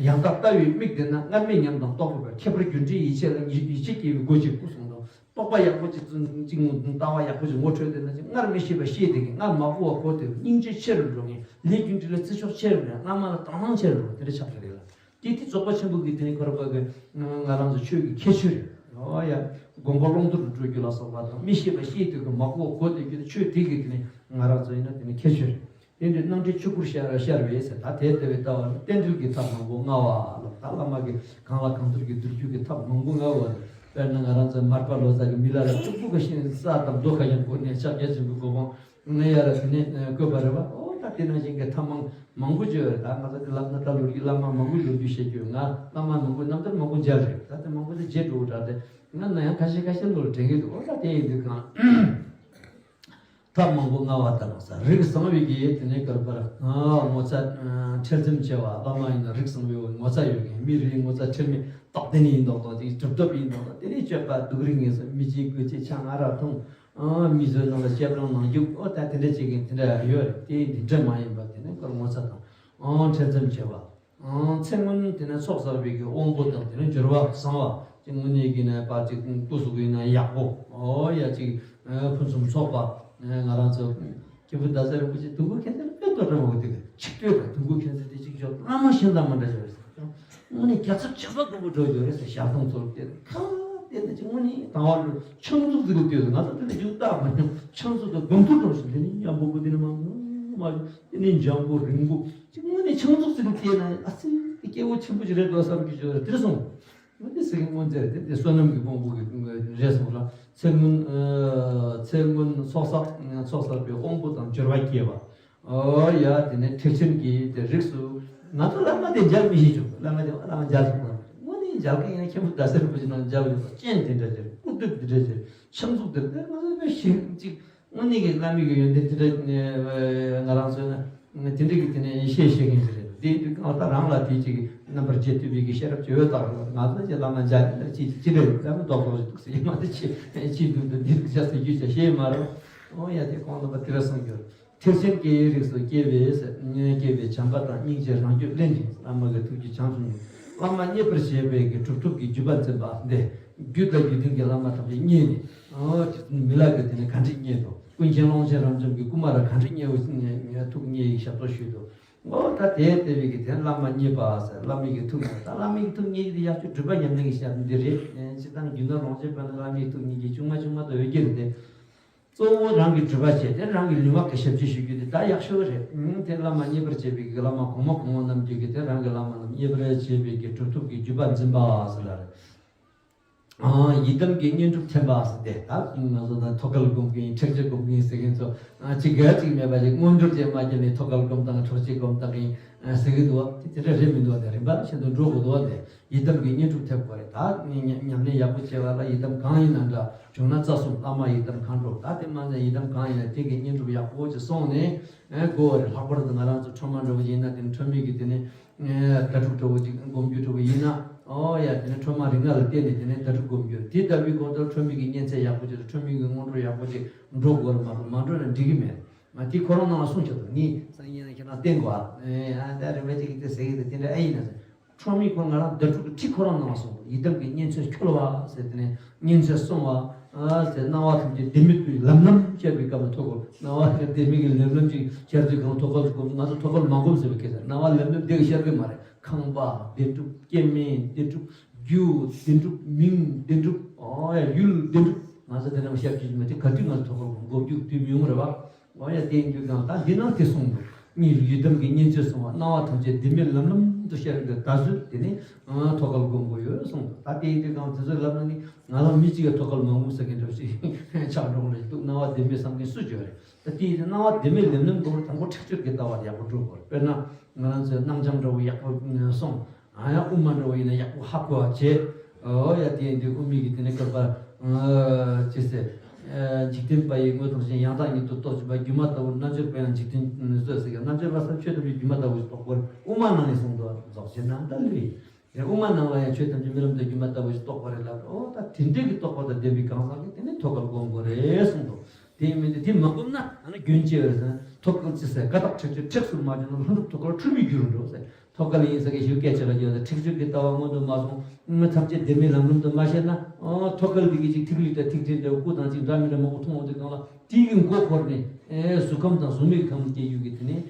ཡང་དག་ལྟ་བའི་མིག་ལྡན་ན། སྔར་མེད་ཉམས་དང་རྟོགས་པ་འཕེལ། ཁྱད་པར་རྒྱུ་འབྲས་ཡིད་ཆེས་ལ། ཡིད་ཆེས་སྐྱེ་བའི་སྒོ་འབྱེད་སྐུ་གསུངས་འདུག་རྟོགས་པ་ཡག་པོ་ཅིག་ཅིག་ངོ་ལྟ་བ་ཡག་པོ་ཅིག་ངོ་འཕྲོད་བསྡད་ན་ཅིག་སྔར་མི་ཤེས་པ་ཤེས་བསྡད་མཁན། སྔར་མ་གོ་བ་གོ་བསྡད་མཁན། སྙིང་རྗེ་ཆེ་རུ་འགྲོ་མཁན། ལས་རྒྱུ་འབྲས་ལ་བརྩི་འཇོག་ཆེ་རུ་འགྲོ་མཁན། སྔ་མ་ལ་དང་བླངས་ཆེ་རུ་འགྲོ་མཁན་དེ་འདྲ་ཆགས་ཀྱི་རེད་ལ། དེ་དེ་རྫོགས་པ་ཆེན་པོ་གི་དེ་ནི་ཁོ་ར་ཁོ་གི་ང་རང་ཚོ་ཆོས་ཀྱི་ཁྱད་ཆོས་རེད། ཨོ་ཡ། དགོངས་པ་ཀློང་རྡོལ་དུ་འགྲོ་རྒྱུ་ལ་སོགས་པ་དང་། མི་ཤེས་པ་ཤེས་བསྡད་མཁན། མ་གོ་བ་གོ་བསྡད་མཁན། ཆོས་དེ་གི་དེ་ནི་ང་རང་ཚོ་ཡིན་ན་དེ་ནི་ཁྱད་ཆོས་རེད། དེ་འདྲའི་སྣང་སྒྲིལ་ཆོས་སྐུར་ཤར་ཤར་བས་ཟེར། ད་དེ་ལྟ་བུའི་ལྟ་བ་ནི་རྟེན་འབྲེལ་གྱི་ཐབས་མང་པོ་མངའ་བ་ལ། ད་བླ་མ་གིས་གང་ལ་གང་འཚམ་གྱི་བསྡུ་རྒྱུ་གི་ཐབས་མང་པོ་མངའ་བ་རེད། དཔེར་ན་ང་རང་ཚོ་མར་པ་ལོ་ཙཱ་གིས་མི་ལ་ལ་གཙུག་ཕུད་ཁ་ཤས་ས་དང་རྡོ་ཁ་ཤས་བསྐོར་ནས་ཕྱག་རྒྱ་ཆེན་པོའི་གོ་འཕང་ང་ཡ་ར་དེ་ནས་བཀོད་པ་རེད་བ། ཨོ་ད་དེ་ནང་བཞིན་གྱི་ཐབས་མང་མང་པོ་བརྗོད་རེད། ད་ང་ཚོ་དེ་ལབ་ན་ད་ལོ་རྒྱུས་བླ་མ་མང་པོ་ལོ་རྒྱུས་བཤད་རྒྱུ། ང་བླ་མ་མང་པོ་རྣམ་ཐར་མང་པོ་མཇལ་རེད། ད་དེ་མང་པོ་དེ་བརྗེད་འགྲོ་གི་འདྲ་དེ། ང་ན་ཡང་ཁ་ཤས་ཁ་ཤས་ལོ་ལ་དྲན་གྱི་འདུག་ཨོ་ད་དེ་ཡིན་དུས་གང་ཐབས་མང་པོ་མངའ་བ་ལྟར་ཟེར། རིགས་བཟང་བའི་གི་དེ་ནས་གར་པར་ངོ་ཚ་ཁྲེལ་འཛེམ་ཆེ་བ། བླ་མ་ཡིན་ན་རིགས་བཟང་བའི་ངོ་ཚ་ཡོད་མཁན། མི་རེའི་ངོ་ཚ་ཁྲེལ་མེད་རྟག་བརྟན་ཡིན་མདོག་མདོག་ཅིག་གྲུབ་ཐོབ་ཡིན་མདོག་མདོག་དེ་ནས་སྤྱོད་པ་སྡུག་རུས་ངན་སོང་། མི་གཅིག་དགོས་ཅིག་ཆང་ཨ་རག་འཐུང་། མི་ཚོའི་ནང་ལ་གཅེས་པ་ནང་རྒྱུག་ཨོ་ད་དེ་འདྲ་བྱེད་མཁན་དེ་འདྲ་ཡོད་རེད། དེ་འདི་འདྲ་མ་ཡིན་པ་དེ་ནས་གར་ངོ་ཚ་དང་ཁྲེལ་འཛེམ་ཆེ་བ། ཚེ་སྔོན་དེ་ནས་ཚོགས་བསགས་པའི་གི་དབང་པོ་དང་། དེ་ནས་འབྱོར་བ་བཟང་བ་ཅིག་དངོས་གནས་ཀྱི་ནས་པ་ཅིག་སྐུ་གཟུགས་ཀྱི་ནས་ཡག་པོ། ཨོ་ཡ་ཅིག་ཕུན་སུམ་ཚོགས་པ། ང་རང་ཚོ་མཁན་པོ་ཟླ་ཟེར་རིན་པོ་ཆེ་དུང་དཀར་མཁྱེན་བརྩེ་ལ་དཔེ་ལྟོས་དྲགས་མང་པོ་དེ་གི་ཆིག་ལྟོས་དང་། དུང་དཀར་མཁྱེན་བརྩེ་དེ་ཅིག་ཅོག་བླ་མ་གཞན་དང་མ་འདྲ་ཞིག་རེད་ཟེར། དངོས་གནས་རྒྱལ་ཚབ་ཆེན་པོ་མགོན་པོ་འགྲོ་རྒྱུ་རེད་ཟེར། ཞལ་གདོང་ཚོར་བལྟས་ཁ་བལྟས་ན་ཅིག་དངོས་གནས་དང་བ་ལོ་ཆང་འཛུགས་ཟིག་ལ་ལྟོས་ཟེར། ང་ཚོ་དེ་ལ་རྒྱུག་བཏགས་མ་མྱོང་། ཆང་འཛུགས་དང་སྒོམ་ཐུབ་འགྲོ་ཞིག་དེ་ནི་མཉམ་པོ་པོ་དེ་ནི་མ་མ་དེ་ནི་འཇམ་པོ་རིང་པོ་ཅིག་དངོས་གནས་ཆང་འཛུགས་ཟིག་ལ་བལྟས་ན་ཨ་ཙི་དེ་སྐྱེ་བོ་ཆེན་པོ་ཞིག་རེད་འདུག་བསམ་རྒྱུ་ཞིག་རེད། དེར་སོང་། འོ་དེ་སེང་གེ་སྔོན་ཚེ་རེད། དེ་བསོད་ནམས་ཀྱི་དབང་པོ་གི་རེད་སོང་ལ། ཚེ་སྔོན་ཚེ་སྔོན་ཚོགས་བསགས་ཚོགས་བསགས་པའི་དབང་པོ་དང་འབྱོར་བ་སྐྱེས་པ། ཨོ་ཡ་དེ་ནས་ཁྲེགས་ཆེན་གྱི་དེ་རིགས་ ང་ཚོ་བླ་མ་དེ་མཇལ་མི་ཤེས་བྱུང་། བླ་མ་དེ་བླ་མ་མཇལ་ཐུབ་མ་རེད། དངོས་གནས་མཇལ་མཁན་ཡིན་ན་མཁན་པོ་ཟླ་ཟེར་རིན་པོ་ཆེ་ནང་མཇལ་བ་ཡོད་པ། སྤྱན་དེ་འདྲ་ཅིག། སྐུ་དུས་དེ་འདྲ་ཅིག། ཕྱག་མཛུབ་དེ་འདྲ། ང་ཚོ་དཔེ་ཞིག་ཅིག། དངོས་གནས་ཀྱི་བླ་མའི་གི་ཡོན་ཏན་དེ་འདྲ་ང་རང་ཚོས་ན་དེ་འདྲ་གི་དེ་ནས་བཤད་ཤེས་མཁན་ཞིག་རེད། དེ་དུས་གང་ལྟར་རང་ལ་དེ་ཅིག་རྣམ་པར་འབྱེད་ཐུབ་པའི་གི་ཤེས་རབ་ཅིག་ཡོད་དང་། ང་ཚོ་ཅིག་བླ་མ་མཇལ་ནས་ཅི་ཅི་རེད། ད་མི་རྡོག་རྡོག་ཅིག་འདུག་ཟེར་ཡ་མ་གཏོགས་ཅི་ཅི་འདུག་འདུག་འདི་འདུག་ཅག་ཟེར་རྒྱུ་ཅག་བཤད་མ་རུང་། ཨོ་ཡ། དེ་གོང་དུ་པ་དེ་ར་གསུངས་རྒྱུར། ཐེག་ཆེན་སྐྱེ་བོའི་རིགས་སུ་སྐྱེས་པའི་སྐྱེས་པའི་བྱམས་པ་དང་སྙིང་རྗེ་རང་རྒྱུད་བརླན་ཅིང་། བླ་མ་གི་ཐུགས་རྒྱུད་བྱམས་སུ་སྙོམས། བླ་མ་མཉེས་པར་བྱེད་པའི་གི་གྲུབ་ཐོབ་ཀྱི་བརྒྱུད་པ་འཛིན་པ་འདི། རྒྱུད་དང་རྒྱུད་ལྡན་གྱི་བླ་མ་ཐམས་ཅད་མཉེས་ནས། ཨོ་མི་ལ་གི་དེ་ནས་ག་འདྲས་མཉེས་དོ། ཀུན་མཁྱེན་ཀློང་ཆེན་རབ་འབྱམས་ཀྱི་སྐུ་མ་ར་ག་འདྲས་མཉེས་པ་ཐུགས་མཉེས་ཡི་ཞབས་ཏོག་ཞུས་དོ། ཨོ་ད་དེ་ལྟ་བུའི་གི་དེ་བླ་མ་མཉེས་པ་ཟེར། བླ་མའི་གི་ཐུགས་མཉེས། ད་བླ་མའི་གི་ཐུགས་མཉེས་ཀྱི་དེ་ཡག་ཤོས་སྒྲུབ་པ་ཉམས་ལེན་གྱི་ཞབས་འདི་རེད། སྤྱིར་བཏང་རྒྱུད་ན་ལོངས་སྤྱོད་པ་ནི་བླ་མའི་ཐུགས་མཉེས་ཀྱི་ཆུང་མ་ཆུང་མ་དུ་ཡོད་ཀྱི་རེད་དེ། གཙོ་བོ་རང་གི་སྒྲུབ་པ་བྱས་ཏེ་རང་གི་ལུས་ངག་གི་ཞབས་ཕྱི་ཞུ་རྒྱུ་དེ་ད་ཡག་ཤོས་རེད། ཨང་། དེ་བླ་མ་མཉེས་པར་བྱེད་པའི་གི་བླ་མ་གོང་མ་གོང་མ་རྣམས་ཀྱིས་གི་དེ་རང་གི་བླ་མ་རྣམས་མཉེས་པར་བྱེད་པའི་གི་གྲུབ་ཐོབ་ཀྱི་བརྒྱུད་པ་འཛིན་པ་ཟེར་ལ་རེད། ཨང་། ཡི་དམ་གྱི་བསྙེན་སྒྲུབ་འཐེན་པ་ཟེར་ཏེ། ད་ང་ཚོ་ད་ཐོད་རྒལ་སྒོམ་གྱིན་ཁྲེགས་ཆོད་སྒོམ་གྱིན་ཟེར་མཁན་ཚོ་གཅིག་ག་གཅིག་མེད་པ་ཞིག་མངོན་གྱུར་ཅན་མ་བརྒྱབ་ནས་ཐོད་རྒལ་སྒོམ་དང་ཁྲེགས་ཆོད་སྒོམ་དང་གིན་ཟེར་གི་འདུག་བ། དེ་དེ་འདྲ་རེད་མི་འདུག་བ། དེ་རིམ་པ་བཞིན་དུ་འགྲོ་དགོས་འདུག་བ། དེ། ཡི་དམ་གྱི་བསྙེན་སྒྲུབ་ཐེབས་དགོས་རེད། ད་ཉམས་ཉམས་ལེན་ཡག་པོ་བྱེད་པ་ལ་ཡི་དམ་གང་ཡིན་ན་འདྲ། བྱུང་ན་རྩ་གསུམ་བླ་མ་ཡི་དམ་མཁའ་འགྲོ། ད་དེ་མ་ཟད་ཡི་དམ་གང་ཡིན་ན་དེ་གི་བསྙེན་སྒྲུབ་ཡག་པོ་ཅིག་སོང་ནས་ཨེ་དགོས་པ་རེད། ལྷག་པར་དུ་ང་རང་ཚོ་ཁྲོས་མ་འདྲ་བོ་ཡིན་ན་དེ་ནི་ཁྲོས་མའི་གི་དེ་ནི་ཨེ་ཟླ་དྲུག་འདྲ་བོ་ཅིག་སྒོམ་རྒྱུ་འདྲ་བོ་ཡིན་ན། ཨོ་ཡ། དེ་ནི་ཁྲོས་མ་རིགས་ལྔ་ལ་བརྟེན་ནས་དེ་ནི་ཟླ་དྲུག་སྒོམ་རྒྱུ། དེ་ལྟ་བུའི་སྒོམ་དུས་ཁྲོས་མའི་གི་བསྙེན་ཚད་ཡག་པོ་ཅིག་དང་ཁྲོས་མའི་གི་སྔོན་འགྲོ་ཡག་པོ་ཅིག་འགྲོ་དགོས་རེད། མ་གཏོགས་མ་འགྲོ་ན་འགྲིག་གི་མེད། ང་དེ་ཁོ་རང་ནང་ལ་གསུངས་ཆོག་ཏུ། ངས་སང་ཉིན་ཁྱེད་རང་བསྟན་དགོས་ཨ། ཨ་ད་རིམ་པ་གཅིག་གིས་དེ་ཟེར་གི་འདུག། དེ་འདྲ་ཨེ་ཡིན་ན་ཟེར། ཁྲོས་མའི་ཁོ་ང་རང་ཟླ་དྲུག་གི་ཁྲིད་ཁོ་རང་ནང་ལ་གསུངས་འདུག། ཡི་དམ་གྱི་བསྙེན་ཚད་འཁྱོལ་བ་ཟེར། དེ་ནས་བསྙེན་ཚད་སྲུང་བ་ཨ་ཟེར། སྣང་བ་ཐམས་ཅད་བདེན་མེད་དུ་ལམ་ལམ་ཤར་བའི་སྐབས་ལ་ཐོད་རྒལ། སྣང་བ་བདེན་མེད་ཀྱི་ལམ་ལམ་ཅིག་ཤར་དུས་གང་ཐོད་རྒལ་དུ་སྒོམ། ང་ཚོ་ཐོད་རྒལ་མ་སྒོམ་ཟེར་བའི་སྐད་ཆ། སྣང་བ་ལམ་ལམ་བདེ་གི་ཤར་གི་མ་རེད། ཁང་པ་བདེན་གྲུབ། སྐྱེ་དམན་བདེན་གྲུབ། རྒྱུ་བདེན་གྲུབ། མིང་བདེན་གྲུབ། ཨོ་ཡ། ཡུལ་བདེན་གྲུབ། ང་ཚོ་དེ་འདྲ་མ་ཤར་རྒྱུ་ཞིག་མེད། དེ་ག་དུས་ང་ཚོ་ཐོད་རྒལ་སྒོམ་རྒྱུ་དུས་མི་ཡོང་རེད་བ། འོ་ཡ། དེ་ཡིན་དུས་གང་ལྟར་འདི་ནང་དེ་གསུངས་འདུག། གཉིས་ཡི་དམ་གྱི་བསྙེན་ཚད་སྲུང་བ། སྣང་བ་ཐམས་ཅད་བདེན་མེད་ལམ་ལམ་དུ་ཤར་བའི་ཟླ་གཟོད་དེ་ནི་ཐོད་རྒལ་སྒོམ་དགོས་ཡོད་གསུངས་འདུག། ད་དེ་ཡིན་དུས་གང་དེ་ཚོ་ལབ་ན་ནི་ང་རང་མི་གཅིག་གིས་ཐོད་རྒལ་མ་སྒོམ་ཟེར་མཁན་འདྲ་ཞིག་ཆགས་འགྲོ་གི་རེད་འདུག། སྣང་བ་བདེན་མེད་བསམ་མཁན་སུ་བརྗོད་རེད། ད་དེ་ཡིན་དུས་སྣང་བ་བདེན་མེད་ལམ་ལམ་སྒོམ་དང་པོ་ཁྲེགས་ཆོད་ཀྱི་ལྟ་བ་ཡག་པོ་སྒྲུབ་དགོས་རེད། དཔེར་ན་ང་རང་ཚོའི་སྣང་བྱང་འདྲ་བོ་ཡག་པོ་སོང་། ཨ་ཡ། དབུ་མ་འདྲ་བོ་ཡིན་ན་ཡག་པོ་ཧ་གོ་བ་བྱེད། ཨོ་ཡ། དེ་ཡིན་དུས་དབུ་མའི་གི་དེ་ནས་བཀོད་པ་ཅི་ཟེར། འཇིག་རྟེན་པ་ཡི་དངོས་དང་གཞན། ཡང་དག་ཉིད་དུ་རྟོག་བྱེད་པ། སྒྱུ་མ་ལྟ་བུར་རྣལ་འབྱོར་པ་ཡང་འཇིག་རྟེན་བཟོད་ཟེར་གི། རྣལ་འབྱོར་པ་ཟེར་ཆོས་ཐམས་ཅད་སྒྱུ་མ་ལྟ་བུ་ཞིག་རྟོགས་པར། དབུ་མ་ནང་ནས་གསུངས་འདུག། རྫོགས་བྱེད་ནམ་མཁའ་ལུས་ཡིན། དབུ་མ་ནང་ལ་ཡང་ཆོས་ཐམས་ཅད་རྨི་ལམ་དུ་སྒྱུ་མ་ལྟ་བུ་ཞིག་རྟོགས་པ་རེད་ལབ། ཨོ་ད་དེ་འདྲའི་གི་རྟོགས་པ་དང་ལྡན་པའི་གང་ཟག་གིས་དེ་ནས་ཐོད་རྒལ་སྒོམ་དགོས་རེད་གསུངས་འདུག། དེ་མིན་དུ་དེ་མ་སྒོམ་ན་ཨ་ནི་རྒྱུན་ཆད་རེད་ཟེར། ཐོད་རྒལ་ཅི་ཟེར། ཀ་དག་ཁྲེགས་ཆོད་ཁྲེགས་སུ་མ་བྱུང་ན། ལྷུན་གྲུབ་ཐོད་རྒལ་འཁྲུལ་མི་འགྱུར་འགྲོ་ཟེར། ཐོད་རྒལ་ཡིན་ཟེར་གི་ཞུ་སྐད་ཆ་ག་རྒྱུ་ཟེར། ཁྲེགས་ཆོད་ཀྱི་ལྟ་བ་སྔོན་དུ་མ་སོང་། ཐམས་ཅད་བདེན་མེད་ལམ་རིམ་དུ་མ་ཤེས་ན། ཨོ་ཐོད་རྒལ་འདི་གི་ཅིག་ཐིག་ལེ་དང་ཐིག་ཕྲེང་འདྲ་བོ་སྐུ་དང་ཅིག་འདྲ་མི་འདྲ་མང་པོ་མཐོང་འོང་དུས་གང་ལ་དེའི་གི་མགོ་འཁོར་ནས་ཨེ་གཟུགས་ཁམས་དང་གཟུགས་མེད་ཁམས་སྐྱེ་རྒྱུ་གི་དེ་ནས་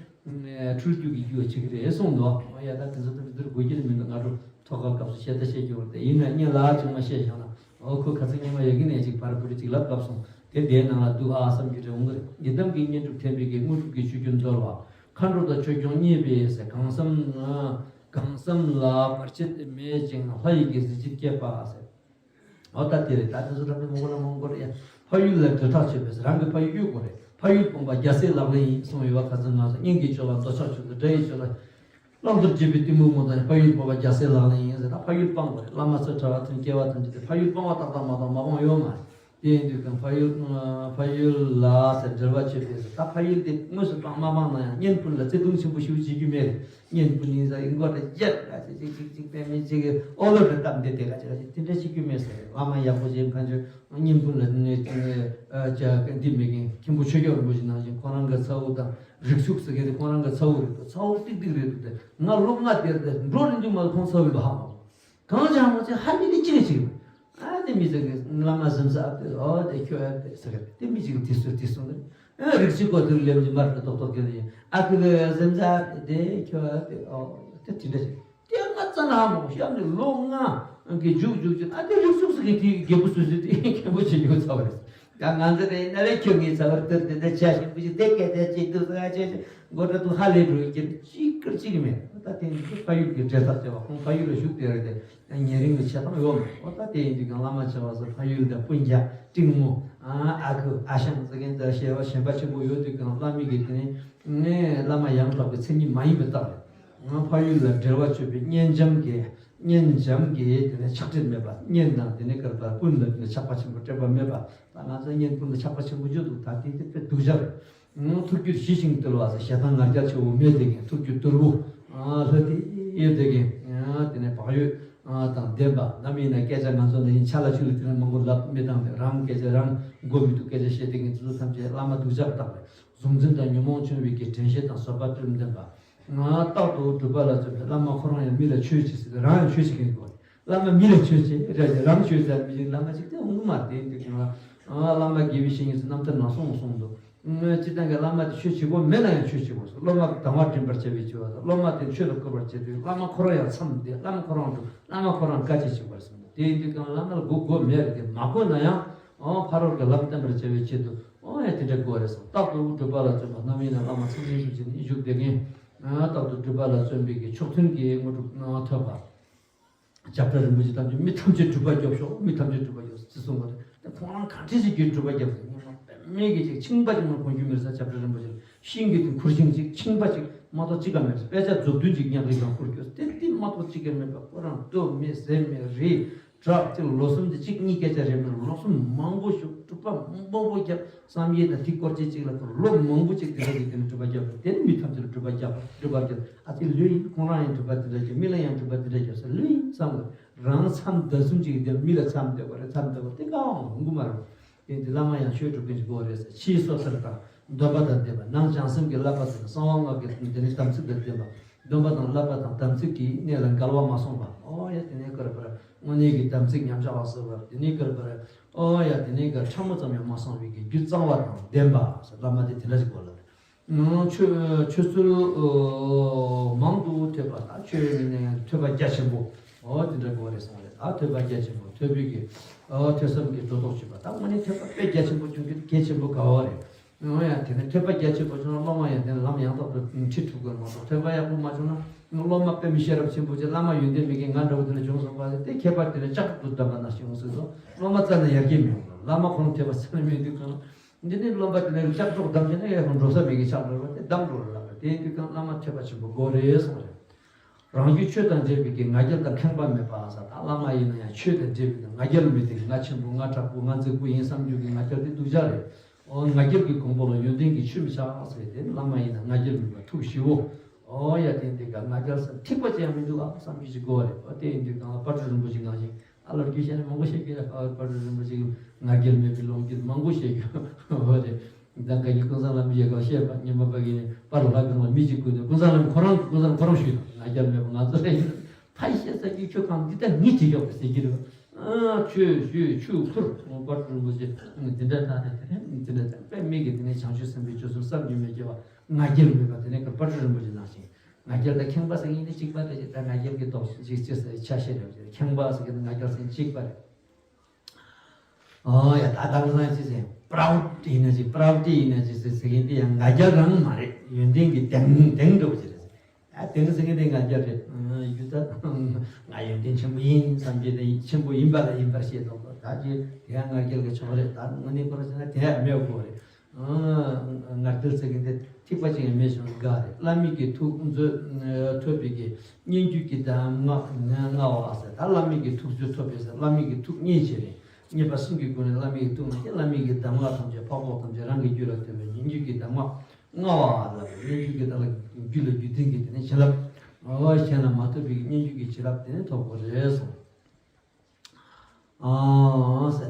འཁྲུལ་རྒྱུ་གི་རྒྱུ་བ་ཅིག་རེད་གསུངས་འདུག། ཨོ་ཡ། ད་དེ་ཚོ་ད་འདིར་དགོས་ཀྱི་མི་འདུག། ང་ཚོ་ཐོད་རྒལ་སྐབས་སུ་བཤད་ད་བཤད་རྒྱུ་རེད། དེ་ཡིན་ན་སྙན་ལ་ཅིག་མ་བཤད་བཞག་ན། ཨོ་ཁོ་ཁ་སང་སྙན་མ་ཡ་གི་ནས་ཅིག་བར་བུ་རི་ཅིག་ལབ་ལབ་སོང་། དེ་དེའི་ནང་ལ་འདུག་ཨ་བསམ་རྒྱུ་རེ་འོང་གི་རེད། ཡི་དམ་གྱི་བསྙེན་སྒྲུབ་འཐེན་པའི་གི་དངོས་གྲུབ་ཀྱི་ཆུ་རྒྱུན་འདོར་བ། མཁའ་འགྲོ་དང་ཆོས་སྐྱོང་མཉེས་པའི་ཟེར། གང་བསམ་གང་བསམ་ལ་བར་ཆད་མེད་ཅིང་ལྷ་ཡི་གི་གཟི་བརྗིད་སྐྱེད་པ་ཟེར། ཨོ་ད་དེ་རེད། ད་དེ་ཚོ་ད་མི་མང་པོ་ལ་མང་པོ་རེད་ཡ། ཕ་ཡུལ་ལ་འབྲེལ་ཐག་ཆོད་པས་རང་གི་ཕ་ཡུལ་གཡུག་དགོས་རེད། ཕ་ཡུལ་སྤངས་པ་རྒྱལ་སྲས་ལག་ལེན་ཡིན་གསུངས་ཡོད་པ། ཁ་སང་ང་ཚོ་སྙིང་གི་ཆོས་ལ་འདོད་ཆགས་ཆོས་དང་དགྲ་ཡི་ཆོས་ལ། བླང་དོར་བརྗེད་པའི་གཏི་མུག་མོ་དང་། ཕ་ཡུལ་སྤངས་པ་རྒྱལ་སྲས་ལག་ལེན་ཡིན་ཟེར། ད་ཕ་ཡུལ་སྤངས་དགོས་རེད། བླ་མ་ཚོ་གྲྭ་བ་དང་སྐྱེ་བ་ཐམས་ཅད་དེ་ཕ་ཡུལ་སྤངས་པ་ཏག་ཏག་མ་གཏོགས་མ་སྤངས་ཡོད་མ་རེད། དེ་ཡིན་དུས་ཀྱང་ཕ་ཡུལ་ཕ་ཡུལ་ལ་ཟེར་འབྲེལ་བ་ཆོད་པས་ཟེར། ད་ཕ་ཡུལ་དེ་དངོས་སུ་སྤངས་མ་སྤངས་ན་ཡང་གཉེན་སྤུན་ལ་བརྩེ་དུང་ཆེན་པོ་ཞེ་པོ་བྱེད་རྒྱུ་མེད་རེད། གཉེན་སྤུན་ཡིན་ས་ཡིན་སྐོར་དེ་རྒྱབ་ལ་ཅིག་ཅིག་ཅིག་ཅིག་པད་མའི་ཅིག་གི་ཨོ་ལོ་རེ་བཏབ་འདི་དེ་ག་ཅིག་ག་ཅིག་དེ་འདྲ་བྱེད་རྒྱུ་མེད་ཟེར། བླ་མ་ཡག་པོ་ཞིག་ཕན་ཆོད། གཉེན་སྤུན་ལ་ནས་ཅིག་འདི་མེད་མཁན་མཁན་པོ་ཆོས་སྐྱོང་རིན་པོ་ཆེ་ནང་བཞིན་ཁོ་རང་གི་ཚ་བོ་དང་། རིགས་ཞུགས་ཟེར་མཁན་དེ་ཁོ་རང་གི་ཚ་བོ་རེད་འདུག། ཚ་བོ་ཏིག་ཏིག་རེད་འདུག། དེ་ང་ལོ་ལྔ་དེར་དེ་འགྲོ་རིན་དུས་མ་ཁོང་ཚ་བོ་ཡིན་པ་ཧ་མ་གོ། གང་ཅི་ཧ་མ་ཅི་ཧ་མི་དེ་ཅི་རེད་ཅི་རེད། ཨ་དེ་མི་ཟེར་གི་བླ་མ་གཟིམ་ས་ཨ་དེ་ཨོ་དེ་ཁྱོད་ཨ་དེ་ཟེར་གི་དེ་མི་ཅིག་དེ་སུ་དེ་སུ་རེད། ཨ་རིགས་ཅིག་གོ་དུར་ལེམ་གྱི་མར་གི་ཏོག་ཏོག་གི་རེད། ཨ་ཁུ་གི་གཟིམ་ས་ཨ་དེ་ཁྱོད་ཨ་དེ་ཨོ་དེ་དེ་འདྲ་ཞིག། དེ་ང་རྩ་ན་ཧ་མ་གོ། ཤམ་ནི་ལོ་ལྔ་གི་རྒྱུག་རྒྱུག་ཅིག། ཨ་དེ་རིགས་ཞུགས་ཟེར་གི་དེ་རྒད་པོ་སུ་སུ་དེ་རྒད་པོ་ཆེ་རྒྱུ་ཚ་བ་རེད། ད་ང་ཚོ་རེད་ན་རེ་ཁྱོད་ངའི་ཚ་བར་ལྟར་དེ་འདྲ་ཆ་ཞིམ་པོ་ཞིག་དེ་སྐད་དེ་ཅིག་འདུག་ཟེར་ཨ་ཆོས་ཆོས་མགོ་སྐྲ་དུ་ཧ་ལས་འགྲོ་ཡི་ཅིག་ཅིག་ཀིར་ཅིག་མེད། ད་དེ་འདི་ཕ་ཡུལ་གྱི་འབྲེལ་ཐག་བཅད་པ་ཁོང་ཕ་ཡུལ་ལ་བཞུགས་དེ་རེད་དེ་ཉེ་རིང་གི་ཆེ་ཐང་ཡོད་མ་རེད། ད་དེ་ཡིན་དུས་ཀྱང་བླ་མ་ཆེ་བ་ཟེར་ཕ་ཡུལ་དང་སྤུན་ཀྱག་སྤྲིང་མོ་ཨ་ཨ་ཁུ་ཨ་ཞང་ཟེར་མཁན་དེ་ཞེ་བ་ཞེན་པ་ཆེན་པོ་ཡོད་དུས་ཀྱང་བླ་མའི་གི་དེ་ནས་ནས་བླ་མ་ཡང་དག་པའི་མཚན་ཉིད་མ་ཡིན་པའི་རྟགས་རེད། ང་ཕ་ཡུལ་ལ་འབྲེལ་བ་ཆོད་པའི་གཉེན་འཇམ་གྱི་གཉེན་འཇམ་གྱི་དེ་ནས་ཆགས་བྲལ་མེད་པ། གཉེན་དང་དེ་ནས་ག་རེ་ལབ་དགོས་རེད། སྤུན་ལ་དེ་ནས་ཆགས་པ་ཆེན་པོ་སྤྲད་པ་མེད་པ། ད་ང་ཚོ་གཉེན་སྤུན་ལ་ཆགས་པ་ཆེན་པོ་ཡོད་འདུག་ད་དེ་དེ་དཔེ་སྡུག་ཅག་རེད། ཐུགས་རྒྱུད་ཞི་ཞིང་དུལ་བ་ཟེར། ཞེ་སྡང་ང་རྒྱལ་ཆེ་བོ་མེད་དེ་གིན། ཐུགས་རྒྱུད་དུལ་བོ། ལྷ་དེ་ཡོད་དེ་གིན། དེ་ནས་བག་ཡོད་དང་ལྡན་པ། ནམ་ཡིན་ན་སྐད་ཆ་ང་ཚོ་འདི་ཡིན་ཆ་ལ་ཆུ་ལ་དེ་ནས་མང་པོ་ལབ་མི་བཏང་སྟེ། རང་སྐད་ཆ་རང་མགོ་མི་ཐུག་སྐད་ཆ་བཤད་དེ་གིན། དེ་ཚོ་ཐམས་ཅད་བླ་མ་སྡུག་ཅག་བཏགས་པས། གཟུང་འཛིན་དང་ཉོན་མོངས་ཆུང་བའི་གི་དྲན་ཤེས་དང་བཟོད་པ་སྤྲོས་ལྡན་པ། རྟག་ཏུ་སྒྲུབ་པ་ལ་བརྩོན་པའི་བླ་མ་ཁོ་རང་ཡང་མི་ལ་ཆོས་བྱེད་ཟེར་ཏེ། རང་ཡང་ཆོས་བྱེད་མཁན་དགོས། བླ་མ་མི་ལ་ཆོས་བྱེད་རེད། རང་ཆོས་བྱེད་མི་ཤེས་བླ་མ་ཅིག་དེ་འོང་གི་མ་རེད། དེ་འདུག་ན། བླ་མ་དགེ་བའི་བཤེས་གཉེན་ཚོ་རྣམ་ཐར་ནང་གསུངས་གསུངས་འདུག་སྤྱིར་བཏང་གི་བླ་མ་དེ་ཆོས་བྱེད་དགོས་མེད་ན་ཡང་ཆོས་བྱེད་དགོས་སོ། སློབ་མ་དང་བ་འདྲེན་པར་བྱ་བའི་ཆེ་བ་དང་། སློབ་མ་དེ་ཆོས་ལ་བཀོད་པར་བྱེད་དུས་བླ་མ་ཁོ་རང་ཡང་མཚམས་བསྡད། བླ་མ་ཁོ་རང་སྒྲུབ། བླ་མ་ཁོ་རང་བཀའ་ཆོས་བྱེད་པར་གསུངས་འདུག་དེ་ཡིན་དུས་ཀྱང་བླ་མ་ལ་དགོས་དགོས་མེད་རེད། དེ་མ་དགོས་ན་ཡང་ཨོ་ཕ་རོལ་གྱི་ལམ་བསྟན་པར་བྱ་བའི་ཆེད་དུ་ཨོ་ཡ་དེ་འདྲ་དགོས་རེད་གསུངས། རྟག་ཏུ་སྒྲུབ་པ་ལ་བརྩོན་པ། ནམ་ཡིན་ན་བླ་མ་མཚམས་སྙིང་བཞུགས་བྱས་ནས་བཞུགས་བསྡད་མཁན། རྟག་ཏུ་སྒྲུབ་པ་ལ་བརྩོན་པའི་གི་མཆོག་ཐུན་གྱི་དངོས་གྲུབ་ཐོབ་པ། སྐྱབས་གྲགས་རིན་པོ་ཆེ་ཐམས་ཅད་མི་ཐམས་ཅད་སྒྲུབ་པ་རྒྱོབ་ཤོག་མི་ཐམས་ཅད་སྒྲུབ་པ་རྒྱོབ་ཟེར་གསུངས་པ་རེད། དེ་ཁོང་རང་ག་འདྲ་ཞིག་གིས་སྒྲུབ་པ་རྒྱབ་ཟེར། སྔོན་མ་དཔེ་མེད་ཀྱི་ཅིག་ཁྱིམ་པ་ཅིག་མ་གོན་རྒྱུ་མེད་ས། སྐྱབས་གྲགས་རིན་པོ་ཆེ་ཤིང་གི་དེ་ཁུར་ཤིང་ཅིག་ཁྱིམ་པ་ཅིག་མ་གཏོགས་ཅི་ག་མེད་ས། དཔེ་ཆ་མཛུབ་ཐུན་ཅིག་ཉག་གི་ཡང་ཁུར་རྒྱུ་དེ་དེ་མ་གཏོགས་ཅི་ག་མེད་པ། ཁོ་རང་ལྟོ་མེད་ཟས་མེད་རི་བྲག་ཅིག་ལོ་གསུམ་དེ་གཅིག་གཉིས་སྐད་ཆ་རེད་མ་རེད། ལོ་གསུམ་མང་པོ་བཞུགས། སྒྲུབ་པ་མང་པོ་བརྒྱབ། བསམ་ཡས་དང་དེ་སྐོར་ཅིག་ཅིག་ལ་ལོ་མང་པོ་ཅིག་དེ་འདྲ་གི་དེ་ནས་སྒྲུབ་པ་བརྒྱབ་པ་དེ་ནི་མི་ཐམས་ཅད་ལ་སྒྲུབ་པ་བརྒྱབ་པ་སྒྲུབ་པ་བརྒྱབ། ཨ་ཙི་ལོས་ཡིན། ཁོང་རང་ཡང་སྒྲུབ་པ་དེ་འདྲ་བརྒྱབ། མི་ལ་ཡང་སྒྲུབ་པ་དེ་འདྲ་བརྒྱབ་ས་ལོས་ཡིན་བསམ་གི། རང་མཚམས་བསྡད་གསུམ་ཅིག་གི་དེ་མི་ལ་མཚམས་བསྡད་པ་རེད། མཚམས་བསྡད་པ་དེ་གང་འོང་གི་མ་རེད། དེ་འདི་བླ་མ་ཡང་ཆོས་སྒྲུབ་མཁན་ཅིག་དགོས་རེད་ཟེར། ཕྱིའི་སོ་སོར་དང་། འདོན་པ་དང་ལྡན་པ། ནང་བྱང་སེམས་ཀྱི་བསླབ་པ་དང་གསང་བ་སྔགས་ཀྱི་དེ་ནི་དམ་ཚིག་དང་ལྡན་པ། འདོན་པ་དང་བསླབ་པ་དང་དམ་ཚིག་གི་གནས་ལ་འགལ་བ་མ་སོང་བ། ཨོ་ཡ་དེ་ནས་ག་རེ་བར་དངོས་གནས་ཀྱི་དམ་ཚིག་ཉམས་ཆག་ཟེར་བ། དེ་ནས་ག་རེ་བར་ཨོ་ཡ་དེ་ནས་ག་ཕྲ་མོ་ཙམ་ཡང་མ་སོང་བའི་གི་རྒྱུད་གཙང་བ་དང་ལྡན་པ་ཟེར། བླ་མ་དེ་དེ་འདྲ་ཞིག་དགོས་ལ། ཆོས་ཆོས་ཚུལ་མང་དུ་ཐོས་པ་དང་། ཆོས་ནས་ཐོས་པ་རྒྱ་ཆེན་པོ་ཨོ་དེ་འདྲ་དགོས་རེད་གསུངས་རེད། ད་ཐོས་པ་རྒྱ་ཆེན་པོ་ཐོས་པའི་གི་ཨོ་ཐོས་བསམ་གྱི་སྒྲོ་འདོགས་གཅོད་པ། ད་དངོས་གནས་ཐོས་པ་དཔེ་རྒྱ་ཆེན་པོ་བྱུང་རྒྱུ་དེ་གལ་ཆེན་པོ་ག་བ་རེད། འོ་ཡ་དེ་ནས་ཐོས་པ་རྒྱ་ཆེན་པོ་བྱུང་ན་སློབ་མ་ཡང་དེ་ནས་ལམ་ཡང་དག་ཏུ་ཁྲིད་ཐུབ་དགོས་མ་གཏོགས། ཐོས་པ་ཡག་པོ་མ་བྱུང་ན་སློབ་མ་དཔེ་མི་ཤེས་རབ་ཆེན་པོ་ཅིག་བླ་མ་ཡོན་ཏན་མེད་མཁན་ང་འདྲ་བོ་དེ་འདྲ་བྱུང་སོང་བ་དེ་ཁྱད་པར་དེ་ནས་ལྕགས་སྒྲོག་བསྡམས་པ་ནང་བཞིན་འོང་ཟེར་སོང་། སློབ་མ་རྩ་ནས་ཡར་རྒྱས་མི་ཡོང་ལ། བླ་མ་ཁོང་ཐོས་པ་རྩ་ནས་མེད་དུས་གང་འདི་ནས་སློབ་མ་དེ་ནས་ལྕགས་སྒྲོག་བསྡམས་བྱས་ན་ཡ་ཁོང་འགྲོ་ས་མེད་མཁན་ཆགས་འགྲོ་བ་དེ་བསྡམས་འགྲོ་ལ་ལབ་པ། དེ་དུས་གང་བླ་མ་ཐོས་པ་ཆེན་པོ་དགོས་རེད་གསུངས་རེད། རང་རྒྱུད་ཆོས་དང་འདྲེས་པའི་གི་ང་རྒྱལ་དང་ཁེངས་པ་མེད་པ་ཟེར། ད་བླ་མ་ཡིན་ན་ཡང་ཆོས་དང་འདྲེས་པའི་གི་ང་རྒྱལ་མེད་དེ། ང་ཆེན་པོ་ང་དྲག་པོ་ང་མཛེས་པོ་ཡིན་བསམ་རྒྱུ་གི་ང་རྒྱལ་དེ་སྡུག་ཅག་རེད། ཨོ་ང་རྒྱལ་གྱི་གོང་བུ་ལ་ཡོན་ཏན་གྱི་ཆུ་མི་ཆགས་ཟེར་ཏེ། བླ་མ་ཡིན་ན་ང་རྒྱལ་མེད་པ་ཐུགས་ཞི་བོ། ཨོ་ཡ་དེ་འདི་ག་ང་རྒྱལ་སེམས་ཐིགས་པ་ཅན་ཡང་མི་འདུག་ཨ་བསམ་རྒྱུ་ཞིག་དགོས་རེད། ཨོ་དེ་ཡིན་དུས་གང་ལ་དཔལ་སྤྲུལ་རིན་པོ་ཆེ་ནང་བཞིན། ཨ་ལོ་རྒྱུས་བཤད་ནས་མང་པོ་བཤད་ཀྱི་རེད། ཨ་དཔལ་སྤྲུལ་རིན་པོ་ཆེ་གི་ང་རྒྱལ་མེད་པའི་ལོ་རྒྱུས་མང་པོ་བཤད་ཀྱི་ཡོད་རེད། ད་ག་གི་ཀུན་བཟང་བླ་མའི་ཡལ་ག་བཤད་པ་ཉི་མ་པ་གི་པར་ལྷ་གང་ལ་མི་གཅིག་བཀོད་ནས། ཀུན་བཟང་བླ་མས་ཁོ་རང་ཀུན་བཟང་ཁོ་རང་ཞུས་དང་། ང་རྒྱལ་མེད་པ་ང་ཚོ་ལ་ཡིན། ཕ་ཡི་བཤད་ས་ཀྱི་ཁྱོད་གང་འདི་ལྟར་ངས་བྲིས་ཆོག་པ་ཟེར་གྱི་རེད། ཨ་ཆོས་ཞུས་ཆུ་ཁུར་དཔལ་སྤྲུལ་རིན་པོ་ཆེ་འདི་འདྲ་ད་དེ་དེ་འདི་འདྲ་ད་དཔེ་མེད་ཀྱི་དེ་ནས་བྱང་ཆུབ་སེམས་དཔའི་སྤྱོད་ཚུལ་བསམ་རྒྱུ་མེད་ཀྱི་བ། ང་རྒྱལ་མེད་པ་དེ་ནས་ཀྱི་དཔལ་སྤྲུལ་རིན་པོ་ཆེ་ནང་བཞིན། ང་རྒྱལ་དང་ཁེངས་པ་ཟེར་མཁན་ནི་གཅིག་པ་རེད། ད་ང་རྒྱལ་གྱི་དོགས་གཅིག་ཅེས་ཆ་ཤས་རེད། ཁེངས་པ་ཟེར་མཁན་ནི་ང་རྒྱལ་ཟེར་མཁན་གཅིག་པ་རེད། ཨོ་ཡ་ད་དེང་སང་ཅི་ཟེར། པྲའུཌ་ཡིན་ན་ཅི་པྲའུཌ་ཡིན་ན་ཅི་ཟེར་ཟེར་མཁན་དེ་ཡང་ང་རྒྱལ་རང་མ་རེད། ཡོན་ཏན་གྱི་གདེང་གདེང་འདྲ་བོ་ཅིག་རེད། ད་དེང་སང་གི་དེ་ང་རྒྱལ་རེད། ཡུལ་ད་ང་ཡོན་ཏན་ཆེན་པོ་ཡིན་བསམ་གྱི་དེ་ཆེན་པོ་ཡིན་པ་ལ་ཡིན་པར་བཤད་དོ། ད་ཅི་དེ་ཡང་ང་རྒྱལ་གྱི་ཕྱོགས་རེད། ད་དངོས་གནས་ཁོ་རང་ཟེར་ན་དེ་ཡང་མེད་དགོས་རེད། ང་རྒྱལ་ཟེར་མཁན་དེ་ཐིགས་པ་ཅིག་ཡང་མེད་བྱུང་དགའ་རེད། བླ་མའི་གི་ཐུགས་མཛོད་ཐོབ་པའི་གི་སྙན་བརྒྱུད་ཀྱི་གདམས་ངག་ལྔ་བ་ཟེར། ད་བླ་མའི་གི་ཐུགས་མཛོད་ཐོབ་པའི་ཟེར། བླ་མའི་གི་ཐུགས་མཉེས་བྱས་རེད། མཉེས་པ་གསུམ་གྱི་སྒོ་ནས་བླ་མའི་གི་ཐུགས་མཉེས་ཏེ། བླ་མའི་གི་གདམས་ངག་ཐམས་ཅད་འཕགས་བོད་ཐམས་ཅད་རང་གི་རྒྱུད་ལ་ཐོབ་པའི་སྙན་བརྒྱུད་ཀྱི་གདམས་ངག་ལྔ་བ་ལ་སྙན་བརྒྱུད་ཀྱི་ད་ལ་རྒྱུད་ལ་རྒྱུད་ལྡན་གྱི་དེ་ནས་བྱིན་རླབས། ཨོ་གཞན་ལ་མ་ཐོབ་པའི་སྙན་བརྒྱུད་ཀྱི་བྱིན་རླབས་དེ་ནས་ཐོབ་དགོས་རེད་གསུངས། ཨ་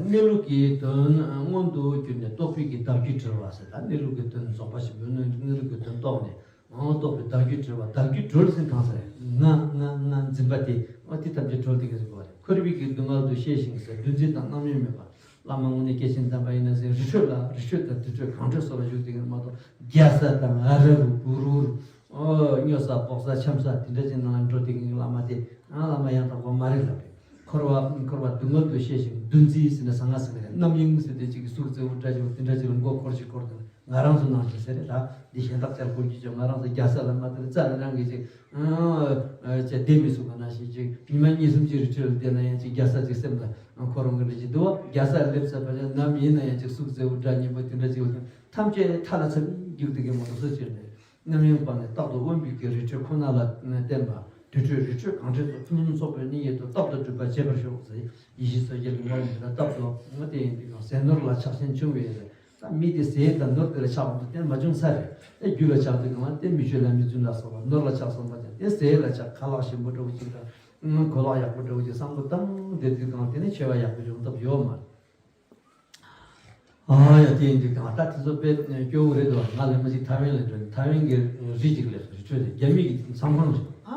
གནས་ལུགས་ཀྱི་དོན་མངོན་དུ་གྱུར་ནས་རྟོགས་པའི་གི་བདག་རྒྱུད་གྲོལ་བ་ཟེར། ད་གནས་ལུགས་ཀྱི་དོན་རྫོགས་པ་ཆེན་པོའི་གནས་ལུགས་ཀྱི་དོན་རྟོགས་ནས་ཨང་རྟོགས་པའི་བདག་རྒྱུད་གྲོལ་བ། བདག་རྒྱུད་གྲོལ་ཟེར་གང་ཟེར། ང་ང་ང་འཛིན་པ་དེ་ཨ་དེ་ཐམས་ཅད་གྲོལ་ཏེ་གི་ཟེར་བ་རེད། འཁོར་བའི་གི་སྡུག་བསྔལ་དུ་ཤེས་ཤིང་ཟེར། འདུ་འཛི་དང་རྣམ་གཡེང་མེད་པ། བླ་མ་དངོས་གནས་སྐྱེས་ཆེན་དམ་པ་ཡིན་ན་ཟེར། རི་ཁྲོད་ལ་རི་ཁྲོད་དང་དུར་ཁྲོད་གངས་ཁྲོད་སོགས་ལ་བཞུགས་ཏེ་གི་མ་གཏོགས་རྒྱ་ས་དང་ཨ་ར་རུ་བུ་རུ་རུ་ཨོ་སྨྱོ་ས་སྤོག་ས་འཆམ་ས་དེ་འདྲ་ཅིག་ནང་ལ་འགྲོ་དེ་གི་བླ་མ་དེ་ཨ་བླ་མ་ཡང་དག་པ་མ་རེད་ལབ་རེད། འཁོར་བ་འཁོར་བ་སྡུག་བསྔལ་དུ་ཤེས་ཤིང་འདུ་འཛི་ཟེར་ན་ཟང་ངེ་ཟིང་ངེ་རེད། རྣམ་གཡེང་ཟེར་དེ་ཅིག་གི་གཟུགས་མཛེས་པོ་འདྲ་ཅིག་དེ་འདྲ་ཅིག་ལ་མགོ་འཁོར་ཞིག་འཁོར་དེ་ང་རང་ཚོ་ནང་བཞིན་ཟེར་རེད། ད་འདི་གཞན་དག་ཅར་འཁོར་རྒྱུ་ཅིག་ང་རང་ཚོ་རྒྱ་ས་ལ་མ་བསྡད་རྩ་ནས་རང་གི་ཅིག་ཨ་ཅིག་བསྡད་མི་ཚུགས་པ་ནང་བཞིན་ཅིག་ཉི་མ་གཉིས་གསུམ་ཅིག་རི་ཁྲོད་ལ་བསྡད་ན་ཡང་ཅིག་རྒྱ་ས་ཅིག་སེམས་ལ་འཁོར་འོང་གི་འདྲ་ཅིག་འདུག་བ། རྒྱ་སར་སླེབས་ཚར་བ་ཡང་ནམ་ཡིན་ན་ཡང་ཅིག་གཟུགས་མཛེས་པོ་འདྲ་སྙན་པོ་དེ་འདྲ་ཅིག་ལ་ཐམས་ཅད་མཐའ་ལ་ཚར་རྒྱུག་དེ་གི་མོ་ཏོ་སོ་ཅིག་རེད། རྣམ་གཡེང་པ་ནི་རྟག་ཏུ་དབེན་པའི་གི་རི་ཁྲོད་ཁོ་ན་ལ་བརྟེན་པ། དུར་ཁྲོད་རི་ཁྲོད་གངས་ཁྲོད་སོགས་ཕུན་སུམ་ཚོགས་པའི་གནས་ཡུལ་དུ་རྟག་ཏུ་སྒྲུབ་པར་བྱེད་པར་ཤོག་ཟེར། ཡེ་ཤེས་སོ་བརྒྱད་ཀྱི་ངོ་བོ་འདི་ལ་རྟག་ཏུ་ངོ་དེ་ཡིན་དུས་ཀྱང་ཟས་ནོར་ལ་ཆགས་ཞེན་ཆུང་བས་ཟེར། ད་མི་དེ་ཟས་དང་ནོར་དེ་ལ་ཆགས་འོང་དུས་དེ་མ་བྱུང་ས་རེད། དེ་རྒྱུ་ལ་ཆགས་དུས་གང་ལ་དེ་མི་ཆོས་ལ་མི་རྫུན་ལ་སོགས་པ་ནོར་ལ་ཆགས་སོང་པ་ཀྱང་དེ་ཟས་ལ་ཆགས་ཁ་ལག་ཞིམ་པོ་འདྲ་བོ་ཅིག་དང་གོས་ལག་ཡག་པོ་འདྲ་བོ་ཅིག་བསམ་བློ་བཏང་བསྡད་དུས་གང་དེ་ནི་ཆེ་བ་ཡག་པོ་ཡོང་ཐབས་ཡོད་མ་རེད། ཨ་ཡ་དེ་ཡིན་དུས་གང་ལྟར་དེ་ཚོ་དཔེ་སྐྱོ་བོ་རེད་དོ། ང་ལས་མ་ཅིག་ཐའེ་ཝན་ལ་འགྲོ་ནས་ཐའེ་ཝན་གྱི་རི་ཅིག་ལས་སོ་རི་ཁྲོད་དེ་རྒྱ་མི་གི་མཚམས་ཁང་ཞིག་ཨ་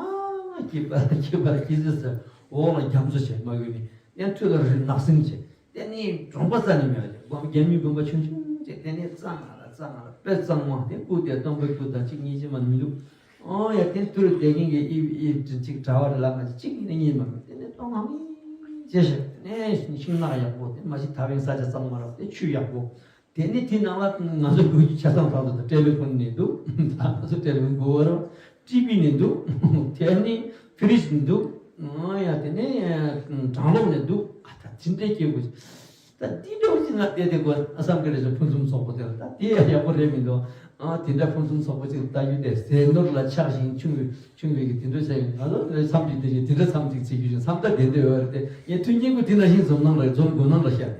སྐྱིད་པ་སྐྱིད་པ་སྐྱིད་ཟེར་ཟེར་འོག་ལ་རྒྱ་མཚོ་བྱས་མ་གོས་ནི་ཡང་ཁྲོད་ལ་རི་ནགས་གསེང་བྱས་དེ་ནི་གྲོང་པ་རྩ་ནས་མེད་པ་ཅིག་དགོན་རྒྱ་མི་དགོན་པ་ཆུང་ཆུང་ཅིག་དེ་ནི་གཙང་མ་ལ་གཙང་མ་ལ་དཔེ་གཙང་མ་དེ་སྐུ་དེ་སྟོན་པའི་སྐུ་དང་གཅིག་གཉིས་ཅིག་མ་མི་འདུག་ཨོ་ཡ་དེ་དུར་བསྡད་མཁན་གྱི་ཨི་ཨི་ཅིག་གྲྭ་བ་རེ་ལ་ང་གཅིག་ནི་གཉིས་མ་མི་དེ་ནི་གཏོང་ང་མི་ཅེ་ཤ་དེ་ནས་ཤིང་ནགས་ཡག་པོ་དེ་མ་གཞི་ཐའེ་ཝན་ས་ཆ་གཙང་མ་རག་དེ་ཆུ་ཡག་པོ་དེ་ནི་དེ་ནང་ལ་ང་ཚོ་བོད་ཀྱི་ཆ་ཚང་ཐག་ཐག་ཏུ་ཊེ་ལི་ཕོན་ནས་འདུག་ད་ང་ཚོ་ཊེ་ལི་ཕོན་དགོས་པ་རོ་ཊི་བི་ནས་འདུག་དེ་ནི་ཕི་རིཇ་ནས་འདུག་ཨོ་ཡ་དེ་ནས་གྲང་གློག་ནས་འདུག་ཨ་ད་དེ་འདྲའི་སྐྱེ་དགོས། ད་འདི་འདྲ་བོ་ཅིག་ང་བལྟས་ཏེ་དགོས་བསམ་གི་རེད་ཟེར། ཕུན་སུམ་ཚོགས་པོ་དེ་ལ་ད་དེ་ཡང་ཡག་པོ་རེད་མི་འདུག་ཨ་དེ་འདྲ་ཕུན་སུམ་ཚོགས་པོ་ཅིག་ལྟ་རྒྱུ་དེ་ཟས་ནོར་ལ་ཆགས་ཤིང་ཆུང་བའི་ཆུང་བའི་གི་དེ་འདྲ་བྱས་ཡོད། ང་ཚོ་མཚམས་ཅིག་བསྡད་ཀྱི་དེ་འདྲ་མཚམས་ཅིག་བྱེད་རྒྱུ་ཞིག་མཚམས་ད་བསྡད་འདོད་ཡོད་རེད་དེ། ངས་མཐུན་རྐྱེན་ཀུན་དེ་ནང་བཞིན་འཛོམས་གནང་རེད། འཛོམས་དགོས་གནང་རེད་ཤག་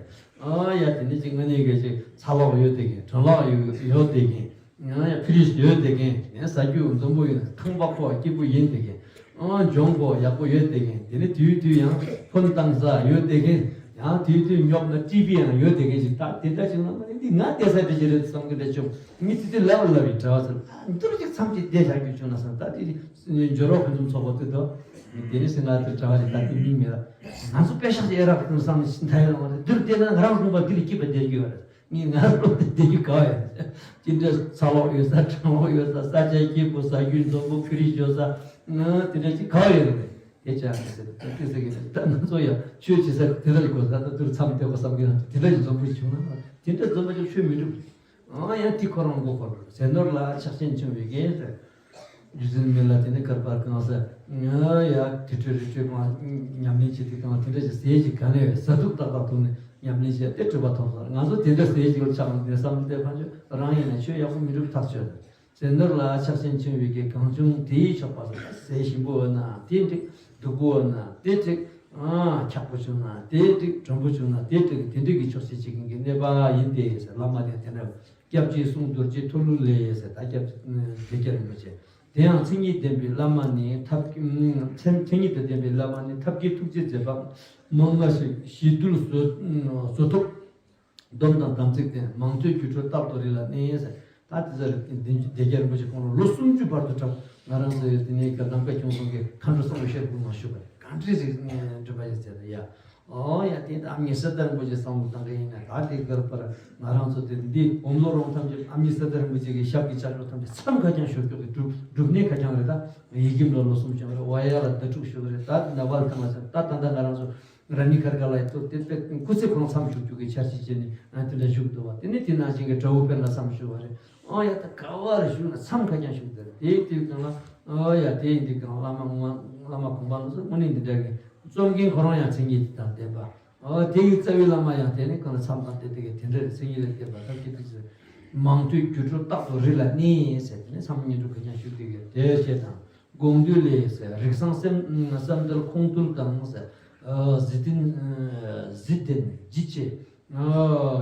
ཨ་ཡ་དེ་འདྲ་ཅིག་དངོས་གནས་གལ་ཆེ་ཚ་ལོག་ཡོད་བསྡད་མཁན་གྲང་ལོག་ཡོད་ཡོད་བསྡད་མཁན། ཡང་ཡང་ཕི་རིཇ་ཡོད་བསྡད་མཁན། ཡང་ཟ་རྒྱུ་འཛོམས་པོ་ཡོད། ཁང་པ་ཁོ་སྐྱིད་པོ་ཡིན་བསྡད་མཁན། ཨང་ལྗོངས་ཁོ་ཡག་པོ་ཡོད་བསྡད་མཁན། དེ་ནས་དུས་དུས་ཡང་ཕོན་བཏང་ས་ཡོད་བསྡད་མཁན། ཡང་དུས་དུས་ཉོབ་ན་ཊི་བི་ཡང་ཡོད་བསྡད་མཁན་ཞིག་ད་དེ་འདྲ་ཞིག་ལ་མ་ནི་འདི་ང་བསྡད་ས་དེ་ཞིག་རེད་བསམ་གི་འདྲ་བྱུང་། མི་ཚེ་དེ་ལབ་ལབ་ཡིན་གྲྭ་བ་ཚོར་ཨ་འདུར་ཅིག་མཚམས་ཅིག་བསྡད་བཞག་རྒྱུ་བྱུང་ན་བསམ། ད་དེ་འབྱོར་བ་ཕུན་སུམ་ཚོགས་པ་དེ་དོ། དེ་ནས་སེ་ང་དེ་གྲྭ་བ་ཞིག་ད་དེ་མིང་མེད་ལ། ང་ཚོ་པེ་ཤག་ཅིག་ཨེ་རག་ཐུབ་བསམ་ནས་ཤིན་ཐའི་ལ་མ་རེད། འདུར་བསྡད་ན་ང་རང་ལུང་པ་འདི་ལ་སྐྱིད་པ་བསྡད་རྒྱུ་ཡོད་རེད། ངས་ང་རང་ལོ་དེ་དེ་ག་ཡོད། ཅི་འདྲ་ཚ་ལོག་ཡོད་ས་གྲང་ལོག་ཡོད་ས་ས་ཆ་སྐྱིད་པོ་ཟ་རྒྱུ་འཛོམས་པོ་ཕི་རིཇ་ཡོད་ས་ང་དེ་འདྲ་ཅིག་ག་ཡོད་རེད། དེ་ཅག་ཟེར་ཏེ་ཟེར་གི་རེད། ད་ང་ཚོ་ཡང་ཆོས་བྱེད་ས་དེ་འདྲ་ལ་གོ་ས་ད་དུར་མཚམས་དེ་གོ་བསམ་གི་རང་དེ་འདྲ་ཅིག་འཛོམས་པོ་བྱུང་ན་དེ་འདྲ་འཛོམས་པ་ཅིག་ཆོས་མི་འགྲུབ། ཨང་ཡང་དེ་ཁོ་རང་མགོ་འཁོར་ཟས་ནོར་ལ་ཆགས་ཞེན་ཆུང་བའི་རྒན་ཟེར། རྒྱུ་མཚན་མེད་ལ་དེ་ནི་དཀར་པར་གང་ཟེར། ང་ཡ་དེ་འཕྲོས་རི་ཁྲོད་མ་ཉམས་ལེན་བྱེད་དུས་གང་དེ་འདྲ་ཞིག་ཟས་ཀྱི་ག་ནས་ཟ་དུག་ཏག་ཏག་འཐུང་ནས་ཉམས་ལེན་བྱས་ཏེ་གྲུབ་པ་ཐོབ་སོང་། ང་ཚོ་དེ་འདྲ་ཟས་ཀྱི་ལ་ཆགས་ནས་བསམ་བློ་བཏང་ཕན་ཆོད་རང་ཡིན་ན་ཆོས་ཡག་པོ་མི་འགྲུབ་ཐག་ཆོད། ཟས་ནོར་ལ་ཆགས་ཞེན་ཆུང་བའི་གི་གང་བྱུང་དེའི་ཆོག་པ་ཟེར། ཟས་ཞིམ་པོ་ཡོད་ན་དེ་འགྲིག་སྡུག་པོ་ཡོད་ན་དེ་འགྲིག་ཨ་འཁྱག་པོ་བྱུང་ན་དེ་འགྲིག་དྲོན་པོ་བྱུང་ན་དེ་འགྲིག་དེ་འགྲིག་གི་ཆོག་ཤེས་བྱེད་མཁན་གྱི་གནས་པ་ཡིན་ཏེ་ཟེར། བླ་མ་དེ་དེ་འདྲ་སྐྱབས་རྗེའི་གསུང་རྡོ་རྗེ་ཐོལ་གླུ་ལས་ཟེར། ད་སྐྱབས་བདེ་རྒྱལ་རིན་པོ་ཆེ། དེ་ཡང་མཚན་ཉིད་ལྡན་པའི་བླ་མ་ནི་ཐབས་མཚན་མཚན་ཉིད་དང་ལྡན་པའི་བླ་མ་ནི་ཐབས་མཁས་ཐུགས་རྗེ་མཛད་པ་མང་ལྔ་ཞིག་ཞི་དུལ་བཟོད་བཟོད་ཐུབ། སྡོམ་དང་དམ་ཚིག་ལྡན་མང་ཐོས་སྒྱུ་འཕྲུལ་རྟག་ཏུ་རི་ལ་གནས་ཟེར། ད་དེ་ཚོ་རེད། བདེ་རྒྱལ་རིན་པོ་ཆེ་ཁོང་ལ་ལོ་སུམ་ཅུ་བར་དུ་གྲངས་ང་རང་ཚོ་ཡོད་དེ་ནས་ཀྱི་ནམ་མཁའ་སྐྱོང་གསུམ་གྱི་མཁའ་འགྲོ་གསང་བའི་ཤེར་ཕུར་མ་ཞུ་བ་རེད། གང་འདྲ་ཞིག་འགྲུབ་པ་ཡོད་ཟེར་ཡ། ཨོ་ཡ་དེ་ད་ཨ་མྱེས་གསེར་རྟ་རིན་པོ་ཆེ་བསམ་བློ་བཏང་གི་ཡིན་ན་ད་དེ་གར་པར་ང་རང་ཚོ་དེ་འདི་འོམ་ལོ་རོང་ཐམས་ཅད་ཨ་མྱེས་གསེར་རྟ་རིན་པོ་ཆེ་གི་ཞབས་ཀྱི་ཆ་འཇོག་ཐམས་ཅད་མཚམས་ཁ་རྐྱང་ཞུགས་ཀྱོག་གི་སྒྲུབ་སྒྲུབ་གནས་ཁ་རྐྱང་རེད། ད་ཡི་གེ་ལ་ལོ་གསུམ་བྱུང་རེད། ཝ་ཡ་ལ་ཟླ་དྲུག་ཞུགས་རེད། ད་ནེ་པཱལ་ཐང་ལ་ད་ད་ལྟ་ང་རང་ཚོ་ར་ནི་ཁར་ག་ལ་ཡི་ཏོ་དེ་དཔེ་སྐུ་ཚེ་གང་མཚམས་བཞུགས་རྒྱུ་གི་འཆར་གཞི་བྱས་ནས་ཨ་དེ་འདྲ་བཞུགས་འདུག་བ། དེ་ནས་དེ་ནང་བཞིན་གྱི་དགྲ་བོ་དཔོན་ལ་མཚམས་བཞུགས་པ་རེད། ཨོ་ཡ་ད་ག་བ་ལ་བཞུགས་ན་མཚམས་ཁ་རྐྱང་བཞུགས་འདུག་དེའི་དུས་གང་ལ་ཨོ་ཡ་དེ་ཡིན་དུས་གང་བླ་མ་ངོ་བླ་མ་དགོངས་པ་ལ་སོགས་དངོས་གནས་འདི་འདྲ་གི་གཙོ་འགན་ཁོ་རང་ཡང་མཚན་ཉིད་དང་ལྡན་པ། ཨོ་དེ་ཡི་རྩ་བའི་བླ་མ་ཡང་དེ་ནི་གང་ལ་མཚམས་དང་བསྡད་དེ་གི་དེ་འདྲ་མཚན་ཉིད་ལ་བསྟེན་པ་ཐབས་ཀྱི་ཐུགས་སུ་མང་ཐོས་སྒྱུ་འཕྲུལ་རྟག་ཏུ་རི་ལ་གནས་ཟེར་དེ་ནི་མཚམས་བསྙེན་སྒྲུབ་ཁ་རྐྱང་བཞུགས་དེ་གི་དེ་བྱས་དང་། དགོངས་འདུས་ལས་ཟེར། རིགས་བཟང་སེམས་སེམས་དལ་ཁོང་རྟུལ་དང་ཟེར། གཟི་ལྡན་གཟི་ལྡན་ལྗིད་ཆེ་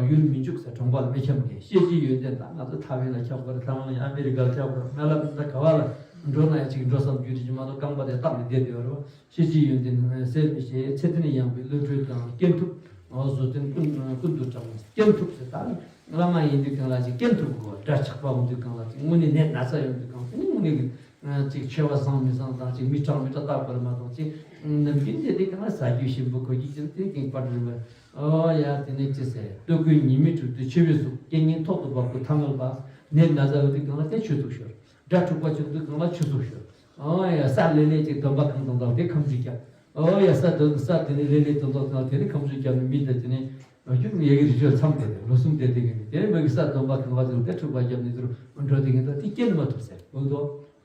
ཡུལ་མི་འཇུག་ཟེར། གྲོང་པ་ལ་མི་འཁྱམས་མཁན། ཤེས་བྱའི་ཡོན་ཏན་དང་ང་ཚོ་ཐའེ་ཝན་ལ་འཁྱམས་དགོས་རེད། ཐའེ་ཝན་ལ་ཡང་ཨ་མི་རི་ཀ་ལ་འཁྱམས་དགོས་རེད། སྨན་བླ་འདི་འདྲ་ག་བ་ལ་འགྲོ་ན་ཡང་ཅིག་འགྲོ་བསམ་རྒྱུ་རེད་ཅིག་མ་གཏོགས་རྐང་པ་དེ་བཏགས་ནས་བསྡད་ཡོད་རེད་བ། ཤེས་བྱའི་ཡོན་ཏན་ཟད་མི་ཤེས། ཚེ་བརྟན་ཡངས་པའི་བློ་གྲོས་དང་སྐྱེས་ཐུབ། བཟོ་ལྡན་ཀུན་ཀུན་ཏུ་དྲང་བའི་སྐྱེས་ཐུབ་ཟེར། ད་བླ་མ་ཡིན་དུས་གང་ལ་ཅིག་སྐྱེས་ཐུབ་དགོས། དགྲ་ཆགས་པ་འོང་དུས་གང་ལ་ཅིག་དངོས་གནས་ནད་ན་ཚ་ཡོང་དུས་གང་དེ་ནི་དངོས་གནས་ཀྱི་ཅིག་མཆེ་བ་བཟང་མི་བཟང་དང་ཅིག་མི་དྲང་མི་དྲང་བརྟག་དགོས་རེད་མ་གཏོགས་ཅིག་ནམ་རྒྱུན་དེ་དུས་གང་ལ་ཟ་རྒྱུ་ཞིམ་པོ་གོན་རྒྱུ་ཅན་དེ་གིན་པར་རིམ་པར་ཨོ་ཡ་དེ་ནས་ཅི་ཟེར། ལྟོ་གོས་ཉི་མའི་དྲོད་དུ་མཆེ་བའི་གཟུགས། རྐྱེན་ངན་ཐོག་ཏུ་བབས་ཀྱི་ཐ་མལ་པ། ནད་ན་ཚ་ཡོང་དུས་གང་ལ་དེ་ཆོས་ཚུགས་ཤོར། དགྲ་འཁྲུག་པ་བྱུང་དུས་གང་ལ་ཆོས་ཚུགས་ཤོར། ཨོ་ཡ་ས་ལེ་ལེ་ཅིག་སྡོམ་པ་གང་དང་དང་དེ་ཁམས་ཅིག་ཀྱང་། ཨོ་ཡ་ས་དོན་ས་དེ་ནས་ལེ་ལེ་དོན་དག་དང་དེ་ནས་ཁམས་ཚོས་བརྒྱབ་ནས་མི་དེ་དེ་ནས་རྒྱུག་ནས་ཡ་གི་རི་ཆོས་མཚམས་དེ་དེ་ལོ་གསུམ་དེ་དེ་གི་ནས་དེ་ནས་མ་གི་ས་སྡོམ་པ་གང་བ་ཚོ་དེ་འཁྲུག་པ་བརྒྱབ་ནས་དུར་འགྲོ་དེ་གི་ད་དེ་སྐྱེལ་མ་ཐུབ་ཟེར་འོ་དོ།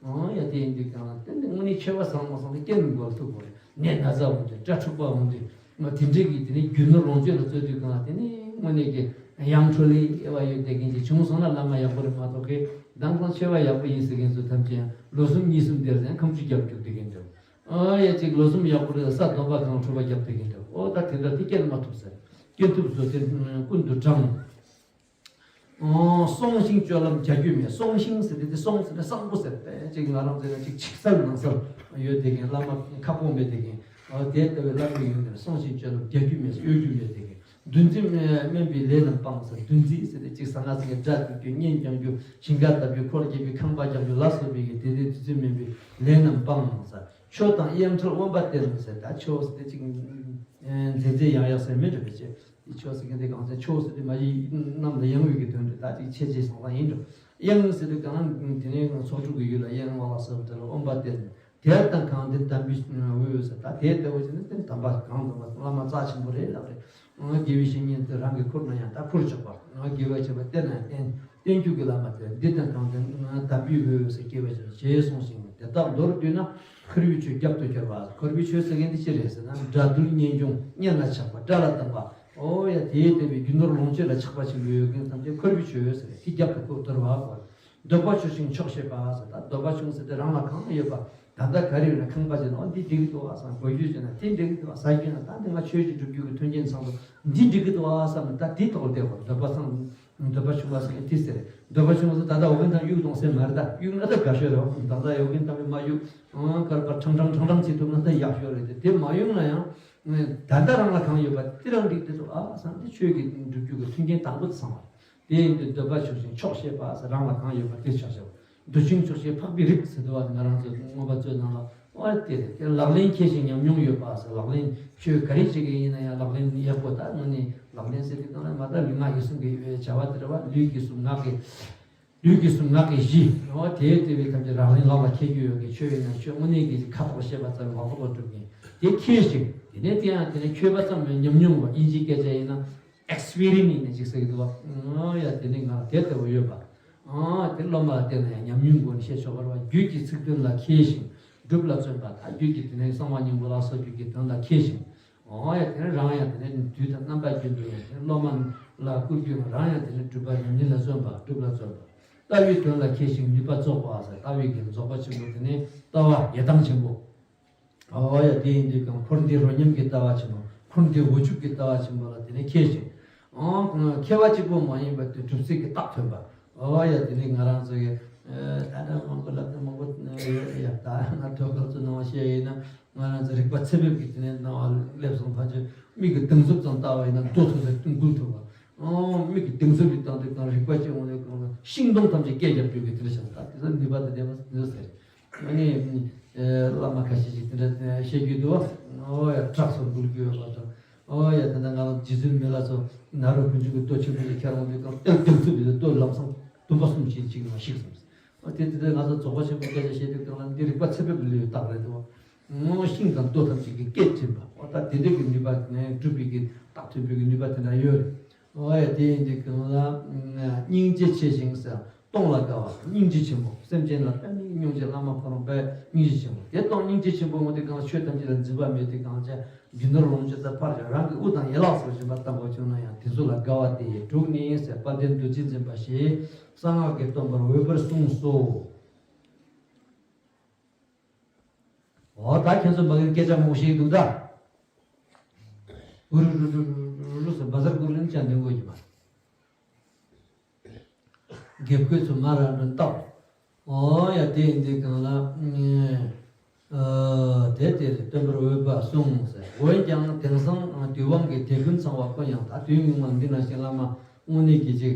ཨོ་ཡ་དེ་ཡིན་དུས་གང་ལ་དེ་ནས་དངོས་གནས་ཆེ་བ་བཟང་མ་སོང་དེ་སྐྱེལ་མི་དགོས་ཐུག་དགོས་རེད། ནད་ན་ཚ་འོང་དུས་དགྲ་འཁྲུག་པ་འོང་དུས་ང་དེ་འདྲས་ཀྱི་དེ་ནས་རྒྱུ་ནོར་ལོངས་སྤྱོད་ལ་རྩོད་དུས་གང་ལ་དེ་ནས་དངོས་གནས་ཀྱི་ ཡང་འཕྲོ་ལས་དབྱེ་བ་ཡོད་བསྡད་མཁན་ཅིག་བྱུང་སོང་ན་བླ་མ་ཡག་པོ་རེད་མ་གཏོགས་གི་དེང་སང་ཆོས་པ་ཡག་པོ་ཡིན་ཟེར་མཁན་ཚོ་ཐམས་ཅད་ཡང་ལོ་གསུམ་གཉིས་གསུམ་དེར་ཡང་ཁ་མཆུ་རྒྱབ་རྒྱུག་བསྡད་མཁན་འདུག་ཨ་ཡ་ཅིག་ལོ་གསུམ་ཡག་པོ་རེད་ས་སྡོམ་པ་གང་འཁྲུག་པ་རྒྱབ་བསྡད་མཁན་འདུག་ཨོ་ད་དེ་འདྲ་དེ་སྐྱེལ་མ་ཐུབ་ཟེར། སྐྱེལ་ཐུབ་བཟོ་དེ་ཀུན་ཏུ་དྲང་། ཨོ་སོང་ཞིང་སྤྱོད་ལམ་རྒྱ་རྒྱུད་མེད། སོང་ཞིང་ཟེར་དེ་དེ་སོང་ཟེར་དེ་གསང་པོ་ཟེར་དེ་ཅིག་ང་རང་ཚོ་ན་ཅིག་ཕྱི་གསལ་ནང་གསལ་ཡོད་བསྡད་མཁན་བླ་མ་ཁ་སྐོང་མེད་བསྡད་མཁན་ཨོ་དེ་ལྟ་བུའི་བླ་མའི་ཡོན་ཏན་སོང་ཞིང་སྤྱོད་ལམ་རྒྱ་རྒྱུད་མེད་གཡོ་སྒྱུ་ཡོད་བསྡད་མཁན། འདུ་འཛི་དམན་པའི་ལས་རྣམས་སྤང་ཟེར། འདུ་འཛི་ཟེར་ཏེ་གཅིག་ཟ་ང་ཟ་ངེ་དགྲ་བཏུལ་རྒྱུ་གཉེན་རྐྱང་རྒྱུ་ཞིང་ཁ་བཏབ་རྒྱུ་འཁོར་རྒྱག་རྒྱུ་ཁང་པ་རྒྱག་རྒྱུ་ལ་སོགས་པའི་གི་དེ་དེ་འདུ་འཛི་དམན་པའི་ལས་རྣམས་སྤང་ཟེར། ཆོས་དང་དབྱར་ཁྲལ་དབེན་པ་སྟེར་ཟེར། ད་ཆོས་ཟེར་ཏེ་གཅིག་མཛེས་མཛེས་ཡག་ཡག་ཟེར་མི་འདྲ་བའི་ཆེད་དེ་ཆོས་ཟེར་མཁན་དེ་གང་ཟེར་ཆོས་ཟེར་ཏེ་མ་གཞི་གནམ་ལ་ཡང་བའི་གི་དོན་དུ་ད་གཅིག་ཆེ་ཆེ་སང་སང་ཡིན་འགྲོ། དབྱར་ཟེར་ཏེ་གང་དེ་ནས་ཚོགས་དྲུག་གི་ཡུལ་ལ་དབྱར་དབང་ལ་སོགས་པ་དེ་ལ་དབེན་པ་སྟེར་ནས། དེར་དང་གང་དེ་དམ་པའི་འོས་ཟེར། ད་དེ་ལྟ་བུ་ཞིག་ནི་དེ་དམ་པ་གང་དམ་པ་བླ་མ་རྩ་ཆེན་པོ་རེད་ལབ་རེད། ཨང་དགེ་བའི་བཤེས་གཉེན་དེ་རང་གི་ཁུར་ན་ཡང་ད་ཁུར་ཆོག་པ། ཨང་དགེ་བ་བྱེད་པ་བསྟེན་ན་བསྟེན་བསྟེན་རྒྱུ་གི་བླ་མ་དེ་འདི་དང་གང་དེ་དམ་པའི་འོས་ཟེར་སྐྱེ་བ་ཞིག་ཞེས་གསུངས་ཤིང་དེ་དག་མདོར་བསྡུས་ན་འཁོར་བའི་ཆོས་རྒྱབ་ཏུ་སྐྱོར་བ། འཁོར་བའི་ཆོས་ཟེར་མཁན་དེ་ཅི་རེད་ཟེར་ན་དགྲ་འདུལ་གཉེན་སྐྱོང་གཉེན་ལ་ཆགས་པ་དགྲ་ལ་སྡང་བ། ཨོ་ཡ་དེའི་ལྟ་བུའི་རྒྱུ་ནོར་ལོངས་སྤྱོད་ལ་ཆགས་པ་ཆེན་པོ་ཡོད་མཁན་ཐམས་ཅད་འཁོར་བའི་ཆོས་ཟེར་དེ་རྒྱབ་ཏུ་ཁུར་དོར་བ་གོ། འདོད་པ་ཆོས་ཤིང་ཆོག་ཤེས་པ་ཟེར། ད་འདོད་པ་ཆུང་ཟེར་ཏེ་རང་ལ་གང་ཡོད་པ། ད་ལྟ་ག་རེ་ཡོད་ན་ཁང་པ་ཅིག་ན་འོ་འདི་འགྲིག་གི་འདུག་ཨ་བསམ། གོས་ཆོད་ཅིག་ན་དེ་འགྲིག་གི་འདུག་ཨ། ཟ་རྒྱུ་ན་ད་འདི་ང་ཆོས་ཀྱི་སྒྲུབ་རྒྱུ་གི་མཐུན་རྐྱེན་ཚང་འདུག་འདི་འགྲིག་གི་འདུག་ཨ་བསམ་ནས་ད་དེ་ཐོག་ལ་བསྡད་དགོས། འདོད་པ་ཚང་འདོད་པ་ཆུང་བ་ཟེར་མཁན་དེ་ཟེར། འདོད་པ་ཆུང་བ་ཟེར་ད་ལྟ་འོ་གན་ཐང་གཡུག་གཏོང་ཟེར་མ་རེད། ད་གཡུག་ན་ད་དགའ་ཤོས་རེད། ད་ལྟ་འོ་གན་ཐང་མི་མ་གཡུག་ཨང་དཀར་པ་ཁྲང་ཁྲང་ཁྲང་ཁྲང་བྱེད་ཐུབ་ན་ད་ཡག་ཤོས་རེད། དེ་དེ་མ་གཡུག་ན་ཡང་ད་ལྟ་རང་ལ་གང་ཡོད་པ་དེ་རང་འགྲིག་དེ་ཚོ་ཨ་བསམ་སྟེ་ཆོས་ཀྱི་སྒྲུབ་རྒྱུ་གི་མཐུན་རྐྱེན་དང་པོ་དེ་ཚང་བ། དེ་ཡིན་དུས་འདོད་པ་ཆུང་ཞིང་ཆོག་ཤེས་པ་ཟེར་རང་ལ་གང་ཡོད་པ་དེ་ཆོག་ཤེས་པ། འདོད་ཆུང་ཆོག་ཤེས་འཕགས་པའི་རིགས་ཟེར་འདུག་བ། ང་རང་ཚོ་མངོན་པ་མཛོད་ནང་ལ་ཨོ་དེ་རེད། དེ་ལག་ལེན་མཁས་ཤིང་ཉམས་མྱོང་ཡོད་པ་ཟེར། ལག་ལེན་ཆོས་ག་རེ་བྱེད་ཀྱི་ཡིན་ན་ཡང་ལག་ལེན་ཡག་པོ་ད་དངོས་གནས་ལག་ལེན་ཟེར་དུས་གང་ལ་མ་ད་ལུས་ངག་ཡིད་གསུམ་གྱི་བྱ་བ་དེ་རེད་བ། ལུས་ཀྱི་གསུམ་ངག་གི་ལུས་ཀྱི་གསུམ་ངག་གི་བཞི། ཨོ་དེ་ལྟ་བུའི་ཐམས་ཅད་ལག་ལེན་ལག་ལ་འཁྱེར་རྒྱུ་ཡོད་མཁན་ཆོས་ཡིན་ན་ཆོས་དངོས་གནས་ཀྱི་ཁ་ཐོག་བཤད་པ་ཙམ་ལག་ཐོག་ལ་སྒྲུབ་མཁན་དེ་མཁས་ཤིང་དེ་ནས་དེ་ཡང་དེ་ནས་མཁས་པ་ཙམ་མིན་ཉམས་མྱོང་བ་དབྱིན་ཇིའི་སྐད་ཆ་ཡིན་ན། ཨེག་སི་པི་རི་ཡེན་སི་ཡིན་ནས་ཅིག་ཟེར་གྱི་འདུག་བ། ཨ་ཡ་དེ་ནི་ང་ལ་དེ་ལྟ་བུ་ཡོད་པ། ཨ་དེ་སློབ་མ་ལ་བལྟས་ན་ཡང་ཉམས་མྱོང་སྒོ་ནས་བཤད་ཆོག་པ་རེད་བ། རྒྱུད་ཀྱི་ཚིག་དོན་ལ་མཁས་ཤིང་སྒྲུབ་ལ་བརྩོན་པ། ད་རྒྱུད་ཀྱི་དེ་ནས་གསང་བ་སྙིང་པོ་ལ་སོགས་རྒྱུད་ཀྱི་དོན་ལ་མཁས་ཤིང་། ཨ་ཡ་དེ་ནི་རང་ཡང་དེ་ནས་དུས་དང་རྣམ་པ་རྒྱུན་དུ་ཡང་དེ་ནི་སློབ་མ་ལ་བསྐུལ་རྒྱུ་རང་ཡང་དེ་ནི་སྒྲུབ་པ་ཉམས་ལེན་ལ་བརྩོན་པ་སྒྲུབ་ལ་བརྩོན་པ། ལྟ་བའི་དོན་ལ་མཁས་ཤིང་ནུས་པ་རྫོགས་པ་ཟེར། ལྟ་བའི་གི་རྫོགས་པ་ཆེན་པོ་དེ་ནི་ལྟ་བ་ཡེ་སྟངས་ཆེན་པོ། ཨོ་ཡ་དེ་ཡིན་དུས་ཀྱང་འཁོར་འདས་རོ་མཉམ་གྱི་ལྟ་བ་ཆེན་པོ། འཁོར་འདས་འོག་འཇུག་གི་ལྟ་བ་ཆེན་པོ་ལ་དེ་ནས་མཁས་ཤིང་། ཨང་མཁས་པ་གཅིག་པོ་མ་ཡིན་པར་དུ་གྲུབ་ཚུལ་གྱི་རྟགས་ཐོན་པ། ཨོ་ཡ་དེ་ནས་ང་རང་ཚོ་གི་ད་ལྟ་མང་པོ་ལབ་ན་མང་པོ་ཡོད་ཡ། ད་ང་ཐོག་ཁ་ཚོ་སྣང་བ་བཤད་ཡིན་ན་ང་རང་ཚོ་རིག་པ་ཚད་ཕེབས་ཀྱི་དེ་ནས་སྣང་བ་སླེབས་སོང་། ཕལ་ཆེར་མིག་གི་གདེང་ཚོད་ཙམ་བལྟ་བ་ཡིན་ན་རྡོ་ཐུག་ས་འགུལ་ཐུབ་པ། ཨང་མིག་གི་གདེང་ཚོད་ཀྱི་སྟངས་དེ་གང་རིག་པ་སྐྱེ་འོང་ནས་གང་ཤིང་སྡོང་ཐམས་ཅད་སྐད་རྒྱབ་སྤྲོད་ཀྱི་དེ་འདྲ་བྱུང་། ད་དེ་ཚོ་ནུས་པ་དང་ལྡན་པ་དེ་ཚོ་ཟེར། ཨ་ནི། བླ་མ་ཁ་ཤས་ཤིག་དེ་འདྲ་བཤད་རྒྱུ་འདུག་ཨོ་ཡ་བྲག་སོགས་འགུལ་རྒྱུ་ཡོད་པ་དང་། ཨོ་ཡ་ད་ལྟ་ང་རང་རྗེ་བཙུན་མི་ལ་སོགས་ནཱ་རོ་ཀུན་འབྱུང་གི་ལྟོ་ཆེན་པོ་ཞིག་ཁྱེར་འོང་དུས་སྐབས་ཏེ་གདེང་ཚོད་དེ་ལྟོ་ལམ་སང་དུམ་པ་གསུམ་ཞིག་ཅིག་མ་ཤིག་སོང་། ཨོ་དེ་དེ་དེ་ང་ཚོ་རྫོགས་པ་ཆེན་པོ་སྐད་ཆ་བཤད་དུས་སྐབས་ལ་འདི་རིག་པ་ཚད་ཕེབས་ལུས་རྟགས་རེད་དོ། ཨོ་ཤིང་དང་རྡོ་ཐམས་ཅད་ཀྱི་སྐད་འབྱིན་པ། ཨོ་ད་དེ་འདྲ་གི་ནུས་པ་ནས་སྒྲུབ་པའི་གི་རྟགས་ཐོན་པའི་གི་ནུས་པ་དེ་འདྲ་ཡོད་རེད། ཨོ་ཡ་དེ་ཡིན་དུས་གང་ལ་སྙིང་རྗེ་ཆེ་ཞིང་ཟེར། གཏོང་ལ་དགའ་བ་སྙིང་རྗེ་ཆེན་པོ། སེམས་ཅན་ལ་དཔེ་མི་སྙིང་རྗེ། བླ་མ་ཁོ་རང་དཔེ་སྙིང་རྗེ་ཆེན་པོ། དེ་གཏོང་སྙིང་རྗེ་ཆེན་པོ་ངོ་དེ་གང་ཆོས་ཐམས་ཅད་ལ་འཛིན་པ་མེད་དེ་གང་བྱ་རྒྱུ་ནོར་ལོངས་སྤྱོད་དང་ཕར་བཞག་རང་གི་དབུ་དང་ཡན་ལག་སོགས་སྦྱིན་པ་བཏང་དགོས་བྱུང་ན་ཡང་དེ་ཚོ་ལ་དགའ་བ་དེ་ཡི་དྲུག་ནི་ཟེར། དཔལ་ལྡན་རྡོ་རྗེ་འཛིན་པ་ཞེས་གསང་སྔགས་ཀྱི་སྟོན་པར་འོས་པར་གསུངས་སོ། འོ་ད་ཁྱེད་ཚོ་མ་གིར་སྐད་ཆ་མང་པོ་བཤད་ཀྱི་འདུག་ད། འུ་རུ་རུ་རུ་རུ་རུ་ཟེར་བ་ཟར་འགུར་ལེན་ཅང་འདོན་དགོས་ཀྱི་མ། དགེ་བསྐོས་ཚོ་མ་ར་འདྲ་བཏགས། ཨོ་ཡ་དེ་ཡིན་དེ་གང་ལ། ཨ་དེ་དེ་རེད། སྟོན་པར་འོས་པ་གསུངས་ཟེར། འོན་ཀྱང་དེང་སང་དུས་དབང་གི་དེད་དཔོན་ཚང་བ་དཀོན་ཡང་དག་དུས་སྔོན་མ་འདི་ནང་བཞིན་བླ་མ་དངོས་གནས་ཀྱི་ཅིག་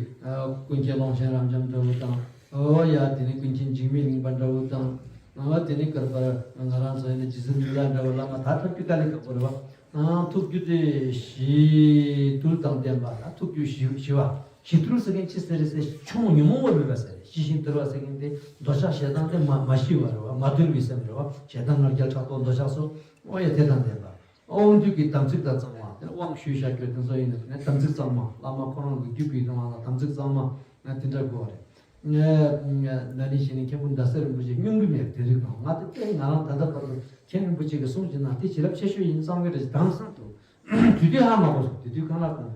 ཀུན་མཁྱེན་ཀློང་ཆེན་རབ་འབྱམས་འདྲ་བོ་དང་། ཨོ་ཡ་དེ་ནི་ཀུན་མཁྱེན་འཇིགས་མེད་གླིང་པ་འདྲ་བོ་དང་། ཨོ་དེ་ནི་ཀར་པར་ང་རང་ཚོ་ཡིན་ན་རྗེ་བཙུན་མི་ལ་འདྲ་བོ་བླ་མ་ད་ཐབས་ཀྱི་དཀའ་ལས་ཁག་པོ་རེད་བ། ཐུགས་རྒྱུད་དེ་ཞི་དུལ་དང་ལྡན་པ་ལ་ཐུགས་རྒྱུད་ཞི་ཞི་བ། ཞི་དུལ་ཟེར་མཁན་ཅི་ཟེར་རེད་ཟེར། ཆུང་ཉོན་མོངས་པ་མེད་པ་ཟེར། ཞི་ཞིང་དུལ་བ་ཟེར་མཁན་དེ་འདོད་ཆགས་ཞེ་སྡང་དེ་མ་མ་ཞི་བ་རེད་བ། མ་དུལ་བའི་སེམས་རེད་བ། ཞེ་སྡང་ང་རྒྱལ་ཕྲག་དོག་འདོད་ཆགས་སོགས་ཨོ་ཡ་དེ་དང་ལྡན་པ། དབང་སྡུད་ཀྱི་དམ་ཚིག་དང་གཙང་མ། དེ་དབང་ཞུས་བཞག་རྒྱུ་དེ་ཚོ་ཡིན་ན་དེ་ནས་དམ་ཚིག་གཙང་མ། བླ་མ་ཁོ་རང་གི་རྒྱུད་ཀྱི་ནང་ལ་དམ་ཚིག་གཙང་མ་དེ་འདྲ་དགོས་རེད། ང་ང་ནི་ཞེ་ནི་མཁན་པོ་ཟླ་ཟེར་རིན་པོ་ཆེ་སྙུང་གི་མེད་དེ་རིགས་དང་། ང་དེ་སྐད་ང་རང་ད་ལྟ་བར་དུ་མཁན་རིན་པོ་ཆེ་གི་གསུང་བྱས་ན་དེ་བྱིན་རླབས་ཆེ་ཤོས་ཡིན་བསམ་གི་རེད། དེང་སང་དུ་དུས་དུས་ཧ་མ་གོ་སོང་། དུས་དུས་གང་ལ་གོ།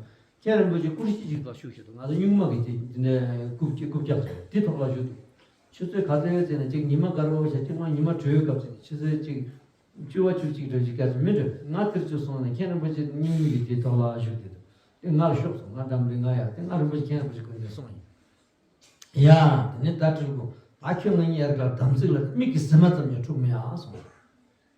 མཁན་རིན་པོ་ཆེ་སྐུ་ཞིག་ཅིག་ལ་བཞུགས་བཞུགས་འདུག་ང་ཚོ་སྨྱུག་མ་གི་དེ་འདི་ནས་རྐུབ་ཀྱི་རྐུབ་བཀྱག་ཚོ་དེ་ཐོག་ལ་བཞུགས་འདུག་ཆུ་ཚོད་ག་ཚོད་ཡོད་ཟེར་ན་ཅིག་ཉི་མ་དགའ་རོགས་བྱས་ཅིག་མ་ཉི་མ་དྲོའི་སྐབས་ཟེར་ན་ཆུ་ཚོད་ཅིག་བཅུ་པ་བཅུ་གཅིག་འདྲ་ཅིག་སྐབས་སུ་མི་འགྲོ། ང་དེར་ཚུར་སོང་ནས་མཁན་རིན་པོ་ཆེ་སྨྱུག་མ་གི་དེ་ཐོག་ལ་བཞུགས་བསྡད་འདུག་དེ་ང་ལ་ཤོག་སོང་། ང་འགྲམ་དུ་ང་ཡར་དེ་ང་རིན་པོ་ཆེ་མཁན་རིན་པོ་ཆེ་སྐུ་མདུན་སོང་ཡིན། ཡ། དེ་ནས་ད་སྤྲུལ་སྐུ་ད་ཁྱོད་ང་གཉིས་ཡར་ག་དམ་ཚིག་ལ་མིག་གི་ཟེར་མ་ཙམ་ཡང་འཁྲུག་མེད་ཨ་སོང་།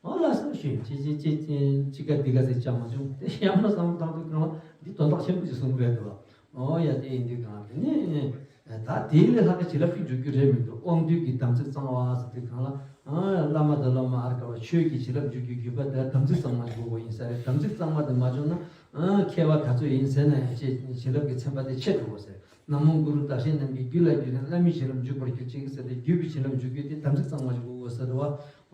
ཨོ་ལགས་སོ་ཞུས། ཅི་ཅི་ཅི་ཅི་ཅི་ག་འདི་ག་ཟེར་ཅང་མ་བྱུང་། དེ་ཡང་ན་བསམ་བློ་བཏང་དུས་གང་ལ་འདི་དོན་དག་ཆེན་པོ་ཅིག་གསུངས་རེད་འདུག་ཨོ་ཡ་དེ་ཡིན་དུས་གང་དེ་ནས་ད་དེའི་ལས་ལྷག་གི་བྱིན་རླབས་ཤིག་འཇུག་རྒྱུ་རེད་མི་འདུག་དབང་འདུས་ཀྱི་དམ་ཚིག་གཙང་བ་ཟེར་དུས་གང་ལ་བླ་མ་དང་བླ་མ་ཨར་ཀ་བ་ཆོས་ཀྱི་བྱིན་རླབས་འཇུག་རྒྱུ་རྒྱུད་པ་དེ་དམ་ཚིག་གཙང་མ་དགོས་པ་ཡིན་ས་རེད། དམ་ཚིག་གཙང་མ་དེ་མ་བྱུང་ན་མཁས་པ་ག་ཚོད་ཡིན་ཟེར་ན་ཡང་ཅེས་བྱིན་རླབས་ཀྱི་ཚན་པ་དེ་ཆད་འགྲོ་བ་ཟེར། ན་མོ་གུ་རུ་བདག་གཞན་རྣམས་ཀྱི་རྒྱུད་ལ་གྱུར་ནས་བླ་མའི་བྱིན་རླབས་འཇུག་པར་གྱུར་ཅིག་ཟེར་ཏེ་རྒྱུད་པའི་བྱིན་རླབས་འཇུག་རྒྱུ་དེ་དམ་ཚིག་གཙང་མ་ཞིག་དགོས་ཟེར་བ།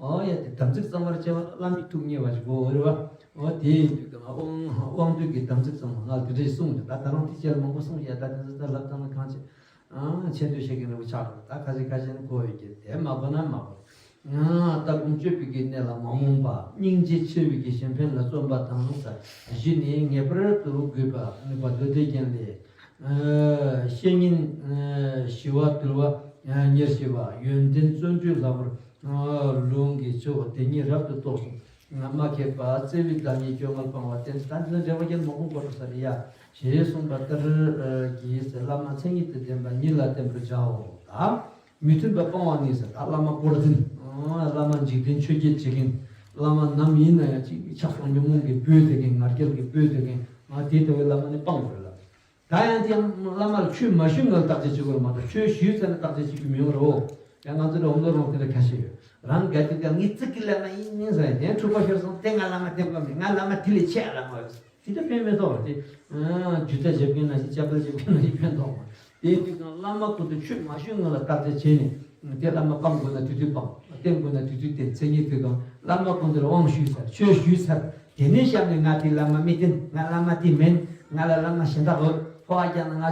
ཨོ་ཡ་དེ་དམ་ཚིག་གཙང་མར་བྱས་པ་བླ་མའི་ཐུགས་མཉེས་པ་ཞིག་དགོས་རེད་བ། ཨོ་དེ་ཡིན་དུས་ཀྱང་དབང་དབང་འདུས་ཀྱི་དམ་ཚིག་གཙང་མ་ང་དེ་འདྲས་གསུངས་ཏེ་ད་ད་རང་དེ་ཅེར་མང་པོ་གསུངས་ཡ། ད་དེ་ཚོ་ད་ལབ་ཙམ་ལ་གང་བྱེད། ཨང་ཆེད་དུ་བཤད་མཁན་རིན་པོ་ཆགས་འགྲོ། ད་ཁ་ཤས་ཁ་ཤས་ནི་གོ་ཡོད་ཀྱི་དེ་མ་གོ་ན་མ་གོ། ཨང་ལྟ་སྒོམ་སྤྱོད་པའི་གི་གནས་ལ་མ་རྨོངས་པ། སྙིང་རྗེ་ཆེ་བའི་གི་གཞན་ཕན་ལ་བརྩོན་པ་དང་། བཞི་ནི་ངེས་པར་དུ་དགོས་པ་ནུས་པ་མདོ་སྡེ་རྒྱན་ལས། བཤེས་གཉེན་ཞི་བ་དུལ་བ་ཉེར་ཞི་བ། ཡོན་ཏན་བརྩོན་འགྲུས་ལྷག་པར་ལུང་གི་ཆུ་བོ་དེ་ཉིད་རབ་ཏུ་རྟོགས་སོ། མ་མཁས་པ་བརྩེ་བའི་བདག་ཉིད་སྐྱོ་ངལ་སྤང་བ་བསྟེན། ད་འདི་ལ་འགྲེལ་པ་རྒྱན་མང་པོ་འགོ་འགྲོ་ས་རེད་ཡ། ཞེས་གསུངས་པ་ལྟར་གྱིས་བླ་མ་མཚན་ཉིད་དུ་ལྡན་པ་ཉིད་ལ་བསྟེན་པར་བྱའོ། ད་མི་མཐུན་པ་སྤང་བ་ནི་ཟེར། ད་བླ་མ་དཀོར་འཛིན། བླ་མ་འཇིག་རྟེན་ཆོས་བརྒྱད་བྱེད་མཁན། བླ་མ་ནམ་ཡིན་ན་ཡང་ཅིག་ཆགས་སོགས་ཉོན་མོངས་ཀྱི་སྦོས་དེ་མཁན། ང་རྒྱལ་གྱི་སྦོས་དེ་མཁན། ང་དེ་ལྟ་བུའི་བླ་མ་ནི་སྤང་དགོས་ལ། ད་ཡང་དེ་བླ་མ་ལ་ཆོས་མ་ཞུས་སྔོན་ལ་བརྟག་དཔྱད་བྱེད་དགོས་མ་གཏོགས་ཆོས་ཞུས་ཚར་ནས་བརྟག་དཔྱད་བྱེད་རྒྱུ་མི་ཡོང་རོ། ཡང་ང་ཚོ་ལ་འོང་དོ་རོང་དེ་འདྲ་ཁ་ཤས་ཡོད། རང་དགའ་དུས་ཀྱང་ངའི་ཙིག་གི་བླ་མ་ཡིན་ཡིན་ཟེར་ཡང་དེ་འཁྲུག་པ་ཤོར་སོང་། དེ་ང་བླ་མ་དེ་བླ་མ་ང་བླ་མ་དེ་ལས་ཆེ་བླ་མ་ཡོད། དེ་འདྲ་ཕན་མེད་དོ། དེ་རྒྱུ་ཚ་བྱེད་མཁན་ན་ཞིག་ཅ་པལ་བྱེད་མཁན་ན་ཞིག་ཕན་ཐོགས་མ། དེ་དུས་ཀྱང་བླ་མ་སྐུ་མདུན་ཆོས་མ་ཞུས་སྔོན་ལ་བརྟག་དཔྱད་བྱས་ནས་དེ་བླ་མ་སྤང་དགོས་ན་དུས་དུས་སྤང་། བསྟེན་དགོས་ན་དུས་དུས་བསྟེན། མཚན་ཉིད་དུས་ཀྱང་བླ་མ་སྐུ་མདུན་ལ་དབང་ཞུས་ཚར། ཆོས་ཞུས་ཚར། དེ་ནས་གཤམ་ནས་ང་དེ་བླ་མ་མི་བསྟེན། ང་བླ་མ་དེ་མིན། ང་ལ་བླ་མ་གཞན་དག་ཡོད། ཕོ་བ་རྒྱག་ན་ང་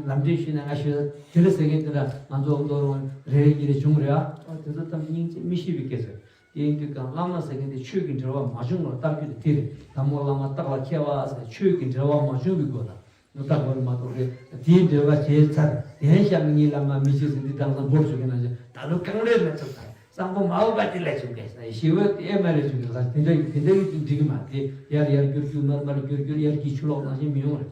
ལམ་འདྲེན་ཞུས་ན་ང་ཞུ། དེ་འདྲ་ཟེར་མཁན་དེ་འདྲ་ང་ཚོ་འོང་དོ་རུང་རེ་རེ་གཉིས་རེ་བྱུང་རེད་ཨ། དེ་ཚོ་ཐམས་ཅད་སྙིང་རྗེ་མི་ཤེས་པའི་སྐད་ཆ། དེ་ཡིན་དུས་ཀྱང་བླ་མ་ཟེར་མཁན་དེ་ཆོས་ཀྱི་འབྲེལ་བ་མ་བྱུང་བར་བརྟག་རྒྱུ་དེ་དེ་རེད། དམ་པ་བླ་མ་བརྟག་ལ་མཁས་པ་ཟེར་ཆོས་ཀྱི་འབྲེལ་བ་མ་བྱུང་བའི་སྒོ་ལ་བརྟག་དགོས་རེད་མ་གཏོགས་རེད། དེའི་འབྲེལ་བ་བྱས་ཚར། དེ་ཡང་གཤམ་ནས་ངའི་བླ་མ་མི་བྱེད་ཟེར་འདི་དེང་སང་འབོར་བཅུག་གི་ནང་བཞིན་ད་ལོ་གང་ལས་ལ་ཚུགས་ཚར། གཙང་པོ་མ་འོས་པ་དེ་ལས་བྱུང་གས་ཞེ་བོ་དེ་ཨེ་མ་རེད་བྱུང་གས་ལ་དེ་འདྲ་དེ་འདྲ་ཡིན་དུས་འགྲིག་གི་མ་རེད། དེ་ཡར་ཡར་འགྱུར་འགྱུར་མར་མར་འགྱུར་འགྱུར་ཡར་གྱི་ཆུ་ལོག་ནང་བཞིན་མི་ཡོང་རེད།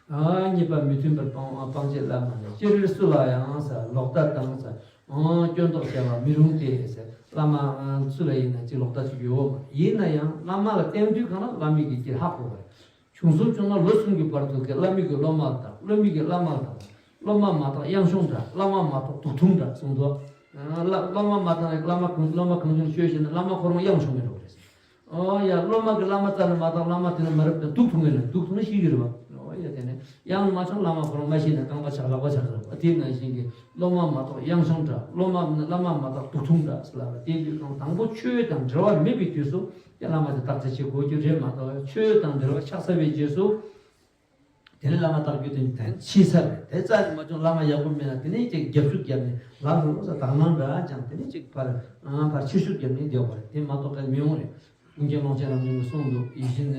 ཨ་གཉིས་པ་མི་མཐུན་པར་སྤང་བ་སྤང་བྱེད་བླ་མ་ལས། ཅི་རིགས་སུ་ལ་ཡང་ཟེར་ལོག་ལྟ་དང་ཟེར་སྐྱོན་འདོགས་བྱ་བ་མི་རུང་སྟེ་ཟེར། བླ་མ་སུ་ལ་ཡིན་ན་ཅི་ལོག་ལྟ་ཅིག་ཡོད་མ་ཡིན་ན་ཡང་བླ་མ་ལ་བསྟེན་དུས་གང་ལ་བླ་མའི་གི་རྒྱུད་ཧ་གོ་བ་རེད། བྱུང་སོང་བྱུང་ན་ལོ་གསུམ་གྱི་བར་དུ་གི་བླ་མའི་གི་སློབ་མ་དང་སློབ་མའི་གི་བླ་མ་དང་། སློབ་མ་མ་དག་གཡང་གཞོང་འདྲ། བླ་མ་མ་གཏོགས་དུག་འཐུང་འདྲ་གསུངས་འདུག་ཨ་བླ་བླ་མ་མ་དག་བླ་མ་གང་སློབ་མ་གང་བྱུང་ཤོད་བྱས་ན་བླ་མ་ཁོ་རང་གཡང་གཞོང་མི་འགྲོ་རེད། ཨོ་ཡ་སློབ་མ་གི་བླ་མ་རྩ་ནས་མ་དག་བླ་མ་དེ་ནས་མ་རབས་དང་དུག་འཐུང་ངེས་ན་དུག་འཐུང་ན་ཤི་གི་རེད་བ། ཨོ་ཡ་དེ་ནས་གཡང་མ་བྱུང་བླ་མ་ཁོ་རང་མ་ཤི་ན་རྐང་པ་ཆག་ལག་པ་ཆག་རེད་བ། དེ་ནང་བཞིན་གྱི་སློབ་མ་མ་གཏོགས་གཡང་གཞོང་འདྲ། སློབ་མ་བླ་མ་མ་གཏོགས་དུག་འཐུང་འདྲ་ཟེར་ལབ་པ་དེ་དུས་གང་དང་པོ་ཆོས་དང་འབྲེལ་བ་མེད་པའི་དུས་སུ་དེ་བླ་མ་དེ་བརྟག་དཔྱད་བྱེད་དགོས་རྒྱུ་རེད་མ་གཏོགས་ཆོས་དང་འབྲེལ་བ་ཆགས་ཚར་བའི་རྗེས་སུ། དེ་ནས་བླ་མ་བརྟག་རྒྱུ་དེ་དོན་ཕྱིས་ཚར་རེད། དེ་རྩ་ནས་མ་བྱུང་བླ་མ་ཡག་པོ་མེད་ན་དེ་ནས་ཅིག་རྒྱབ་ཤུགས་བརྒྱབ་ནས་ལག་ལོག་ས་དག་སྣང་འདྲ་ཅང་དེ་ནས་ཅིག་ཕར་ཨང་ཕར་ཕྱིར་ཤུགས་བརྒྱབ་ནས་བསྡད་པ་རེད། དེ་མ་གཏོགས་གལ་མི་ཡོང་རེད། ཀུན་མཁྱེན་ཀློང་ཆེན་རབ་འབྱམས་ཀྱིས་གསུངས་འདུག་ཡིད་བཞིན་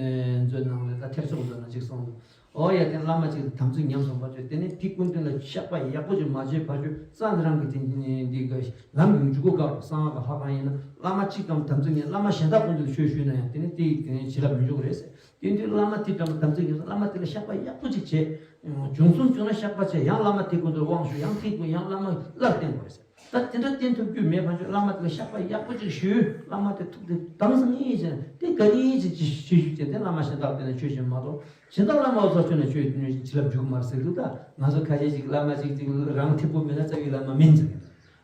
མཛོད་ནང་ལས་ད་ཐེག་མཆོག་མཛོད་ནང་ཅིག་གསུངས་འདུག་ཨོ་ཡ་དེ་བླ་མ་ཅིག་དམ་ཚིག་ཉམས་སོང་བར་ཆོད་དེ་ནས་དེ་སྐུ་མདུན་ལ་བཤགས་པ་ཡག་པོ་ཅིག་མ་བྱས་བར་ཆོད་རྩ་ནས་རང་གི་དེ་འདི་གི་ལམ་གྱི་འཇུག་སྒོ་བཀག་པ་གསང་བ་གི་ལྷ་ཁང་ཡིན་ན་བླ་མ་གཅིག་དང་དམ་ཚིག་ཉམས། བླ་མ་གཞན་དག་ཀུན་ཏུ་ཆོས་ཞུས་ན་ཡང་དེ་ནས་དེ་ཡི་དེ་ནས་བྱིན་རླབས་མི་འཇུག་རེད་ཟེར། དེ་དུས་བླ་མ་དེ་འདྲ་དམ་ཚིག་ཡོད་ན་བླ་མ་དེ་ལ་བཤགས་པ་ཡག་པོ་ཅིག་བྱས། བྱུང་སོང་བྱུང་ན་བཤགས་པ་བྱས། ཡང་བླ་མ་དེ་ཀུན་ཏུ་དབང་ཞུ། ཡང་དེ་ཀུན་ཡང་བླ་མ་སླར་བསྟེན་དགོས་ཟེར། ད་དེ་འདྲ་བསྟེན་ཐུབ་རྒྱུ་མེད་པ་བྱུང་བླ་མ་དེ་ལ་བཤགས་པ་ཡག་པོ་ཅིག་ཞུས། བླ་མ་དེ་ཐུགས་དེ་དྭངས་སང་ཡིན་ཟེར་དེ་ག་རེ་ཡིན་ཟེར་ཅིག་ཞུས་ཞུས་བྱས་དེ་བླ་མ་གཞན་དག་དེ་ནས་ཆོས་བྱེད་མ་གཏོགས་གཞན་དག་བླ་མ་འོ་ཚོ་ཆོས་ནས་ཆོས་བྱིན་རླབས་འཇུག་མ་རེད་ཟེར་འདུག་ད་ང་ཚོ་ཁ་ཤས་ཅིག་བླ་མ་ཅིག་ཅིག་རང་ཐེག་པོ་མེད་ན་རྩ་བའི་བླ་མ་མིན་ཟེར།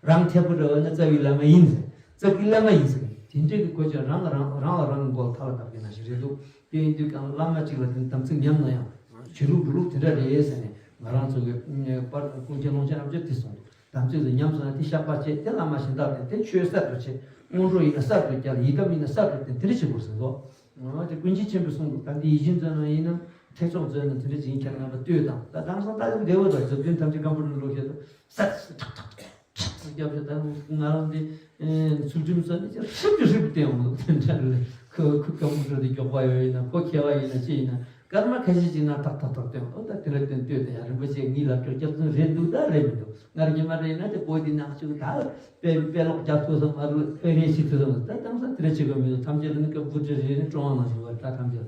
རང་ཐེག་པོ་རེད་བ་ན་རྩ་བའི་བླ་མ་ཡིན་ཟེར། རྩ་བའི་བླ་མ་ཡིན་ཟེར། དེ་འདྲའི་གི་གོ་ཆོད་རང་ལ་རང་རང་ལ་རང་གི་མགོ་ལ་ཐག་ལ་བཏགས་པའི་ནང་བཞིན་རེད་འདུག་དེ་ཡིན་དུས་ཀྱང་བླ་མ་གཅིག་ལ་དེ་དམ་ཚིག་ཉམས་ན་ཡང་བྱེད་ལུགས་འགྲོ་ལུགས་དེ་འདྲ་རེད་ཟེར་ནས་ང་རང་ཚོ་གི་པར་ཀུན་མཁྱེན་ཀློང་ཆེན་རབ་རྒྱས་དེ་གསུངས་འདུག་དམ་ཚིག་ལ་ཉམས་སོང་ན་དེ་བཤགས་པ་བྱེད། དེ་བླ་མ་གཞན་དག་དེ་དེ་ཆོས་གསར་དུ་བྱེད། སྔོན་འགྲོ་ཡིན་ན་གསར་དུ་བསྐྱར། ཡི་དམ་ཡིན་ན་གསར་དུ་བསྟེན། དེ་འདྲ་བྱེད་དགོས་ཟེར་འདུག་དེ་ཀུན་མཁྱེན་ཆེན་པོས་གསུངས་འདུག་ད་འདི་ཡིད་བཞིན་མཛོད་ནང་ཡིན་ན་ཐེག་མཆོག་མཛོད་ནང་དེ་འདྲ་བྱེད་ཁྱེད་རྣམ་པ་ལྟོས་དང་། ད་དེང་སང་ད་ལྟ་བདེ་བོ་དང་རྫུ་འཕྲུལ་ཐམས་ཅད་སྐམ་པོ་ནང་ལོག་བཤད་དུ་སད་ཁྲག་ཁྲག་ཁྲག་ཁྲག་ཟེར་རྒྱབ་བྱས། ད་ང་རང་འདི་ཚུལ་ཁྲིམས་ས་ནས་ཅིག་ཧྲིབ་ཀྱི་ཧྲིབ་བསྟན་འོང་འདུག་དེ་འདྲ་རེད། ཁོ་ཁོ་སྐམ་པོ་འགྲོ་དེ་མགྱོགས་པ་ཡོད་ཡིན་ན་ཁོ་མཁས་པ་ཡིན་ན་ཅི་ཡིན་ན། སྐར་མ་ཁ་ཤས་ཅིག་ནང་ཏག་ཏག་ཏག་སྟོན། ཨོ་ད་དེ་ལ་བསྟན་བསྟོད་དེ་ཡང་རིན་པོ་ཆེ་ངའི་ལབ་སྐྱོར་སྐྱབས་བཙུན་རེད་འདུག་ད་རེད་མི་འདུག་སྔར་ཉི་མ་རེད་ན་དེ་པོ་དེ་ནང་བཅུག་ད་དཔེ་དཔེ་ཀློག་རྒྱག་ཐུབ་སོང་། ཨ་རུ་དཔེ་རེ་ཤེས་ཐུབ་སོང་། ད་དེང་སང་དེ་འདྲ་བྱེད་དགོས་མི་འདུག་ཐམས་ཅད་ལ་ནི་སྐབས་བུ་ཁྲིད་རེ་ནི་ཀྲོང་ནང་བཞིན་པ་ད་ཐམས་ཅད་ལ་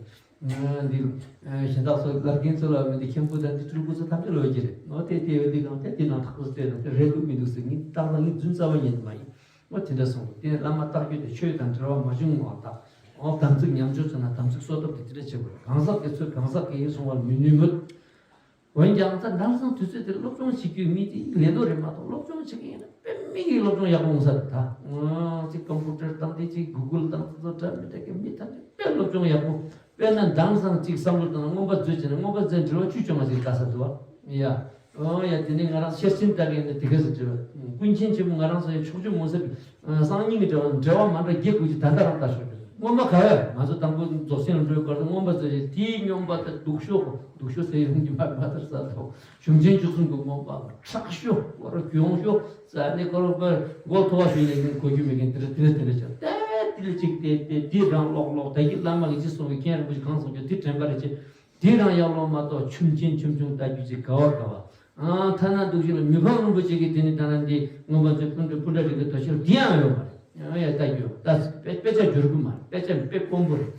འདི་གཞན་དག་སོགས་ལར་རྒན་ཚོ་ལ་མི་འདི་མཁན་པོ་དང་འདི་སྤྲུལ་སྐུ་ཚོ་ཐམས་ཅད་ལ་འོས་ཀྱི་རེད། ཨོ་དེ་དེ་འོས་འདི་གང་དེ་དེ་ནང་ཐག་ཏུ་སྤྲད་ན་དེ་རེད་འདུག་མི་འདུག་ཟེར་ངས་ཏག་ཏག་ངས་རྫུན་རྩ་བ་ཉིད་མ་ཡིན། ཨོ་དེ་འདྲ་གསུངས། དེ་བླ་མ་བརྟག་རྒྱུ་དེ་ཆོས་དང་འབྲེལ་བ་མ་བྱུང་བ་དག་ཨོ་དམ་ཚིག་ཉམས་བཅོས་ཚོ་ན་དམ་ཚིག་གསོ་ཐབས་དེ་དེ་འདྲ་བྱེད་དགོས། གང་ཟག་གི་ཚོད་གང་ཟག་གི་ཡིན་གསུང་བར་མི་ནུས་མོད། འོན་ཀྱང་ད་དེང་སང་དུས་ཚོད་དེར་སློབ་སྦྱོང་བྱེད་རྒྱུའི་མི་དེ་ལས་དོ་རེད་མ་གཏོགས་སློབ་སྦྱོང་བྱེད་ཀྱི་ཡིན་ན་དཔེ་མི་གི་སློབ་སྦྱོང་ཡག་པོ་འོང་ས་རེད། ད་ཨོ་ཅིག་ཀམ་པུ་ཊར་དང་དེ་ཅིག་གུ་གུལ་དང་དེ་ཚོ་འདྲ་མི་འདྲ་གི་མི་ཐམས་ཅད་དཔེ་སློབ་སྦྱོང་ཡག་པོ། དཔེར་ན་དེང་སང་ཅིག་བསམ་བློ་བཏང་ན་མངོན་པ་མཛོད་བྱས་ན་མངོན་པ་མཛོད་འབྲེལ་བ་བཅུ་བཅོ་ལྔ་ཅིག་ལྟ་ས་འདུག་བ། ཡ། ཨོ་ཡ། དེ་ནས་ང་རང་ཤེར་ཕྱིན་ལྟ་གི་ཡིན་ན་དེ་ག་ཟེར་དྲི་བ། ཀུན་མཁྱེན་ཆེན་པོ་ང་རང་ཚོ་ཡི་ཕྱོགས་བཅུ་མུན་སེལ་གྱི་གསང་སྙིང་གི་འབྲེལ་བ་འབྲེལ་བ་མ་འདྲ་བརྒྱད་དགུ་ཅིག་ད་ལྟ་རང་ལྟ་ཤོག་ཅིག་སྔོན་མ་ག་བས་ང་ཚོ་དང་པོ་རྫོགས་ཆེན་ལ་འགྲོའི་སྐོར་དུ་མངོན་པ་མཛོད་བྱས་དེའི་སྙོམས་པ་དང་སྡུག་ཤོས་སྡུག་ཤོས་ཟེར་ཡོང་གི་མ་མ་ལྟར་ས་དང་གཞུང་ཆེན་བཅུ་གསུམ་གྱི་མངོན་པ་ཁྲག་ཤོས་སྐོར་གྱོང་ཤོས་ས་ནས་སྐོར་པ་མགོ་མཐོ་བ་ཞུས་ནས་གོ་རྒྱུ་མེད་མཁན་དེ་འདྲ་དེ་འདྲ་དེ་འདྲ་བྱས་ཏེ་དེ་ལ་ཅིག་དེ་དེ་འདི་རང་ཀློག་ཀློག་ད་གི་བླ་མ་གི་ཅི་གསུང་གི་མཁན་རིན་པོ་ཆེ་གང་གསུང་རྒྱུ་དེ་དྲན་པ་རེ་བྱེད། དེ་རང་ཡག་ལོང་མ་གཏོགས་ཆུམ་ཆེན་ཆུམ་ཆུང་ལྟ་རྒྱུ་ཅིག་ག་བ་ག་བ། ཨང་ཐ་ན་འདུག་ཞིག་ལ་མི་ཕམ་རིན་པོ་ཆེ་གིས་དེ་ནི་ད་ན་འདི་མངོན་པ་མཛོད་སྤུན་གྲོགས་སྤུན་ཟླ་རིགས་ཀྱི་དོ་ཤལ་འདི་ཡང་ཡོད་མ་རེད། ཡང་ཡང་ལྟ་རྒྱུ་ད་དཔེ་དཔེ་ཆ་འབྱོར་གི་མ་རེད། དཔེ་ཆ་དཔེ་དཀོན་པོ་རེད།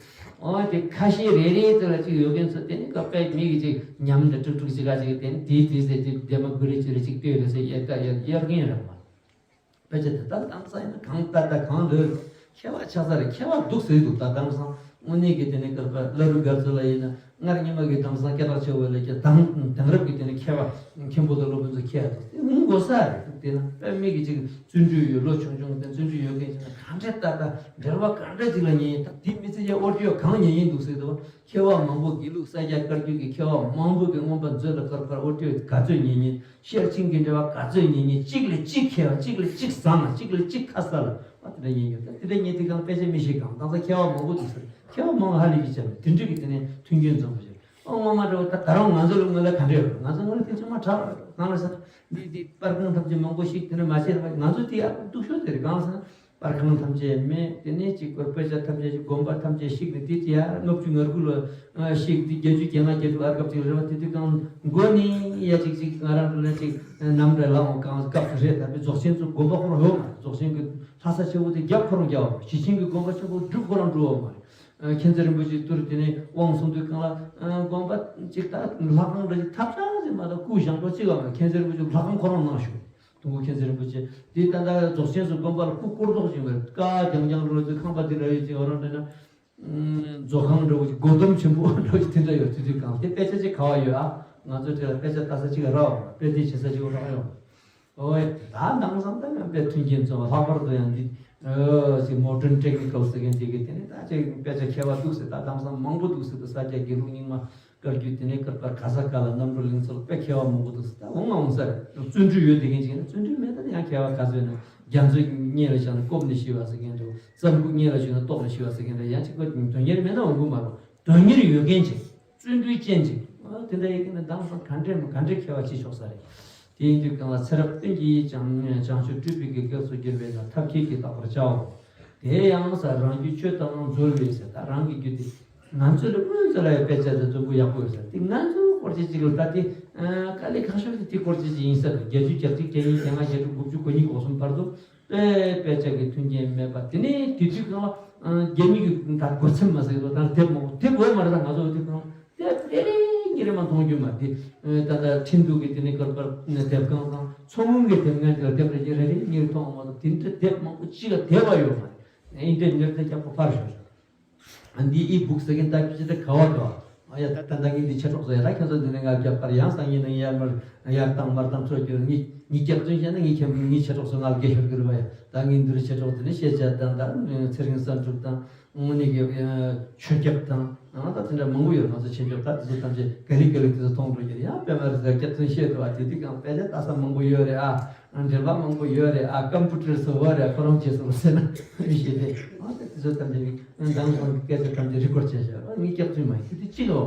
ཨོ་དེ་ཁ་ཤས་རེ་རེ་ཙམ་ལ་ཅིག་ཡོད་མཁན་ཚོ་དེ་ནི་ཀ་དཔེ་མི་གི་ཅིག་ཉམས་འདྲ་ཀྲུག་ཀྲུག་ཅིག་ག་ཅིག་དེ་ནི་དེའི་དེའི་ཟེར་ཅིག་བདེ་མ་དགུ་རེ་ཅི་རེ་ཅིག་ལྟོས་རེ་ཟེར་ཡར་ཀ་ཡར་ཡར་མཁན་རེད་མ་རེད། དཔེ་ཆ་དེ་དག་དྭངས་གཙང་ཡིན་ན་གང་ལྟ་ལྟ་གང་ལོས་མཁས་པ་ཆགས་ས་རེད། མཁས་པ་འདུག་ཟེར་འདུག་ད་དེང་སང་དངོས་གནས་ཀྱི་དེ་ནས་སྐབས་བླ་རུང་སྒར་ཚོ་ལ་ཡིན་ན་སྔར་ཉི་མ་གི་དེང་སང་སྐད་གྲགས་ཆེ་བ་ལས་ཀྱང་དེང་དེང་རབས་ཀྱི་དེ་ནས་མཁས་པ་མཁན་པོ་དང་སློབ་དཔོན་ཚོ་མཁས་འདུག་དེ་ངུ་དགོས་ས་རེད། འདུག་དེ་ན་དཔེ་མི་གི་ཅིག་བརྩོན་འགྲུས་ཡོད་ལོ་ཆུང་ཆུང་དེ་བརྩོན་འགྲུས་ཡོད་མཁན་ཅིག་ན་གང་འདྲས་ལྟ་ལྟ་འབྲེལ་བ་གང་འདྲས་ཅིག་ལ་ཉན་ཡིན། ད་དེ་མི་ཚེ་ཡ་ཨོ་ཏི་ཡོ་གང་ཉན་ཡིན་འདུག་ཟེར་འདུག་མཁས་པ་མང་པོ་དགེ་ལུགས་ས་སྐྱ་བཀའ་བརྒྱུད་ཀྱི་མཁས་པ་མང་པོ་གི་མངོན་པ་མཛོད་ལ་བཀར་བཀར་ཨོ་ཏི་ཡོ་ག་ཚོད་ཉན་ཉན། ཤེར་ཕྱིན་གྱི་འབྲེལ་བ་ག་ཚོད་ཉན་ཉན། གཅིག་ལས་གཅིག་མཁས་པ་གཅིག་ལས་གཅིག་བཟང་ལ་གཅིག་ལས་གཅིག་ཁ་གསལ་ལ་ཨ་དེ་འདྲ་ཉན་ཡོད། ད་དེ་འདྲ་ཉན་དེ་གང་དཔེ་ཆ་མི་ཤེས་གང་དེང་སང་མཁས་པ་མང་པོ་འདུག་ཟེར། མཁས་པ་མང་ཧ་ལས་ཀྱི་བྱ་མི་དེ་འདྲ་གི་དེ་ནས་མཐུན་རྐྱེན་འཛོམས་པ་ཞིག་ཨ་ངོ་མ་འདྲ་བོ་ད་ད་རུང་ང་ཚོ་ལ་ངོས་ལ་ག་འདྲ་ཡོད། ང་ཚོ་ངོས་ལ་དེ་ཚོ་མ་དྲག་གང་ལ་ཟེར་ན་འདི་འདི་པར་ཁང་ཐམས་ཅད་མང་པོ་ཞིག་དེ་འདྲ་མ་བྱས་ང་ཚོ་དེ་ཡག་སྡུག་ཤོས་དེ་རེད། གང་ལ་ཟེར་ན། པར་ཁང་ཐམས་ཅད་མེད། དེ་ནས་གཅིག་པར་དཔེ་ཆ་ཐམས་ཅད་ཞིག་དགོན་པ་ཐམས་ཅད་བཤིག་ནས་དེ་ཡར་ལྔ་བཅུ་ང་དགུ་ལོ་བཤིག་དེ་བརྒྱད་ཅུ་གྱ་ལྔ་བརྒྱད་ཅུ་ཨར་སྐབས་ཅིག་རེད་བ། དེ་དུས་གང་མགོ་ནས་ཡ་གཅིག་གཅིག་ང་རང་ཚོ་ལ་གཅིག་ནམ་རེ་ལའང་གང་སྐབས་སུ་རེད། ད་དཔེ་རྫོགས་ཆེན་ཚོ་དགོན་པ་ཁོ་རང་ཡོད་མ་རེད། རྫོགས་ཆེན་གྱི་ལྷ་ས་ཆེ་བོ་དེ་རྒྱབ་ཁོ་རང་རྒྱབ་བ་མ་རེད། ཞེ་ཆེན་གྱི་དགོན་པ་ཆེན་པོ་འབྲུག་ཁོ་རང་འབྲུ་བ་མ་རེད། མཁྱེན་བརྩེ་རིན་པོ་ཆེ་ཏུར་དེ་ནས་དབང་གསུང་དུས་གང་ལ་དགོན་པ་གཅིག་ད་ལྷ་ཁང་འདྲ་ཅིག་ཐབས་ཆག་ཅིག་མ་གཏོགས་སྐུ་བཞེངས་གྲོགས་གཅིག་ལ་མ་རེད། མཁྱེན་བརྩེ་རིན་པོ་ཆེ་ལྷ་ཁང་ཁོ་རང་ནང་བཞུགས། དུང་དཀར་མཁྱེན་བརྩེ་རིན་པོ་ཆེ་འདི་ད་ལྟ་རྫོགས་ཆེན་སུ་དགོན་པ་ལ་སྐུ་སྐོར་ཚོགས་ཀྱི་མེད། ཀ་རྐྱང་རྐྱང་རོལ་ཚེ་ཁང་པ་འདི་འདྲ་ཡོད་ཅིག་འོ་རང་འདྲ་ན། རྫོགས་ཁང་འདྲ་བོ་ཅིག་སྒོ་འདོམ་ཆེན་པོ་འདྲ་བོ་ཅིག་དེ་འདྲ་ཡོད། དེ་དུས་གང་དེ་དཔེ་ཆ་ཅིག་ག་བ་ཡོད་ཨ། ང་ཚོ་དེ་ལ་དཔེ་ཆ་ལྟ་ས་ཅིག་རག་ཡོད་མ་རེད། དཔེ་དེབ་བྱེད་ས་ཅིག་རག་ཡོད་མ་རེད། ཨོ་ཡ་ད་དེང་སང་ད་ཡང་དཔེ་མཐུན་རྐྱེན་འཛོམས་པ་ལྷག་པར་དུ་ཡང་འདི་ཨོ་ཅིག་མོ་ཌརན་ཊེག་ནི་ཀལ་ཟེར་མཁན་དེ་གི་དེ་ནི་ད་ཅིག་དཔེ་ཆ་མཁས་པ་འདུག་ཟེར། ད་དེང་སང་མང་པོ་འདུག་ཟེར། དུ་ས་སྐྱ་དགེ་ལུགས་རྙིང་མ། བཀའ་བརྒྱུད་དེ་ནས་བཀའ་བར་ག་ས་ག་ལ་རྣམ་གྲོལ་གླིང་ཚོ་ལ་དཔེ་མཁས་པ་མང་པོ་འདུག་ཟེར། ད་འོང་ང་འོང་ས་རེད། བརྩོན་འགྲུས་ཡོད་བསྡད་མཁན་ཅིག་ཡིན་ན། བརྩོན་འགྲུས་མེད་ན་ཡང་མཁས་པ་ག་ཚོད་ན། རྒྱ་མཚོ་སྔོན་ལ་བཞག་ན་སྐོམ་ནས་ཤི་བ་ཟེར་མཁན་འདུག་རྩམ་ཁུག་སྔོན་ལ་བཞག་ན་ལྟོགས་ནས་ཤི་བ་ཟེར་མཁན་འདུག་ཡང་གཅིག་པ་དོན་གཉེར་མེད་ན་འོང་གི་མ་རེད། དོན་གཉེར་ཡོད་མཁན་ཅིག་བརྩོན་འགྲུས་ཅན་ཅིག་ཨ་དེ་འདྲ་ཡིན་མཁན་ན་དེང་སང་ག་འདྲས་མ་ག་འདྲས་མཁས་པ་བྱེད་ཆོག་ས་རེད། དེ་ཡིན་དུས་གང་ལ་ཚེ་རབས་སྟོན་གྱི་བྱང་བྱང་ཆུབ་སྤྲུལ་པའི་གི་སྐབས་སུ་གྱུར་པས་ན་ཐབས་མཁས་ཀྱིས་བརྟག་པར་བྱའོ། དེ་ཡང་ས་རང་རྒྱུད་ཆོས་དང་མཛོད་ལས་ཟེར། ད་རང་གི་རྒྱུད་དེ། ང་ཚོ་ལ་དངོས་སུ་ལ་ཡང་དཔེ་ཆ་དང་རྩོམ་པོ་ཡག་པོ་ཡོད་ས་དེ། ང་ཚོ་སྐོར་ཅིག་ཅིག་ལ་ད་དེ་དཀའ་ལས་ཁག་ཤོས་དེ་དེ་སྐོར་ཅིག་ཅིག་ཡིན་ས་རེད། བརྒྱད་ཅུ་གྱ་གཅིག་གྱ་གཉིས་གྱ་ལྔ་གྱ་དྲུག་དགུ་བཅུ་གོ་གཉིས་གོ་གསུམ་བར་དུ་དཔེ་དཔེ་ཆ་གི་མཐུན་རྐྱེན་མེད་པ། དེ་ནས་དེ་དུས་གང་ལ་རྒྱ་མི་གི་ད་སྒོ་ཚེམ་མ་ཟེར་དོ་ད་དེབ་མང་པོ་དེབ་འོ་མ་རེད། ད་ང་ཚོ་དེབ་གང་དེབ་རེ་རེ་གཉིས་རེ་མ་མཐོང་རྒྱུ་མ་དེ། ད་ལྟ་ཁྲིན་ཏུའུ་གི་དེ་ནས་སྐོར་སྐོར་དེབ་ཁང་དང་མཚོ་སྔོན་གི་དེབ་ཁང་དེ་ལ་དེབ་རེ་གཉིས་རེ་རེ་གཉིས་རེ་མཐོང་མ་གཏོགས་དེ་འདྲ་དེབ་མང་པོ་ཅིག་ལ་དེབ་བ་ཡོད་མ་རེད། ཨིན་ཏེར་ནེཊ་དེ་རྒྱག་པ་ཕར་ཞོག་ཞོག་ཨ་འདི་ཨི་བུག་ཟེར་མཁན་ད་ཅི་ད་ག་བ་ག་བ། ཨ་ཡ་ད་ད་ད་ངས་འདི་ཆེ་གྲོགས་ཟེར་ཡ་ད་ཁྱོད་ཚོ་འདི་ནས་ང་རྒྱབ་ཁར་ཡང་སང་ཉིན་ནང་ཡར་མར་ཡར་བཏང་མར་བཏང་ཚོད་ཀྱི་ངའི་ངའི་སྐྱག་རྫུན་བཤད་ན་ངའི་ཁྱེད་ངའི་ཆེ་གྲོགས་ཚོ་ང་ལ་དགེ་ཤོར་གི་རེད་བ། ཡ་ད་ངས་འདི་རུ་ཆེ་གྲོགས་དེ་ནས་ཤེས་བྱ་དང་ད་ཚེ་རིང་བསམ་གྲུབ་དང་དངོས་གནས་ཀྱི་ཆོས་སྐྱབས་དང་ཨ་ད་དེ་འདྲ་མང་པོ་ཡོད། ང་ཚོ་ཆེ་སྐྱབས་ད་དེ་ཚོ་ཐམས་ཅད་ག་ལེ་ག་ལེ་དེ་ཚོ་མཐོང་འགྲོ་གི་རེད། ཡང་དཔེ་མ་རེད་ཟེར་སྐྱག་རྫུན་བཤད་འདུག་ཨ་དེ་དུས་གང་དཔེ་ཆ་ལྟ་ས་མང་པོ་ཡོད་རེད་ཨ། འབྲེལ་བ་མང་པོ་ཡོད་རེད་ཨ། ཀམ་པུ་ཊར་སོ་བ་རེད་ཁོ་རང་བྱས་སོང་ཟེར་ན་མི་ཤེས་ཏེ། ཨ་ད་དེ་ཚོ་ཐམས་ཅད་ཀྱི་དེང་སང་གི་སྐད་ཆ་ཐམས་ཅད་རི་ཀོཌ་བྱས་བཞག་ཨ་ངའི་སྐྱག་རྫུན་མ་ཡིན། དེ་དུས་ཅི་ལོ།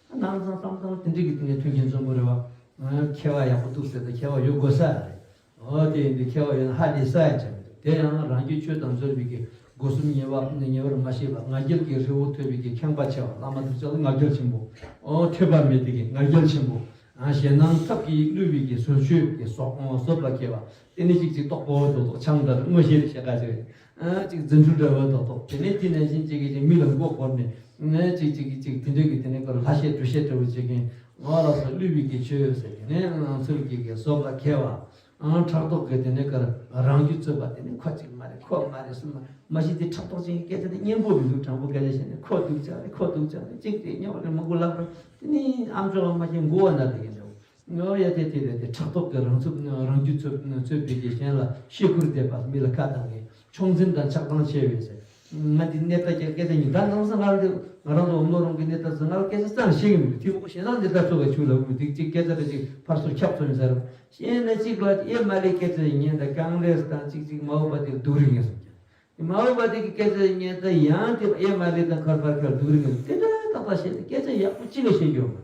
ཨ་ནང་སང་བསམ་བསམ་དེ་འདྲ་གི་དེ་ནས་མཐུན་རྐྱེན་འཛོམས་པོ་རེད་བ། ཨ་མཁས་པ་ཡག་པོ་འདུག་ཟེར་ད་མཁས་པ་ཡོད་དགོས་ས་རེད། ཨོ་དེ་ཡིན་དུས་མཁས་པ་ཡོད་ན་ཧ་ལས་ས་ཡ་ཆ་མི་འདུག་དེ་ཡང་རང་རྒྱུད་ཆོས་དང་མཛོད་པའི་གི་ སྒོ་གསུམ་ཉེ་བ་ཉེ་བར་མ་ཤེས་པ། ང་རྒྱལ་གྱི་རི་བོ་ཐོད་པའི་གི་ཁེངས་པ་ཆེ་བ། བླ་མ་གདུལ་བྱ་ལ་ང་རྒྱལ་ཆེན་པོ། ཨོ་ཐོད་པ་མེད་དེ་གི་ང་རྒྱལ་ཆེན་པོ། ཨ་ཞེད་སྣང་ཐབས་ཀྱིས་བསླུས་པའི་གི་ཟོལ་ཆོས་ཀྱི་ཟོག་ཟོབ་ལ་མཁས་པ། དེ་ནས་ཅིག་ཅིག་རྟོག་པོ་རྡོག་རྡོག་ཆང་དང་དངོས་གཞིར་ཤེས་ཀ་ཅིག་ཨ་ཅིག་རྫུ་འཕྲུལ་འདྲ་བོ་རྡོག་རྡོག་དེ་ནས་དེ་ནས་བཞིན་ཅིག་གི་ཅིག་མི་ལ་མགོ་སྐོར་ནས་ཨ་ཅིག་ཅིག་གི་ཅིག་དེ་འདྲ་གི་དེ་ནས་ཀར་ལྷ་བཤད་གྲུ་བཤད་འདྲ་བོ་བྱེད་མཁན་ང་ལ་སོགས་བསླུས་པའི་གི་ཆོས་ཟེར་དེ་ནས་ཚུལ་གྱི་གི་ཟོབ་ལ་མཁས་པ། ཨང་ཕྲག་དོག་གི་དེ་ནས་ཀར་རང་རྒྱུད་རྩོད་པ་དེ་ནས་ཁོ་གཅིག་མ་རེད་ཁོ་མ་རེད་གསུམ་མ་མ་གཞི་དེ་ཕྲག་དོག་ཅན་གྱི་སྐད་ཆ་དེ་སྙན་པོ་མི་འདུག་དྲང་པོ་སྐད་ཆ་བཤད་ནས་ཁོ་སྡུག་ཅག་རེད་ཁོ་སྡུག་ཅག་རེད་གཅིག་རེད་གཉིས་པ་རེད་མང་པོ་ལབ་རོགས་དེ་ནས་ཨམ་ཅོག་མ་བྱས་མགོ་བ་ན་དེ་གི་འདྲ་བོ། ངོ་ཡ་དེ་དེ་རེད་དེ་ཕྲག་དོག་གི་རང་ཚུགས་རང་རྒྱུད་ཚོད་ཚོད་པའི་གི་གཞན་ལ་ཤེས་ཁུར་བསྡད་པ་མི་ལ་ཁ་བཏང་གི་ཕྱོགས་འཛིན་དང་ཆགས་སྡང་ཆེ་བས་ཟེར། ང་འདི་གནས་ད་ཀྱང་སྐད་ཆ་ཉིན་ལྟར་ནང་སང་ང་རང་འདི་ང་རང་ཚོ་འོམ་ལོ་རང་གི་གནས་ད་ཚོ་ང་ལ་སྐད་ཆ་ཙང་ཤེས་གི་མི་འདུག་དེ་མོ་གཞན་དག་འདི་ལྟར་ཚོ་ག་ཆུ་ལ་འུ་འདི་གཅིག་སྐད་ཆ་རེ་ཅིག་ཕར་ཚུར་ཁྱབ་ཚོ་ཡིན་ཟེར། ཤེས་ན་གཅིག་ལ་ཨེ་མ་ལས་སྐད་ཆ་ཉན་ད་གང་ལས་དང་གཅིག་གཅིག་མ་འོས་པ་དེ་སྡུག་རིགས་ངེས་སོང་ཀྱང་། མ་འོས་པ་དེ་གི་སྐད་ཆ་ཉན་ད་ཡང་དེ་ཨེ་མ་ལས་དང་ཁར་ཕར་ཁར་སྡུག་རིགས་ངེས་སོང་དེ་འདྲ་ཏག་ཏག་བཤད་ན་སྐད་ཆ་ཡག་པོ་གཅིག་ལ་བཤད་རྒྱུ་མ།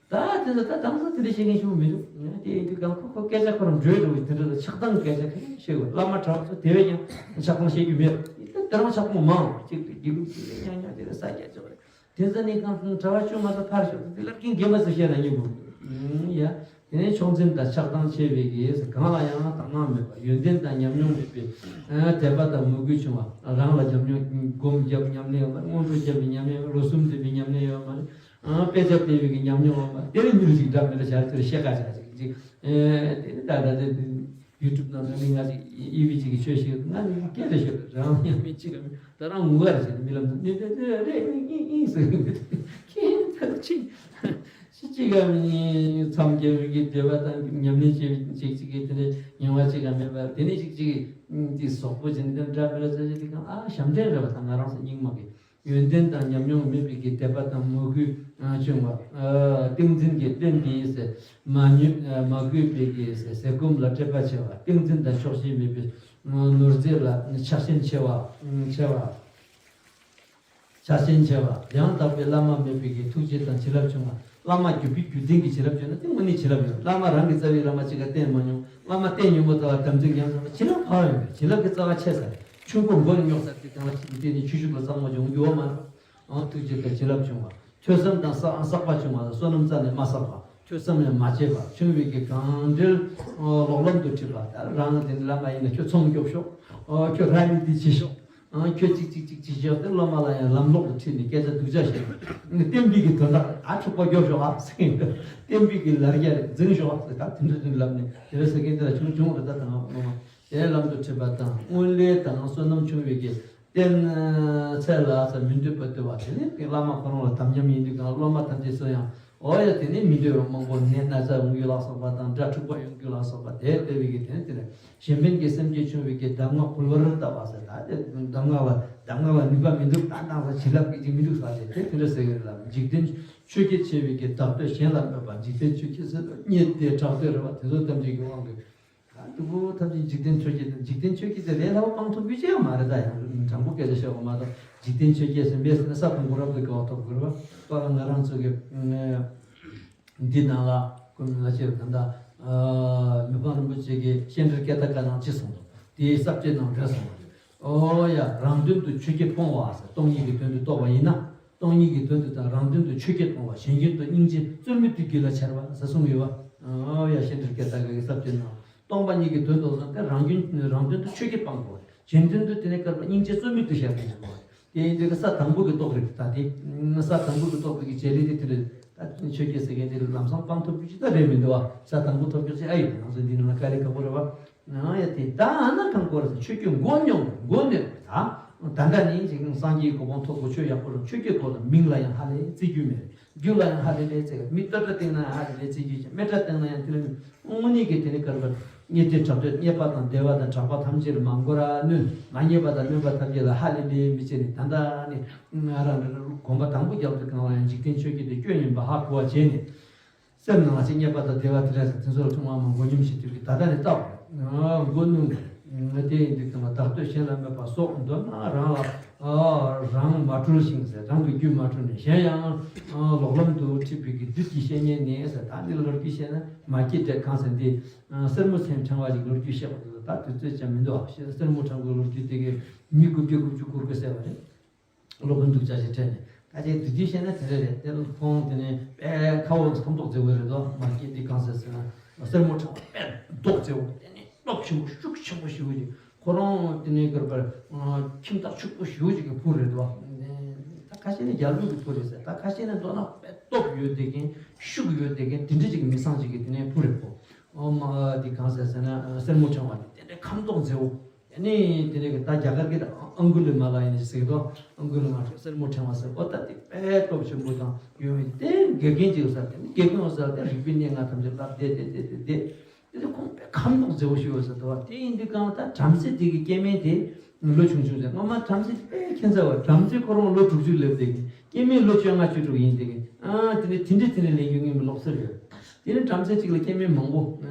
ད་དེ་ཚོ་ད་དང་ཚོ་དེ་འདྲ་བཤད་མཁན་ཞིག་མི་འདུག་དེ་ཡིན་དུས་གང་ཁོ་ཁོ་སྐད་ཆ་ཁོ་རང་འགྲོས་རུ་དེ་འདྲ་ཆགས་སྡང་སྐད་ཆ་གང་བཤད་དགོས། བླ་མ་གྲྭ་བ་ཚོ་དེ་བས་ཀྱང་ཆགས་སྡང་བཤད་རྒྱུ་མེད། དེ་རང་ཆགས་པོ་མང་གཅིག་ཏུ་དགེ་ལུགས་ཀྱི་ཉག་ཉག་དེ་ལ་ས་སྐྱ་ཆོག་རེད། དེ་ཚོ་ནི་གང་གྲྭ་བ་བཅུ་མ་ཚོ་ཕར་ཞོག་དེ་ལ་ཀིང་དགེ་མ་ཚོ་བཤད་ན་སྙིང་པོ། ཡ། དེ་ནས་ཕྱོགས་འཛིན་དང་ཆགས་སྡང་ཆེ་བའི་གེ་སར་གང་ལ་ཡང་དག་སྣང་མེད་པ་ཡོན་ཏན་དང་ཉམས་མྱོང་མེད་པའི་དད་པ་དང་མོས་གུས་ཆུང་བ་རང་ལ་ཉམས་མྱོང་སྒོམ་རྒྱབ་ཉམས་ལེན་ཡོད་མ་རེད། སྔོན་འགྲོ་རྒྱབ་པའི་ཉམས་ལེན་ཡོད་མ་རེད། ཨང་དཔེ་ཆ་བལྟས་པའི་གི་ཉམས་མྱོང་ཡོད་མ་རེད། དེ་ནས་མྱུར་ཞིག་འདྲ་མི་འདྲ་བྱ་ཚུལ་ཤེས་ཀ་བྱ་ཅིག་ཅིག་དེ་ནི་ད་ལྟ་དེ་ཡུ་ཊུབ་ནང་དུ་ནི་ང་ཅིག་ཨི་བི་ཅིག་གི་ཆོས་ཤིག་ང་ནི་སྐད་ལ་ཤོད་རང་ཉམས་མེད་ཅིག་ལ་མི་ད་རང་ངུ་གར་བྱེད་མི་ལམ་དུ་ནི་དེ་དེ་རེད་ཨིན་ཨིན་ཟེར་གི་མི་ཁྱེད་ཚར་ཅིག་ཅི་གཅིག་གམ་མཚམས་བརྒྱད་པའི་གི་བདེ་བ་དང་ཉམས་ལེན་བྱེད་ཅིག་ཅིག་གི་དེ་ནས་ཉེ་བ་ཅིག་གམ་མེད་པར་དེ་ནས་ཅིག་ཅིག་དེ་ཟོག་པོ་ཅན་དེ་འདྲ་མི་ལ་ཚ་ཅིག་དེ་གང་ཨ་ཞབས་འདྲེན་རེད་བ་དང་ང་རང་ཚོ་སྙིང་མ་གི་ཡོན་ཏན་དང་ཉམས་མྱོང་མེད་པའི་གི་དད་པ་དང་མོས་གུས་ཆུང་བ། ཏིང་འཛིན་གྱི་རྟེན་འདི་ཡིས་མ་ཉོས་མ་གོས་པའི་གི་ཟས་སྐོམ་ལ་སྤྲད་པ་ཆེ་བ། ཏིང་འཛིན་དང་ཆོག་ཤེས་མེད་པའི་ནོར་རྫས་ལ་ཆགས་ཞེན་ཆེ་བ་ཆེ་བ། ཆགས་ཞེན་ཆེ་བ། ཡང་དག་པའི་བླ་མ་མེད་པའི་གི་ཐུགས་རྗེ་དང་བྱིན་རླབས་ཆུང་བ། བླ་མ་བརྒྱུད་པའི་བརྒྱུད་ལྡན་གྱི་བྱིན་རླབས་ཆེ་ན་དེ་དངོས་གནས་བྱིན་རླབས་ཡོད། བླ་མ་རང་གི་རྩ་བའི་བླ་མ་གཅིག་ལ་བསྟེན་མ་མྱོང་། བླ་མ་བསྟེན་མྱོང་བ་ཙམ་ལ་དམ་ཚིག་ཉམས་སོང་བ་བྱིན་རླབས་ག་བ་ཡོད་མེད། བྱིན་རླབས་ཀྱི་རྩ་བ་ཆད་ས་རེད། ཆུང་ཀུ་མགོ་ནས་རྙོག་ས་དེ་གང་ལ་ཅིག་བལྟས་ནས་ཆུ་ཤུགས་ལ་གཙང་མ་སྦྱོང་རྒྱུ་ཡོད་མ་རེད། ཨང་ཐུགས་རྗེ་དང་བྱིན་རླབས་ཆུང་བ། ཐོས་བསམ་དང་བསགས་བསགས་པ་ཆུང་བ་དང་བསོད་ནམས་རྩ་ནས་མ་བསགས་པ། ཐོས་བསམ་ཡང་མ་བྱས་པ། ཆུང་བའི་གི་གང་འབྲེལ་ལོག་ལམ་དུ་ཁྲིད་པ། ད་རང་དེ་ནི་བླ་མ་ཡིན་ན་ཁྱོད་ཚོང་སྐྱོབ་ཤོག་ཨོ་ཁྱོད་ར་ནི་འདི་བྱེད་ཤོག་ཨང་ཁྱོད་ཅིག་ཅིག་ཅིག་ཅིག་བྱས་ཏེ་སློབ་མ་ལ་ཡང་ལམ་ལོག་ཏུ་ཁྲིད་ནས་སྐད་ཆ་སྡུག་ཅག་བཤད། བསྟན་པའི་གི་དོན་དག་ཨ་འཁྲུག་པ་སྐྱོབ་ཤོག་ཨ་ཟེར་གི་འདུག་བསྟན་པའི་གི་ལར་རྒྱ་རེད་འཛིང་ཤོག་ཨ་ཟེར། ད་དེ་འདྲ་དེ་འདྲ་ལབ་ནས་དེ་འདྲ་ཟེར་མཁན་དེ་ལ་ཆུང་ཆུང་རེད། ད་དང་སློབ་མ་དེ་ལམ་དུ་ཁྲིད་པ་དང་སྔོན་ལས་དང་བསོད་ནམས་ཆུང་བའི་གི་རྟེན་ཚད་ལ་ཟེར་མི་འདོད་པ་འདོད་པ་དེ་ནི་བླ་མ་ཁོ་རང་ལ་དམ་ཉམས་ཡིན་དུས་གང་སློབ་མ་ཐམས་ཅད་སུ་ཡང་འོ་ཡ་དེ་ནི་མི་འདོད་པ་མང་པོ་ནད་ན་ཚ་ཡོང་རྒྱུ་ལ་སོགས་པ་དང་དགྲ་འཁྲུག་པ་ཡོང་རྒྱུ་ལ་སོགས་པ་དེ་སྤེལ་བའི་གི་དོན་དེ་ལ་གཞན་ཕན་གྱི་སེམས་བསྐྱེད་ཆུང་བའི་གི་གདམས་ངག་ཕུལ་བར་ལྟ་བ་ཟེར། ད་དེ་གདམས་ངག་ལ་གདམས་ངག་ལ་ནུས་པ་མི་འདུག་ད་གནང་ས་བྱིན་རླབས་ཀྱི་ཅིག་མི་འདུག་ས་དེ་དེ་དེ་འདྲ་ཟེར་གི་རེད་ལ། འཇིག་རྟེན་ཆོས་བརྒྱད་ཆེ་བའི་གི་བདག་བསྟོད་གཞན་ལ་སྨོད་པ། འཇིག་རྟེན་ཆོས་བརྒྱད་ཟེར་བ་རྙེད་དེ་གྲགས་བསྟོད་རེད་བ། དེ་ཚོ་ཐམས་ཅད་ཀྱི་དབང་གིས། ད་འདུག་གོ་ཐམས་ཅད་འཇིག་རྟེན་ཆོས་བརྒྱད་དང་འཇིག་རྟེན་ཆོས་བརྒྱད་དེ་ལས་སླ་བོ་སྤང་ཐུབ་རྒྱུ་ཅི་ཡང་མ་རེད། ད་ཡང་དྲང་པོ་སྐད་ཆ་བཤད་དགོས་མ་གཏོགས་འཇིག་རྟེན་ཆོས་བརྒྱད་ཟེར་མེད་ཟེར་ན་ས་དང་པོ་རབ་ཏུ་དགའ་བ་ཐོབ་དགོས་རེད་བ། པ་ལ་ང་རང་ཚོ་གི་འདི་ནང་ལ་ཀུན་ང་ཅེར་ད་ལྟ་མི་ཕམ་རིན་པོ་ཆེ་གི་བཤད་འདྲིར་སྐད་བརྡ་བཀའ་གནང་ཅི་གསུངས་འདུག་དེའི་ས་བཅད་ནང་འགྲེལ་གསུངས་པ་རེད། ཨོ་ཡ་རང་དོན་དུ་ཆོས་བརྒྱད་སྤོང་བ་ཟེར། སྟོང་ཉིད་ཀྱི་དོན་དུ་རྟོགས་པ་ཡིན་ན། སྟོང་ཉིད་ཀྱི་དོན་དུ་དང་རང་དོན་དུ་ཆོས་བརྒྱད་སྤོང་བ་གཞན་དོན་དུ་སྙིང་རྗེ་རྩོལ་མེད་དུ་རྒྱུད་ལ་འཆར་བ་ཟེར་གསུངས་ཡོད་པ། ཨོ་ཡ་བཤད་འདྲིར་སྐད་བརྡ་བཀའ་གི་ས་བཅད་ནང་། སྟོང་པ་ཉིད་ཀྱི་དོན་དུ་སོང་སྟེ་རང་རྒྱུད་རང་དོན་དུ་ཆོས་བརྒྱད་སྤང་དགོས། གཞན་དོན་དུ་དེ་ནས་བསྐལ་པ་སྙིང་རྗེ་རྩོལ་མེད་དུ་བཤད་དགོས། དེ་ཡིན་དུས་ཀྱི་ས་དང་པོ་གི་རྟོགས་རིགས་ད་དེ། ས་དང་པོ་གི་རྟོགས་པའི་གི་བྱེད་ལས་དེ་དེ་རེད། ད་ཆོས་བརྒྱད་ཟེར་མཁན་དེ་ལམ་སང་སྤང་ཐུབ་རྒྱུ་ཅི་ད་རེད་མི་འདུག་བ། ས་དང་པོ་ཐོབ་རྒྱུ་ཅི་ཨ་ཡོད་ང་ཚོ་འདི་ནང་ལ་དཀའ་ལས་ཁག་པོ་རེད་བ། ཨ་ཡ་དེ་ད་ཨ་ན་གང་དགོས་རེད་ཟེར། ཆོས་བརྒྱད་མགོ་རྙོག་མགོ་གནོན་ད། ད་ལྟ་ནི་ཅིག་སངས་རྒྱས་གོ་འཕང་ཐོབ་དགོས་ཆོས་ཡག་པོ་རེད། ཆོས་བརྒྱད་དགོས་ད་མིང་ལ་ཡང་ཧ་ལས་བརྩི་རྒྱུ་མེད། རྒྱུ་ལ་ཡང་ཧ་ལས་ལས་བརྩི་རྒྱུ། མི་བསྟོད་སྒྲ་བཏང་ན་ཡང་ཧ་ལས་ལས་བརྩི་རྒྱུ་ཅན། སྨད་སྒྲ་བཏང་ན་ཡང་དེ་ལ་དངོས་གནས་ཀྱི་དེ་ནི་བསྐལ་པར་རྙེད་དེ་གྲགས་བསྟོད་རྙེད་པ་དང་བདེ་བ་དང་གྲགས་པ་ཐམས་ཅད་ལ་མ་མགོ་ར་གནོན། མ་རྙེད་པ་དང་སྨོད་པ་ཐམས་ཅད་ལ་ཧ་ལས་ལས་མི་བྱེད་ནས་ད་ལྟ་ནི་ང་རང་རང་གོམ་པ་དང་པོ་རྒྱག་དུས་གང་ལ་ཡང་འཇིག་རྟེན་ཆོས་བརྒྱད་དེ་སྐྱོན་ཡིན་པ་ཧ་གོ་བ་བྱས་ནས། སེམས་ནང་ལ་ཅིག་རྙེད་པ་དང་བདེ་བ་དེ་འདྲ་ཟེར་དེ་ཚོ་ལ་ཐུན་མོང་མ་མགོ་སྙོམས་ཤིག་དུས་ཀྱི་ད་ལྟ་ནས་བལྟ་བ་རེད། མགོ་གནོན་དགོས། དེ་ཡིན་དུས་ཀྱང་བདག་བསྟོད་གཞན་ལ་སྨོད་པ་སོགས་མདོར་ན་རང་ལ་རང་མ་གྲོལ་ཞིང་ཟེར་རང་གི་རྒྱུད་མ་གྲོལ་ནས་གཞན་ཡང་ལོག་ལམ་དུ་ཁྲིད་པའི་གི་བདུད་ཀྱི་བཤེས་གཉེན་ནི་ཟེར། ད་འདི་ལོ་རྒྱུས་བཤད་ན་མ་སྐྱེས་དགྲ་གང་ཟེར་འདི་སེར་མོ་ཚེམ་ཕྲེང་བ་ཞིག་ལོ་རྒྱུས་བཤད་པ་དེ་ཚོ་ ད་དུས་ཚོད་ཅང་མི་འདུག་ཨ། ཤེས་སེར་མོ་ཁྲ་བོ་ལོ་རྒྱུས་དེ་གའི་མི་དགུ་བརྒྱ་དགུ་བཅུ་གོ་དགུ་བསད་པ་རེད། སློབ་དཔོན་གདུལ་བྱ་ཞེས་ཁྲིད་ནས་ད་ཅིག་བསྡུས་བསྡུས་བཤད་ན་དེ་འདྲ་རེད། དེ་ལ་ཁོང་དེ་ནས་དཔེ་ཁ་བོ་ཁམས་ཐོག་མཛེས་པོ་རེད་དོ། མ་སྐྱེས་འདི་གང་ཟེར་ཟེར་ན་སེར་མོ་ཁྲ་བོ་དཔེ་མདོག་མཛེས་པོ། དེ་ནས་སྟོབས་ཆེན་པོ་ཤུགས་ཆེན་པོ་ཞེ་པོ་ཅིག་ཁོ་རང་དེ་ནས་གར་པར་ཁྱིམ་བདག་ཕྱུག་པོ་ཞེ་པོ་ཅིག་གི་བུ་རེད་དོ། ད་ཁ་ཤས་ནི་རྒྱལ་པོའི་གི་བུ་རེད་ཟེར། ད་ཁ་ཤས་ནི་མདོར་ན་དཔེ་སྟོབས་ཡོད་བསྡད་མཁན་ཤུགས་ཡོད་བསྡད་མཁན་དེ་འདྲ་ཅིག་གི་མི་ཚང་ཅིག་གི་དེ་ནས་བུ་རེད་གོ། ཨོ་མ་འདི་གང་ཟེར་ཟེར་ན་སེར་མོ་ཕྲེང་བ་དེ་དེ་འདྲའི་ཁམས་ཐོག་མཛེས་པོ། ཨ་ནི་དེ་ནས་ད་རྒྱ་གར་གྱི་ཨང་གུ་ལི་མ་ལ་ཡིན་ཟེར་གི་འདུག་ཨང་གུ་ལི་མ་ལ་སེར་མོ་ཕྲེང་བ་ཟེར། ཨོ་ད་དེ་དཔེ་སྟོབས་ཆེན་པོ་དང་ཡོད་མི་དེ་དགེ་རྒན་ཅིག་ཟེར། དེ་ནི་དགེ་རྒན་ཟེར་དེ་རིག་པའི་གནས་ལྔ་ཐམས་ཅད་བསླབ་བསྡད་བསྡད་བསྡད་བསྡད་བསྡད། དེ་ནི་ཁོང་དཔེ་ཁམས་ཐོག་མཛེས་པོ་ཞིག་ཡོད་ཟེར་འདུག་དེ་ཡིན་དུས་གང་ད་བྲམ་ཟེ་དེ་གི་སྐྱེ་དམན་དེ་ལོ་ཆུང་ཆུང་ཟེར། སྔོན་མ་བྲམ་ཟེ་དེ་དཔེ་ཁྱད་མཚར་བ། བྲམ་ཟེ་ཁོ་རང་ལོ་དྲུག་ཅུ་སླེབས་བསྡད་མཁན། སྐྱེ་དམན་ལོ་བཅོ་ལྔ་བཅུ་དྲུག་ཡིན་དེ་གི། ཨ་དེ་ནས་དེ་འདྲས་དེ་ནས་ལེན་རྒྱུ་ངས་མི་ལོག་ཟེར་ཡོད། དེ་ནས་བྲམ་ཟེ་གཅིག་ལ་སྐྱེ་དམན་མང་པོ།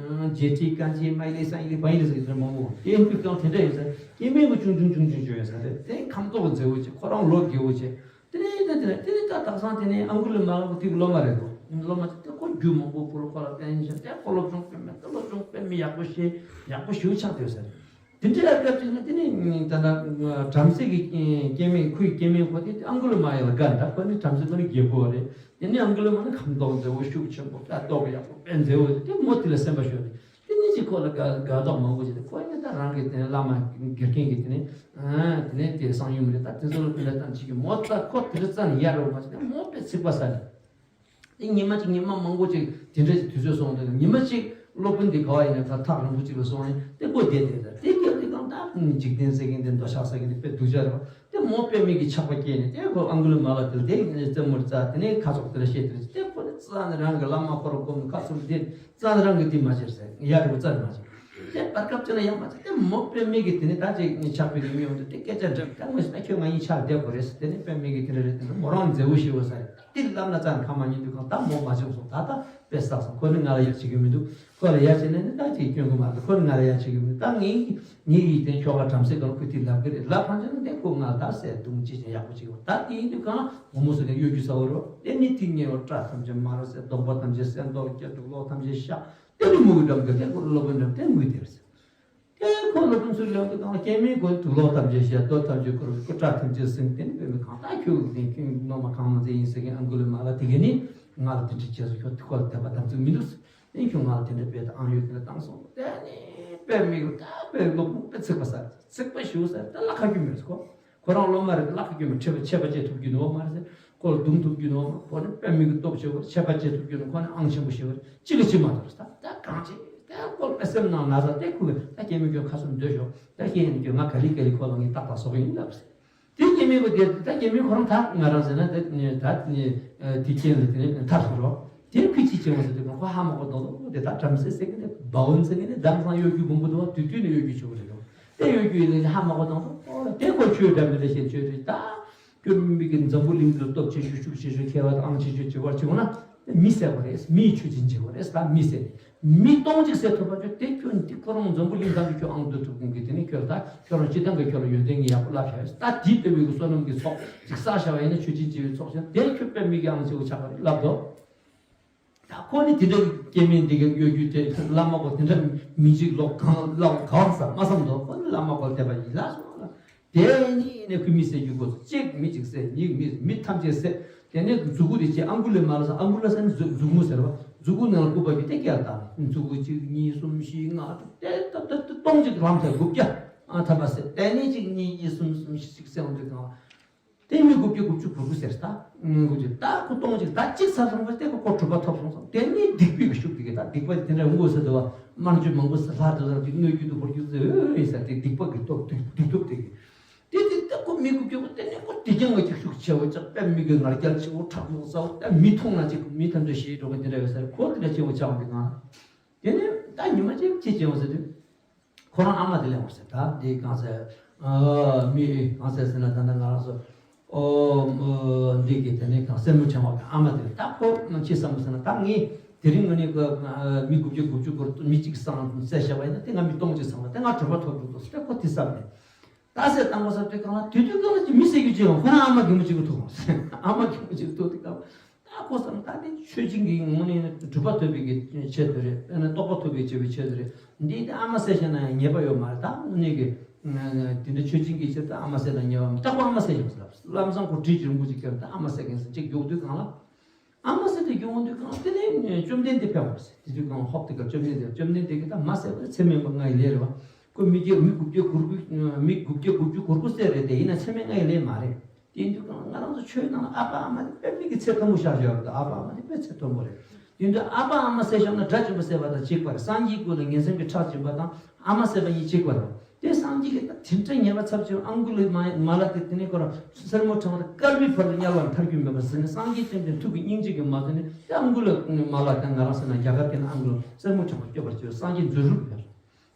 རྗེ་ཁྲི་ཀན་ཅི་མ་ཡི་ལི་སང་ཡི་ལི་བ་ཡི་ལི་ཟེར་གི་དེ་མང་པོ། དེ་ཡིན་དུས་ཀྱང་དེ་འདྲ་ཡོད་ཟེར། སྐྱེ་དམན་གྱི་ཆུང་ཆུང་ཆུང་ཆུང་ཆུང་ཡོད་ཟེར་རེད། དེ་ཁམས་ཐོག་མཛེས་པོ་ཆེ། ཁོ་རང་ལོ་རྒས་པོ་ཆེ། དེ་ནས་དེ་དེ་ནས་དེ་ནས་ད་དག་སང་དེ་ནས་ཨང་གུ་ལི་མ་ལ་དེ་གི་སློབ་མ་རེད་དོ། སློབ་མ་ཆེ་དེ་ཁོ་རྒྱུ་མང་པོ་ཕུལ། ཁོ་ལ་བསྟན་བྱས་དེ་ཁོ་སློབ་སྦྱོང་དཔེ་མེད། དེ་སློབ་སྦྱོང་དཔེ་མི་ཡག་པོ་ཤེས། ཡག་པོ་ཞེ་པོ་ཆགས་བསྡད་ཟེར། དེ་འདྲའི་སྐབས་ཅིག་ན་དེ་ནས་ད་ལྟ་བྲམ་ཟེ་གི་སྐྱེ་དམན། ཁོའི་སྐྱེ་དམན་ཁོ་དེ་ཨང་གུ་ལི་མ་ལ་དགའ། ད་ཁོ་ནི་བྲམ་ཟེ་ཁོ་ནི་རྒད་པོ་རེད། དེ་ནས་ཨང་གུ་ལི་མ་ནི་ཁམས་ཐོག་མཛེས་པོ་ཤུགས་ཆེན་པོ། ད་སྟོབས་ཡག་པོ་དཔེ་མཛེས་པོ་རེད། དེ་མོ་དེ་ལ་སེམས་པ་ཤོར་ནས་དེ་ནས་ཅིག་ཁོ་ལ་དགའ་དགའ་མདོག་མང་པོ་བྱས་ཏེ། ཁོ་ནི་ད་རང་གི་དེ་ནས་བླ་མ་དགེ་རྒན་གྱི་དེ་ནས་དེ་ནས་དེ་གསང་ཡུམ་རེད། ད་དེ་ཚོ་ལ་དེ་འདྲ་བཏང་བྱེད་ཀྱི་མོ། ད་ཁོ་དེ་རིང་རྩ་ནས་ཡར་རོ་མ་བྱས་ཏེ་མོ་དཔེ་ཚིག་པ་ཟ་ནས། དེ་ཉི་མ་གཅིག་ཉི་མ་མང་པོ་ཅིག་དེ་འདྲ་ཅིག་དུས་ཚོད་སོང་དུས། ཉི་མ་གཅིག་སློབ་དཔོན་འདི་ག་བ་ཡིན་ན་ད་ཐག་རིང་པོ་ཅིག་ལ་སོང་ནས་དེ་སྒོ་བསྡད་བསྡད། ད་དེ་སྐབས་དེ་གང་ལྟར་འཇིག་རྟེན་ཟེར་མཁན་དེ། འདོད་ཆགས་ཟེར་མཁན་དེ་དཔེ་སྡུག་ཅག་རེད་པ། དེ་མོ་དཔེ་མེད་ཀྱི་ཆགས་པ་སྐྱེས་ནས། དེ་ཁོ་ཨང་གུ་ལི་མ་ལ་དེ་ལ་དེ་རྩེད་མོར་རྩ། དེ་ནས་ཁ་ཕྱོགས་དེ་ལ་བཤད་དེ་རེད། དེ་ཁོ་ནི་རྩ་ནས་རང་གི་བླ་མ་ཁོ་རང་སྒོམ་ནས་ཁ་ཚུར་དེ་རྩ་ནས་རང་གི་དེ་མ་བྱེད་ཟེར། ཡར་རེ་རྩ་ནས་མ་བྱེད། དེ་བར་སྐབས་ཅིག་ན་ཡང་མ་བྱེད། དེ་མོ་དཔེ་མེད་ཀྱི་དེ་ནས་ད་ཅིག་ཆགས་པའི་གི་མི་ཡོང་དུས་དེ་སྐད་ཆ་འདྲི། ད་ངོས་ཟིན་ན་ཁྱོད་ང་གཉིས་ཆགས་བསྡད་དགོས་རེད་ཟེར། དེ་ནས་དཔེ་མེད་ཀྱི་དེ་འདྲ་རེད། དེ་འདྲ་མོ་རང་མཛེས་པོ་ཞིག་ཡོད་ས་རེད། དེ་ལབ་ན་རྩ་ནས་ཁ་མ་ཉན་དུས་གང་ལྟར་མོ་མ་བྱུང་སོང་། ད་ལྟ་དཔེ་བསགས་སོང་། ཁོ་ནི་ང་ལ་ཡ་བྱེད་ཀྱི་མི་འདུག་ཁོ་ལ་ཡ་བྱེད་ན་ནི་ད་ཅིག་སྐྱོན་གྱི་མ་རེད། ཁོ་ནི་ང་ལ་ཡ་བྱེད་ཀྱི་མི་འདུག་ད་ངའི་ངའི་ཡིད་བརྟན་ཁྱོ་ག་བྲམ་ཟེ་གང་ཁོས་དེ་ལབ་ཀྱི་རེད། ལབ་ཕན་ཆད་ན་དེ་ཁོ་ང་ལ་ད་གསལ་དུང་ཅི་ཅི་ཡག་པོ་བྱེད་ཀྱི་རེད། ད་དེ་ཡིན་དུས་གང་ལ་འོ་མོ་ཟེར་ནས་གཡོ་སྒྱུ་ཟ་བ་རོ། དེ་ནི་དེ་ཉེ་བར་སྐྲ་ཐམས་ཅད་དམར་རོ་ཟེར། གདོང་པ་ཐམས་ཅད་སེར་མདོག་སྐྱ། དུག་ལོག་ཐམས་ཅད་ཤ། དེ་ནི་མུ་གུ་འགྲམ་གྱི་དེ་ཁོ་སློབ་དཔོན་འགྲམ་དེ་ངུས་དེར་ཟེར། དེ་ཁོ་སློབ་དཔོན་ཚུར་ལེན་དུས་གང་ལ་སྐྱེ་དམན་ཁོ་དུག་ལོག་ཐམས་ཅད་ཤ། དོ་ཐམས་ཅད་ཁོ་རུ་སྐུ་སྐྲ་ཐམས་ཅད་སེར། དེ་ནི་དཔེ་མི་གང་ལྟར་ཁྱོད་ཀྱི་དེ་ཁྱོད་ཀྱི་སློབ་མ་གང་མ་ཚད་ཡིན་ཟེར་མཁན་ཨང་གུ་ལི་མ་ལ་དེ་ག་ནི་ང་ལ་དེ་འདྲ་བྱས་སོ། ཁྱོད་དེ་ཁོ་ལ་དད་པ་དམ་ཚིག་མི་འདུག་ཟེར། དེ་ཁྱོད་ང་ལ་དེ་འདྲ་དཔེ་དང་ཨང་ཡོད་དེ་འདྲ་བཏང་སོང་། དེ་ནི་དཔེ་མི་གི་ད་དཔེ་སློབ་དཔོན་དཔེ་ཚིག་པ་ཟ། ཚིག་པ་ཞུ་ཟེར། ད་ལ་ཁ་རྒྱུ་མེད་ཟེར་ཁོ། ཁོ་རང་སློབ་མ་རེད། ལག་ཁྱོད་མི་ཁྲེལ་བ་ཆད་པ་བཅད་ཐུབ་རྒྱུ་ནོ་མ་རེད་ཟེར། ཁོ་ལ་རྡུང་ཐུབ་རྒྱུ་ནོ་མ། ཁོ་ནི་དཔེ་མི་གི་སྟོབས་ཆེ་བ། ཆད་པ་བཅད་ཐུབ་རྒྱུ་ནོ། ཁོ་ནི་ཨང་ཆེན་པོ་ཞེ་བ་ཅི་གི་ཅི་མ་གཏོགས་ད་ད་གང་བྱེད། ད་ཁོ་དཔེ་སེམས་ནང་ན་ཚ་དེ་ཁུ་གི་ད་སྐྱེ་དམན་ཁྱོད་ཁ་སུམ་སྡོད་ཤོག་ད་སྐྱེ་དམན་ཁྱོད་ང་ག་ལེ་ག་ལེ་ཁོ་ལ་ངས་ཏག་ཏག་བཟོ་གི་ཡིན་ལབ་ཟེར། དེ་སྐྱེ་དམན་ཁོ་དེ་ད་སྐྱེ་དམན་ཁོ་རང་ད་ང་རང་ཟེར་ན་ད་ད་དེ་རྐྱེན་ལ་དེ་ནས་ཐར་སོང་རོགས། དེ་ཁོས་ཅི་བྱེད་འོང་ཟེར་དུས་ཁོ་ཧ་མ་གོ་དང་དུ་དེ་ད་བྲམ་ཟེ་ཟེར་གི་ནས་སྦ་བོན་ཟེར་གི་ནས་དེང་སང་གཡོ་སྒྱུ་མང་པོ་འདུག་བ། དུས་དུས་ནས་གཡོ་སྒྱུ་བྱེད་གི་རེད་དོ། དེ་གཡོ་སྒྱུ་ཡིན་ནས་ཧ་མ་གོ་དང་དུ་ཨོ་དེ་ཁོ་ཁྱོད་འདྲ་མི་འདྲ་བཤད་ཁྱོད་རེད། ད་ཁྱོད་མི་གི་འཛམ་བུ་གླིང་འདིར་སྟོབས་ཆེ་ཤོས་ཤུགས་ཆེ་ཤོས་མཁས་པ་དང་ཨང་ཆེ་ཤོས་བྱེད་པར་བྱེད་འོང་ན་མི་བསད་པ་རེད། མིའི་མཆོད་སྦྱིན་བྱེད་པ་རེད། ད་མི་བསད་ནས་མི་སྟོང་གཅིག་བསད་ཐུབ་པ་ཁྱོད་དེ་ཁྱོད་འདི་ཁོ་རང་འཛམ་བུ་གླིང་ཐམས་ཅད་ཁྱོད་ཨང་སྡོད་ཐུབ་མཁན་གི་དེ་ནི་ཁྱོད་ད་ཁྱོད་རང་སྤྱི་བཏང་གི་ཁྱོད་ལ་ཡོན་ཏན་གྱི་ཡག་པོ་བསླབ་བྱ་ཡོད། ད་དེའི་དཔེ་མི་གི་བསོད་ནམས་ཀྱི་ཚོགས་ཅིག་བསགས་བྱ་བ་ཡིན་ན་མཆོད་སྦྱིན་བྱེད་པའི་ཚོགས་ཆེན་དེ་ཁྱོད་དཔེ་མི་གི་ཨང་ཆེ་བོ་ཆགས་པ་རེད་ལབ་དོ། ད་ཁོ་ནི་དེ་འདྲ་སྐྱེ་དམན་འདི་གའི་གཡོ་སྒྱུ་དེ་བླ་མ་ཁོ་དེ་འདྲ་མི་འཇིགས་ལོག་གང་ལོག་གང་ཟ་མ་བསམ་དོ། ཁོ་ནི་བླ་མ་ཁོ་དད་པ་ཡིད་ལ་སོང་ལ། དེ་ནི་ནས་ཁོས་མི་བསད་རྒྱུ་དགོས་སོ། གཅིག་མི་གཅིག་བསད། གཉིས་མི་མི་ཐམས་ཅད་བསད། དེ་ནས་མཛུ་གུ་དེ་ཅིག་ཨང་གུ་ལི་མ་ལ་ཟེར། ཨང་གུ་ལི་ཟེར་ནི་མཛུ་མཛུ་གུ་ཟེར་བ། མཛུ་གུ་ནང་ལ་སྐུད་པ་གི་དེ་སྐྱེལ་བཏང་ནས་མཛུ་གུ་གཅིག་གཉིས་གསུམ་བཞི་ལྔ་དྲུག་དེ་ད་ད་ད་སྟོང་གཅིག་ལམ་ཐེ་དགུ་བརྒྱ་ཨ་ཐམ་པ་བསད། དེ་ནས་གཅིག་གཉིས་གཉིས་གསུམ་གསུམ་བཞི་གཅིག་བསད་འོང་དུས་གང་། དེ་མི་དགུ་བརྒྱ་དགུ་བཅུ་གོ་དགུ་ཟེར། ད་དགུ་བཅུ་ད་ཁོ་སྟོང་གཅིག་ད་གཅིག་ཚར་སོང་བ། དེ་ཁོ་ཁོ་གྲུབ་པ་ཐོབ་སོང་ཙང་དེ་ནི་སྡིག་པའི་གི་ཤུགས་དེ་གི་ད་སྡིག་པ་དེ་འདྲ་འོང་དགོས་ཟེར་འདུག་བ། དམར་མཆོད་མང་པོ་ཟེར་ལྷ་དེ་ལ་གི་སྣོད་བཅུད་དུ་ཧོར་རྒྱུ་ཟེར་ཨོ་ཨེ་ཟེར་དེ་སྡིག་པ་གི་སྟོབས་སྡིག་སྡིག་སྟོབས་དེ་གི། དེ་དེ་ད་ཁོ་མི་དགུ་བརྒྱ་དེ་ནས་ཁོ་དེ་རྐྱང་ག་ཅིག་ཤུགས་ཆེ་བོ་ཅག་དཔེ་མི་གི་ང་རྒྱལ་ཆེ་བོ་ཁྲག་མོ་ཟ་བོ། ད་མི་མཐོང་ན་ཅིག་མི་ཐམས་ཅད་ཞེད་འགྲོ་གི་དེ་འདྲ་ཡོད་ས་རེད། ཁོ་དེ་འདྲ་ཆེ་བོ་ཆགས་འདུག་ང་། དེ་ནས་ད་ཉི་མ་གཅིག་ཅི་བྱས་འོང་ཟེར་དུས། ཁོ་རང་ཨ་མ་དེ་ལས་འོང་ཟེར། ད་འདི་གང་ཟེར། ཨ་མི་གང་ཟེར་ཟེར་ན་ད་ནི་ང་རང་ཚོ་ཨོ་འདི་གི་དེ་ནས་གང་སེར་མོ་ཕྲེང་བ་གི་ཨ་མ་དེ་ལས། ད་ཁོ་ཅི་བསམ་ཟེར་ན་ད་ངས་དེ་རིང་ངོ་ནས་ཁོ་མི་དགུ་བརྒྱ་དགུ་བཅུ་སྐོར་མི་གཅིག་སང་བསད་བཞག་པ་ཡིན་ན་དེ་ང་མི་སྟོང་གཅིག་སང་བ་དེ་ང་གྲུབ་པ་ཐོབ་འགྲོ་འདུག་ཟེར། ཁོ་དེ་བསམ་ནས། ད་ཟེར་དང་པོ་ཟེར་དུས་གང་ལ་དུས་དུས་གང་ལ་ཅི་མི་ཟེར་རྒྱུ་ཅི་ཡང་ཁོ་རང་ཨ་མ་རྒན་མོ་གཅིག་གི་ཐུག་ཨ་མ་རྒན་མོ་གཅིག་གི་ཐུག་དུས་གང་ལ་ ཨ་ཁོ་བསམ་ད་དེ་ཆོས་ཅན་གྱི་ངོས་ནས་གྲུབ་པ་ཐོབ་པའི་གི་ཆེད་དུ་རེད། དཔེར་ན་རྟོགས་པ་ཐོབ་པའི་ཆེད་པའི་ཆེད་དུ་རེད། འདི་དེ་ཨ་མ་བསད་བཞག་ན་ཡང་ཉེས་པ་ཡོད་མ་རེད། ད་དངོས་གནས་ཀྱི་དེ་འདྲ་ཆོས་ཅན་གྱི་ཆེད་དུ་ཨ་མ་བསད་ན་ཉེས་པ་མི་རྟག་པ་ཨ་མ་བསད་བཞག་ཟེར་ལབ། ལམ་སང་ཁོ་བྲིས་ཀྱི་རིན་པོ་ཆེ་ཁྱེར་ད་ཨ་མ་བསད་མཁན་ཟེར་གཅིག་རྒྱུག་དུས་གང་ལ། ཨ་མ་ཟེར་དེ་རྒྱུག་འོང་དུས་གང་དེ་ནས་བཅོམ་ལྡན་འདས་ཕེབས་པ་ཟེར། དེ་དུས་གང་ཧོབ་དེ་ག་བཅོམ་ལྡན་འདས། བཅོམ་ལྡན་འདས་ཀྱིས་ད་མ་བསད་པ་ཚེ་སྨད་པ་ལྔ་ཡི་ལས་རེད་བ། ཁོ་མི་བརྒྱ་མི་དགུ་བརྒྱ་དགུ་དགུ་མི་དགུ་བརྒྱ་དགུ་བཅུ་གོ་དགུ་བསད་རེད་དེ། ཡིན་ན་ཚེ་སྨད་ལྔ་ཡི་ལས་མ་རེད། དེ་དུས་གང་ང་རང་ཚོ་ཆོས་ནང་ལ་ཨ་ཕ་ཨ་མ་དེ་དཔེ་མི་གི་ཚད་མཐོན་པོ་ཤར་བཞག་རེད། ཨ་ཕ་ཨ་མ་དེ་དཔེ་ཚད་མཐོན་པོ་རེད། དེ་དུས་ཨ་ཕ་ཨ་མ་བསད་བཞག་ན་དགྲ་བཅོམ་པ་བསད་པ་དང་གཅིག་པ་རེད། སངས་རྒྱས་ཀུན་ལ་ངན་སེམས་ཀྱི་ཁྲག་སྦྱིན་པ་དང་ཨ་མ་བསད་པ་གཉིས་གཅིག་པ་རེད། དེ་སངས་རྒྱས་ཀྱིས་ད་དེ་འདྲ་ཉེས་པ་ཚབས་ཆེ་བ། ཨང་གུ་ལི་མ་མ་ལ་དེ་དེ་ནས་ཁོ་རང་སེར་མོ་ཁྲ་བ་དང་དཀར་བའི་བར་དུ་དམྱལ་བར་ཐར་རྒྱུ་མེད་པར་ཟེར་ནས། སངས་རྒྱས་བཅོམ་ལྡན་ཐུགས་ཀྱི་སྙིང་རྗེ་གིས་མ་བཟོད་ནས། དེ་ཨང་གུ་ལི་མ་ལ་དང་ང་རང་ཟེར་ན་རྒྱ་གར་དེ་ན་ཨང་གུ་ལི་སེར་མོ་ཁྲ་བ་སྐྱོབ་པར་བྱས། སངས་རྒྱས་རྫུ་འཕྲུལ་ཕེབས།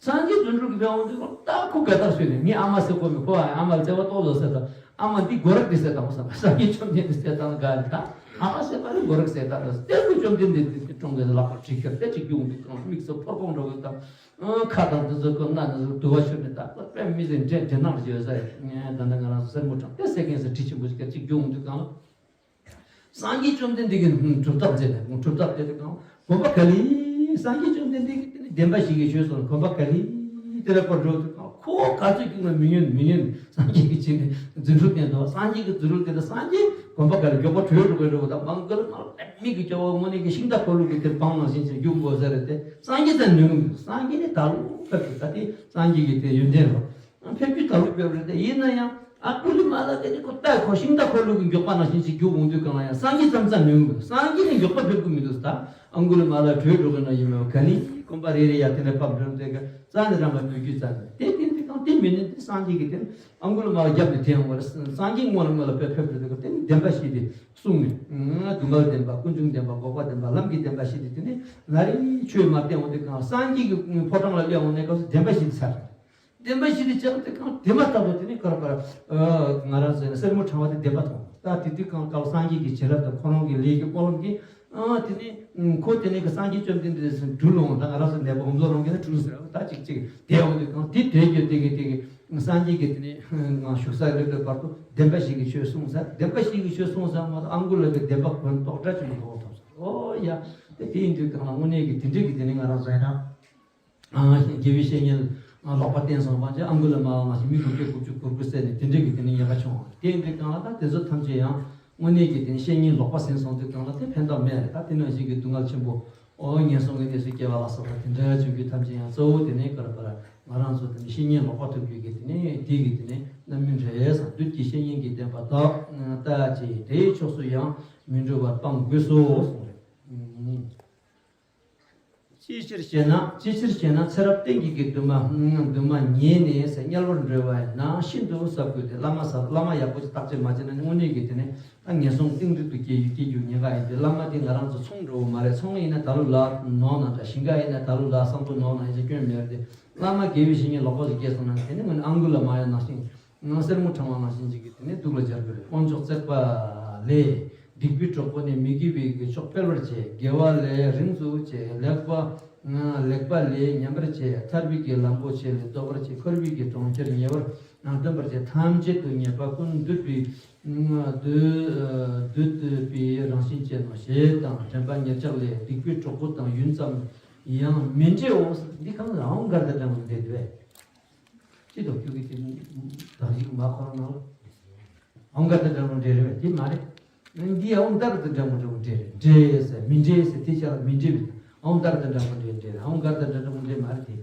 སངས་རྒྱས་རྫུ་འཕྲུལ་གྱིས་ཕེབས་འོང་དུས་ད་ཁོ་དགའ་ཐག་ཆོད་ནས། ངས་ཨ་མ་བསད་ཁོ་མི་ཁོ་ཨ་མ་ལ་བརྩེ་བ་ཏོག་ཙམ་བསད་དང་། ཨ་མ་འདི་སྒོ་ར་འདི་བསད་དང་བསམ། སངས་རྒྱས་བཅོམ་ལྡན་འདི་བསད་དང་ག་རེ། ད་ཨ་མ་བསད་པ་རེད། སྒོ་ར་བསད་དང་རེད། དེ་ཁོ་བཅོམ་ལྡན་འདས་འདི་ཀྲོང་གི་ལག་པར་བྲིས་ཁྱེར་ཏེ་གཅིག་རྒྱུག་འདུག་གང་མིག་ཚོ་ཕོར་གོང་འགྲོ་གི་དང་། ཁ་དང་འདི་ཚོ་ཀུན་སྣ་འདི་ཚོ་དུ་བ་ཤོར་ནས། ད་དཔེ་མི་ཚེ་འདྲེ་འདྲེ་ནག་བྱེད་ས་རེད། ད་ལྟ་ང་རང་ཚོ་སེར་མོ་ཁྲ་བ་དེ་བསད་མཁན་ཟེར་དྲི་ཆེན་པོ་ཞིག་གཅིག་རྒྱུག་འདུག་གང་ལ། སངས་རྒྱས་བཅོམ་ལྡན་འདས་ཀྱིས་གྲུབ་ཐོབ་མཛད་ནས། གྲུབ་ཐོབ་དེ་དུས་གང་དགོན་པ་ག་ལེ། སངས་རྒྱས་བཅོམ་ལྡན་འདས་ཀྱིས་དེ་ནས་བདེན་པ་བཞི་གི་ཆོས་གསུངས། དགོན་པ་ག་ལེ་དེ་ལ་སྐོར་འགྲོ་དུས་གང་ཁོ་ག་ཚོད་རྒྱུག་ན་མི་ཉན་མི་ཉན། སངས་རྒྱས་ཀྱིས་བྱས་ནས་རྫུ་འཕྲུལ་བསྟན་ཏོ། སངས་རྒྱས་ཀྱི་རྫུ་འཕྲུལ་དེ་ལ་སངས་རྒྱས་དགོན་པ་ག་ལེ་མགྱོགས་པ་བྲོས་འགྲོ་གི་འགྲོ་གི། ད་མང་གི་ལ་མང་མིག་གི་སྐྱོ་བོ་དངོས་གནས་ཀྱི་ཤིང་རྟ་འཁོར་ལོ་གི་དེ་བང་ནང་བཞིན་ཅིག་རྒྱུག་དགོས་ས་རེད་དེ། སངས་རྒྱས་ཙམ་ནུས་གི་མི་འདུག་སངས་རྒྱས་ནི་ད་ལོ་ཕེབས་ཀྱི། ད་དེ་སངས་རྒྱས་ཀྱི་དེ་ཡོན་ཏན་རོ། ཕེབས་རྒྱུ་ད་ལོ་ཕེབས་རེད་དེ། ཡིན་ན་ཡང་ཨང་གུ་ལི་མ་ལ་དེ་ནི་ཁོ་རྟ་ཁོ་ཤིང་རྟ་འཁོར་ལོ་གི་མགྱོགས་པ་ནང་བཞིན་ཅིག་རྒྱུག་འོང་དུས་གང་ལ་ཡང་སངས་རྒྱས་ཙམ་ཙམ་ནུས་གི་མི་འདུག་སངས་རྒྱས་ནི་མགྱོགས་པ་ཕེབས་གི་མི་འདུག་ད་ཨང་གུ་ལི་མ་ལ་བྲོས་འགྲོ་གི་ན་ཡིན་མེད་པ་ག་ལེ་དགོན་པ་རེ་རེ་ཡ་དེ་ནས་ཕབ་འགྲོ་དེ་ག་རྩ་ནས་རང་ལ་མོས་གུས་རྩ་ནས་དེ་དེ་དེ་དང་དེ་མི་ནི་དེ་སངས་རྒྱས་ཀྱི་དེ་ཨང་གུ་ལི་མ་ལ་རྒྱབ་ནས་དེ་ཡོང་བ་རེད། སངས་རྒྱས་སྔོན་ལ་སྔོན་ལ་ཕེབས་ཕེབས་འགྲོ་དེ་ག་དེ་ནི་བདེན་པ་བཞི་དེ་གསུངས་ནས། སྡུག་བསྔལ་བདེན་པ། ཀུན་འབྱུང་བདེན་པ། འགོག་པ་བདེན་པ། ལམ་གྱི་བདེན་པ་བཞི་དེ་དེ་ནི་ང་རེ་ཆོས་མ་བསྟན་འོང་དུས་གང་སངས་རྒྱས་ཀྱི་ཕོ་བྲང་ལ་སླེབས་འོང་ནས་སྐབས་སུ་བདེན་པ་བཞི་དེ་ཚར། བདེན་པ་བཞི་དེ་ཆགས་ཏེ་གང་དེ་མ་ཐག་ཏུ་དེ་ནི་ཁར་ཁར་ང་རང་ཚོ་ནི་སེར་མོ་ཁྲ་བ་དེ་བདེན་པ་མཐོང་། ད་དེ་དུས་གང་སྐབས་སངས་རྒྱས་ཀྱི་བྱིན་རླབས་དང་ཁོ་རང་གི་ལས་ཀྱི་སྨོན་ལམ་གྱིས། ཨ་དེ་ནི་ཁོ་དེ་ནི་གི་སངས་རྒྱས་བཅོམ་ལྡན་འདས་སུ་འགྲུལ་འོང་། ད་ང་རང་ཚོ་ནད་པ་འོམ་ལོ་རང་གི་ནི་འགྲུལ་ཟེར་བ། ད་ཅིག་ཅིག་དེ་འོང་དུས་གང་དེ་དེ་གི་དེ་གི་དེ་གི་སངས་རྒྱས་ཀྱི་དེ་ནི་ང་བཞུགས་ས་སླེབས་པའི་བར་དུ་བདེན་པ་བཞི་གི་ཆོས་གསུངས་ས། བདེན་པ་བཞི་གི་ཆོས་གསུངས་ས་མ་གཏོགས་ཨང་གུ་ལི་གི་བདེན་པ་གོན་རྟོགས་སྒྲ་ཆེན་པོ་གོ་ཐོབ་སོང་། ཨོ་ཡ། དེ་དེ་ཡིན་དུས་གང་ལ་དངོས་གནས་ཀྱི་དེ་འདྲས་ཀྱི་དེ་ནི་ང་རང་ཚོ་ཡིན་ན། དགེ་བའི་བཤེས་གཉེན་ལོག་པ་བསྟེན་སོང་བ་ཅན། ཨང་གུ་ལི་མ་ལ་ནང་བཞིན་མི་དགུ་བརྒྱ་དགུ་བཅུ་གོ་དགུ་བསད་ནས་དེ་འདྲས་ཀྱི་དེ་ནི་ཉེས་པ་བྱུང་བ། དེ་འདྲའི་སྒང་ལ་ད་དེ་ཚོ་ཐམས་ཅད་ཡང་དངོས་གནས་ཀྱི་དེ་ནི་བཤེས་གཉེན་ལོག་པ་ཟིན་སོང་དུས་སྒང་ལ་དེ་ཕན་ཐོགས་མེད་རེད། ད་དེ་ནང་བཞིན་གྱི་སྡུག་བསྔལ་ཆེན་པོ་ཨོ་ངན་སོང་གི་གནས་སུ་སྐྱེ་བ་ལ་སོགས་པ་དེ་འདྲ་བྱུང་རྒྱུ་ཐམས་ཅད་ཡང་གཙོ་བོ་དེ་ནི་ག་རེ་ག་རེ་ང་རང་ཚོ་དེ་ནི་བཤེས་གཉེན་ལོག་པ་ཐོབ་རྒྱུ་གི་དེ་ནི་དེ་གི་དེ་ནི་རྣམ་སྨིན་རེད་བསམ། བདུད་ཀྱི་བཤེས་གཉེན་གྱི་བསྟན་པ་དག་ལྟ་ཅི། དེའི་ཕྱོགས་སུ་ཡང་མི་འགྲོ་བར་སྤང་དགོས་སོ་གསུངས་རེད། ཅིའི་ཕྱིར་ཞེ་ན། ཅིའི་ཕྱིར་ཞེ་ན། ཚེ་རབས་གཏན་གྱི་གི་འདུན་མ། འདུན་མ་ཉེས་ནས་དམྱལ་བར་འགྲོ་བ་ན་ཤིན་ཏུ་ཟབ་དགོས་ཏེ། བླ་མ་ཟབ། བླ་མ་ཡག་པོ་ཅིག་བརྟག་དཔྱད་མ་བྱས་ན་དངོས་གནས་ཀྱི་དེ་ནི་ད་ངན་སོང་གཏིང་རིང་དུ་སྐྱེ་རྒྱུ་སྐྱེ་རྒྱུ་ཉེན་ཁ་ཡིན་ཏེ། བླ་མ་དེ་ང་རང་ཚོ་ཚོང་འགྲོ་བ་མ་རེད། ཚོང་ཡིན་ན་ད་ལོ་ལ་ནོར་ན་འདྲ། ཞིང་ཁ་ཡིན་ན་ད་ལོ་ལ་བསམ་བློ་ནོར་ན་ཡིན་ན་སྐྱོན་མེད་རེད་དེ། བླ་མ་དགེ་བའི་བཤེས་གཉེན་ལོག་པ་ཞིག་སྐྱེས་སོང་ན་དེ་ནི་དངོས་གནས་ཨང་གུ་ལི་མ་ཡ་ནང་བཞིན། ང་སེར་མོ་ཕྲེང་བ་ནང་བཞིན་ཅིག་གིས་དེ་ནས་སྡུག་ལ་སྦྱར་དགོས་རེད། དཀོན་མཆོག་བརྩེགས་པ་ལས། སྡིག་པའི་གྲོགས་པོ་ནི་མི་དགེ་བའི་གི་ཕྱོགས་སྤེལ་བར་བྱེད། དགེ་བ་ལས་རིང་དུ་བྱེད། ལེགས་པ། ལེགས་པ་ལས་ཉམས་པར་བྱེད། ཐར་པའི་གི་ལམ་པོ་ཆེ་ལས་ལྡོག་པར་བྱེད། འཁོར་བའི་གི་གྲོང་ཁྱེར་ཉེ་བར་སྟོན་པར་བྱེད། ཐམས་ཅད་དུ་ཉེས་པ་ཀུན་འདུལ་བའི་འདུལ་འདུལ་པའི་རང་བཞིན་ཅན་ནོ། ཞེས་དང་དྲན་པ་ཉེར་ཆགས་ལས། སྡིག་པའི་གྲོགས་པོ་དང་ཡུན་ཙམ་ཡང་མི་འབྲེའོ། འདི་གང་ལ་འོང་གར་དང་འདྲ་མི་འདྲ་འདུག་ཅི་ཐོག་ཁྱོད་ཀྱིས་དེ་དག་ཞིག་མ་འཁོར་ན། ཨོང་ག་དང་འདྲ་མོ་འདྲེ་རེད་པས། དེ་མ་རེད། འདི་ཨོང་དར་དང་འདྲ་མོ་འདྲ་མོ་འདྲེ་རེད། འདྲེ་ཟེར་མི་འདྲེ་ཟེར་དེ་ཆ་ལ་མི་འདྲེ་བས། ཨོང་དར་དང་འདྲ་མོ་འདྲེ་འདྲེ་རེད། ཨོང་ག་དང་འདྲ་མོ་འདྲེ་མ་རེད་དེ།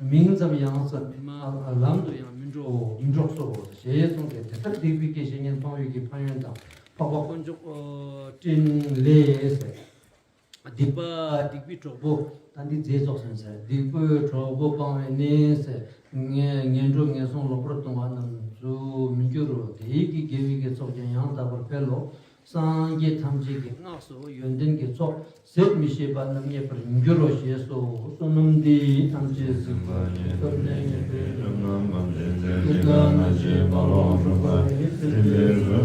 མིང་ཙམ་ཡང་ཟེར་མི་སྨྲ་ལམ་དུ་ཡང་མི་འགྲོ་མི་འགྲོགས་སོ་ཞེས་གསུངས་ཏེ། དེ་ལྟར་སྡིག་པའི་གི་བཤེས་གཉེན་ཕན་ཡོན་གྱི་ཕན་ཡོན་དང་འཕགས་པ་དཀོན་མཆོག་སྤྲིན་ལས་ཟེར། སྡིག་པ་སྡིག་པའི་གྲོགས་པོ། ད་འདི་རྫས་རྫོགས་ཟིན་ཟེར། སྡིག་པའི་གྲོགས་པོ་སྤང་བས་ནི་ཟེར། ངན་ངན་འགྲོ་ངན་སོང་ལོག་པར་ལྟུང་བ་རྣམས་སུ་མི་འགྱུར་རོ། དེ་ཡི་གི་དགེ་བའི་གི་ཚོགས་ཀྱང་ཡང་དག་པར་འཕེལ་ལོ། སངས་རྒྱས་ཐམས་ཅད་ཀྱི་སྔགས་སུ་ཡོན་ཏན་གྱི་ཚོགས་ཟད་མི་ཤེས་པ་རྣམས་རྙེད་པར་འགྱུར་རོ་ཞེས་སོ། བསོད་ནམས་འདི་ཡིས་ཐམས་ཅད་གཟིགས་པ་ཉིད། ཐོབ་ནས་ཉེས་པའི་དགྲ་རྣམས་ཕམ་བྱས་ནས། སྡིག་པ་ནག་ཅན་ཕ་རོལ་ཕྱིན་པ། སྲིད་པའི་རི་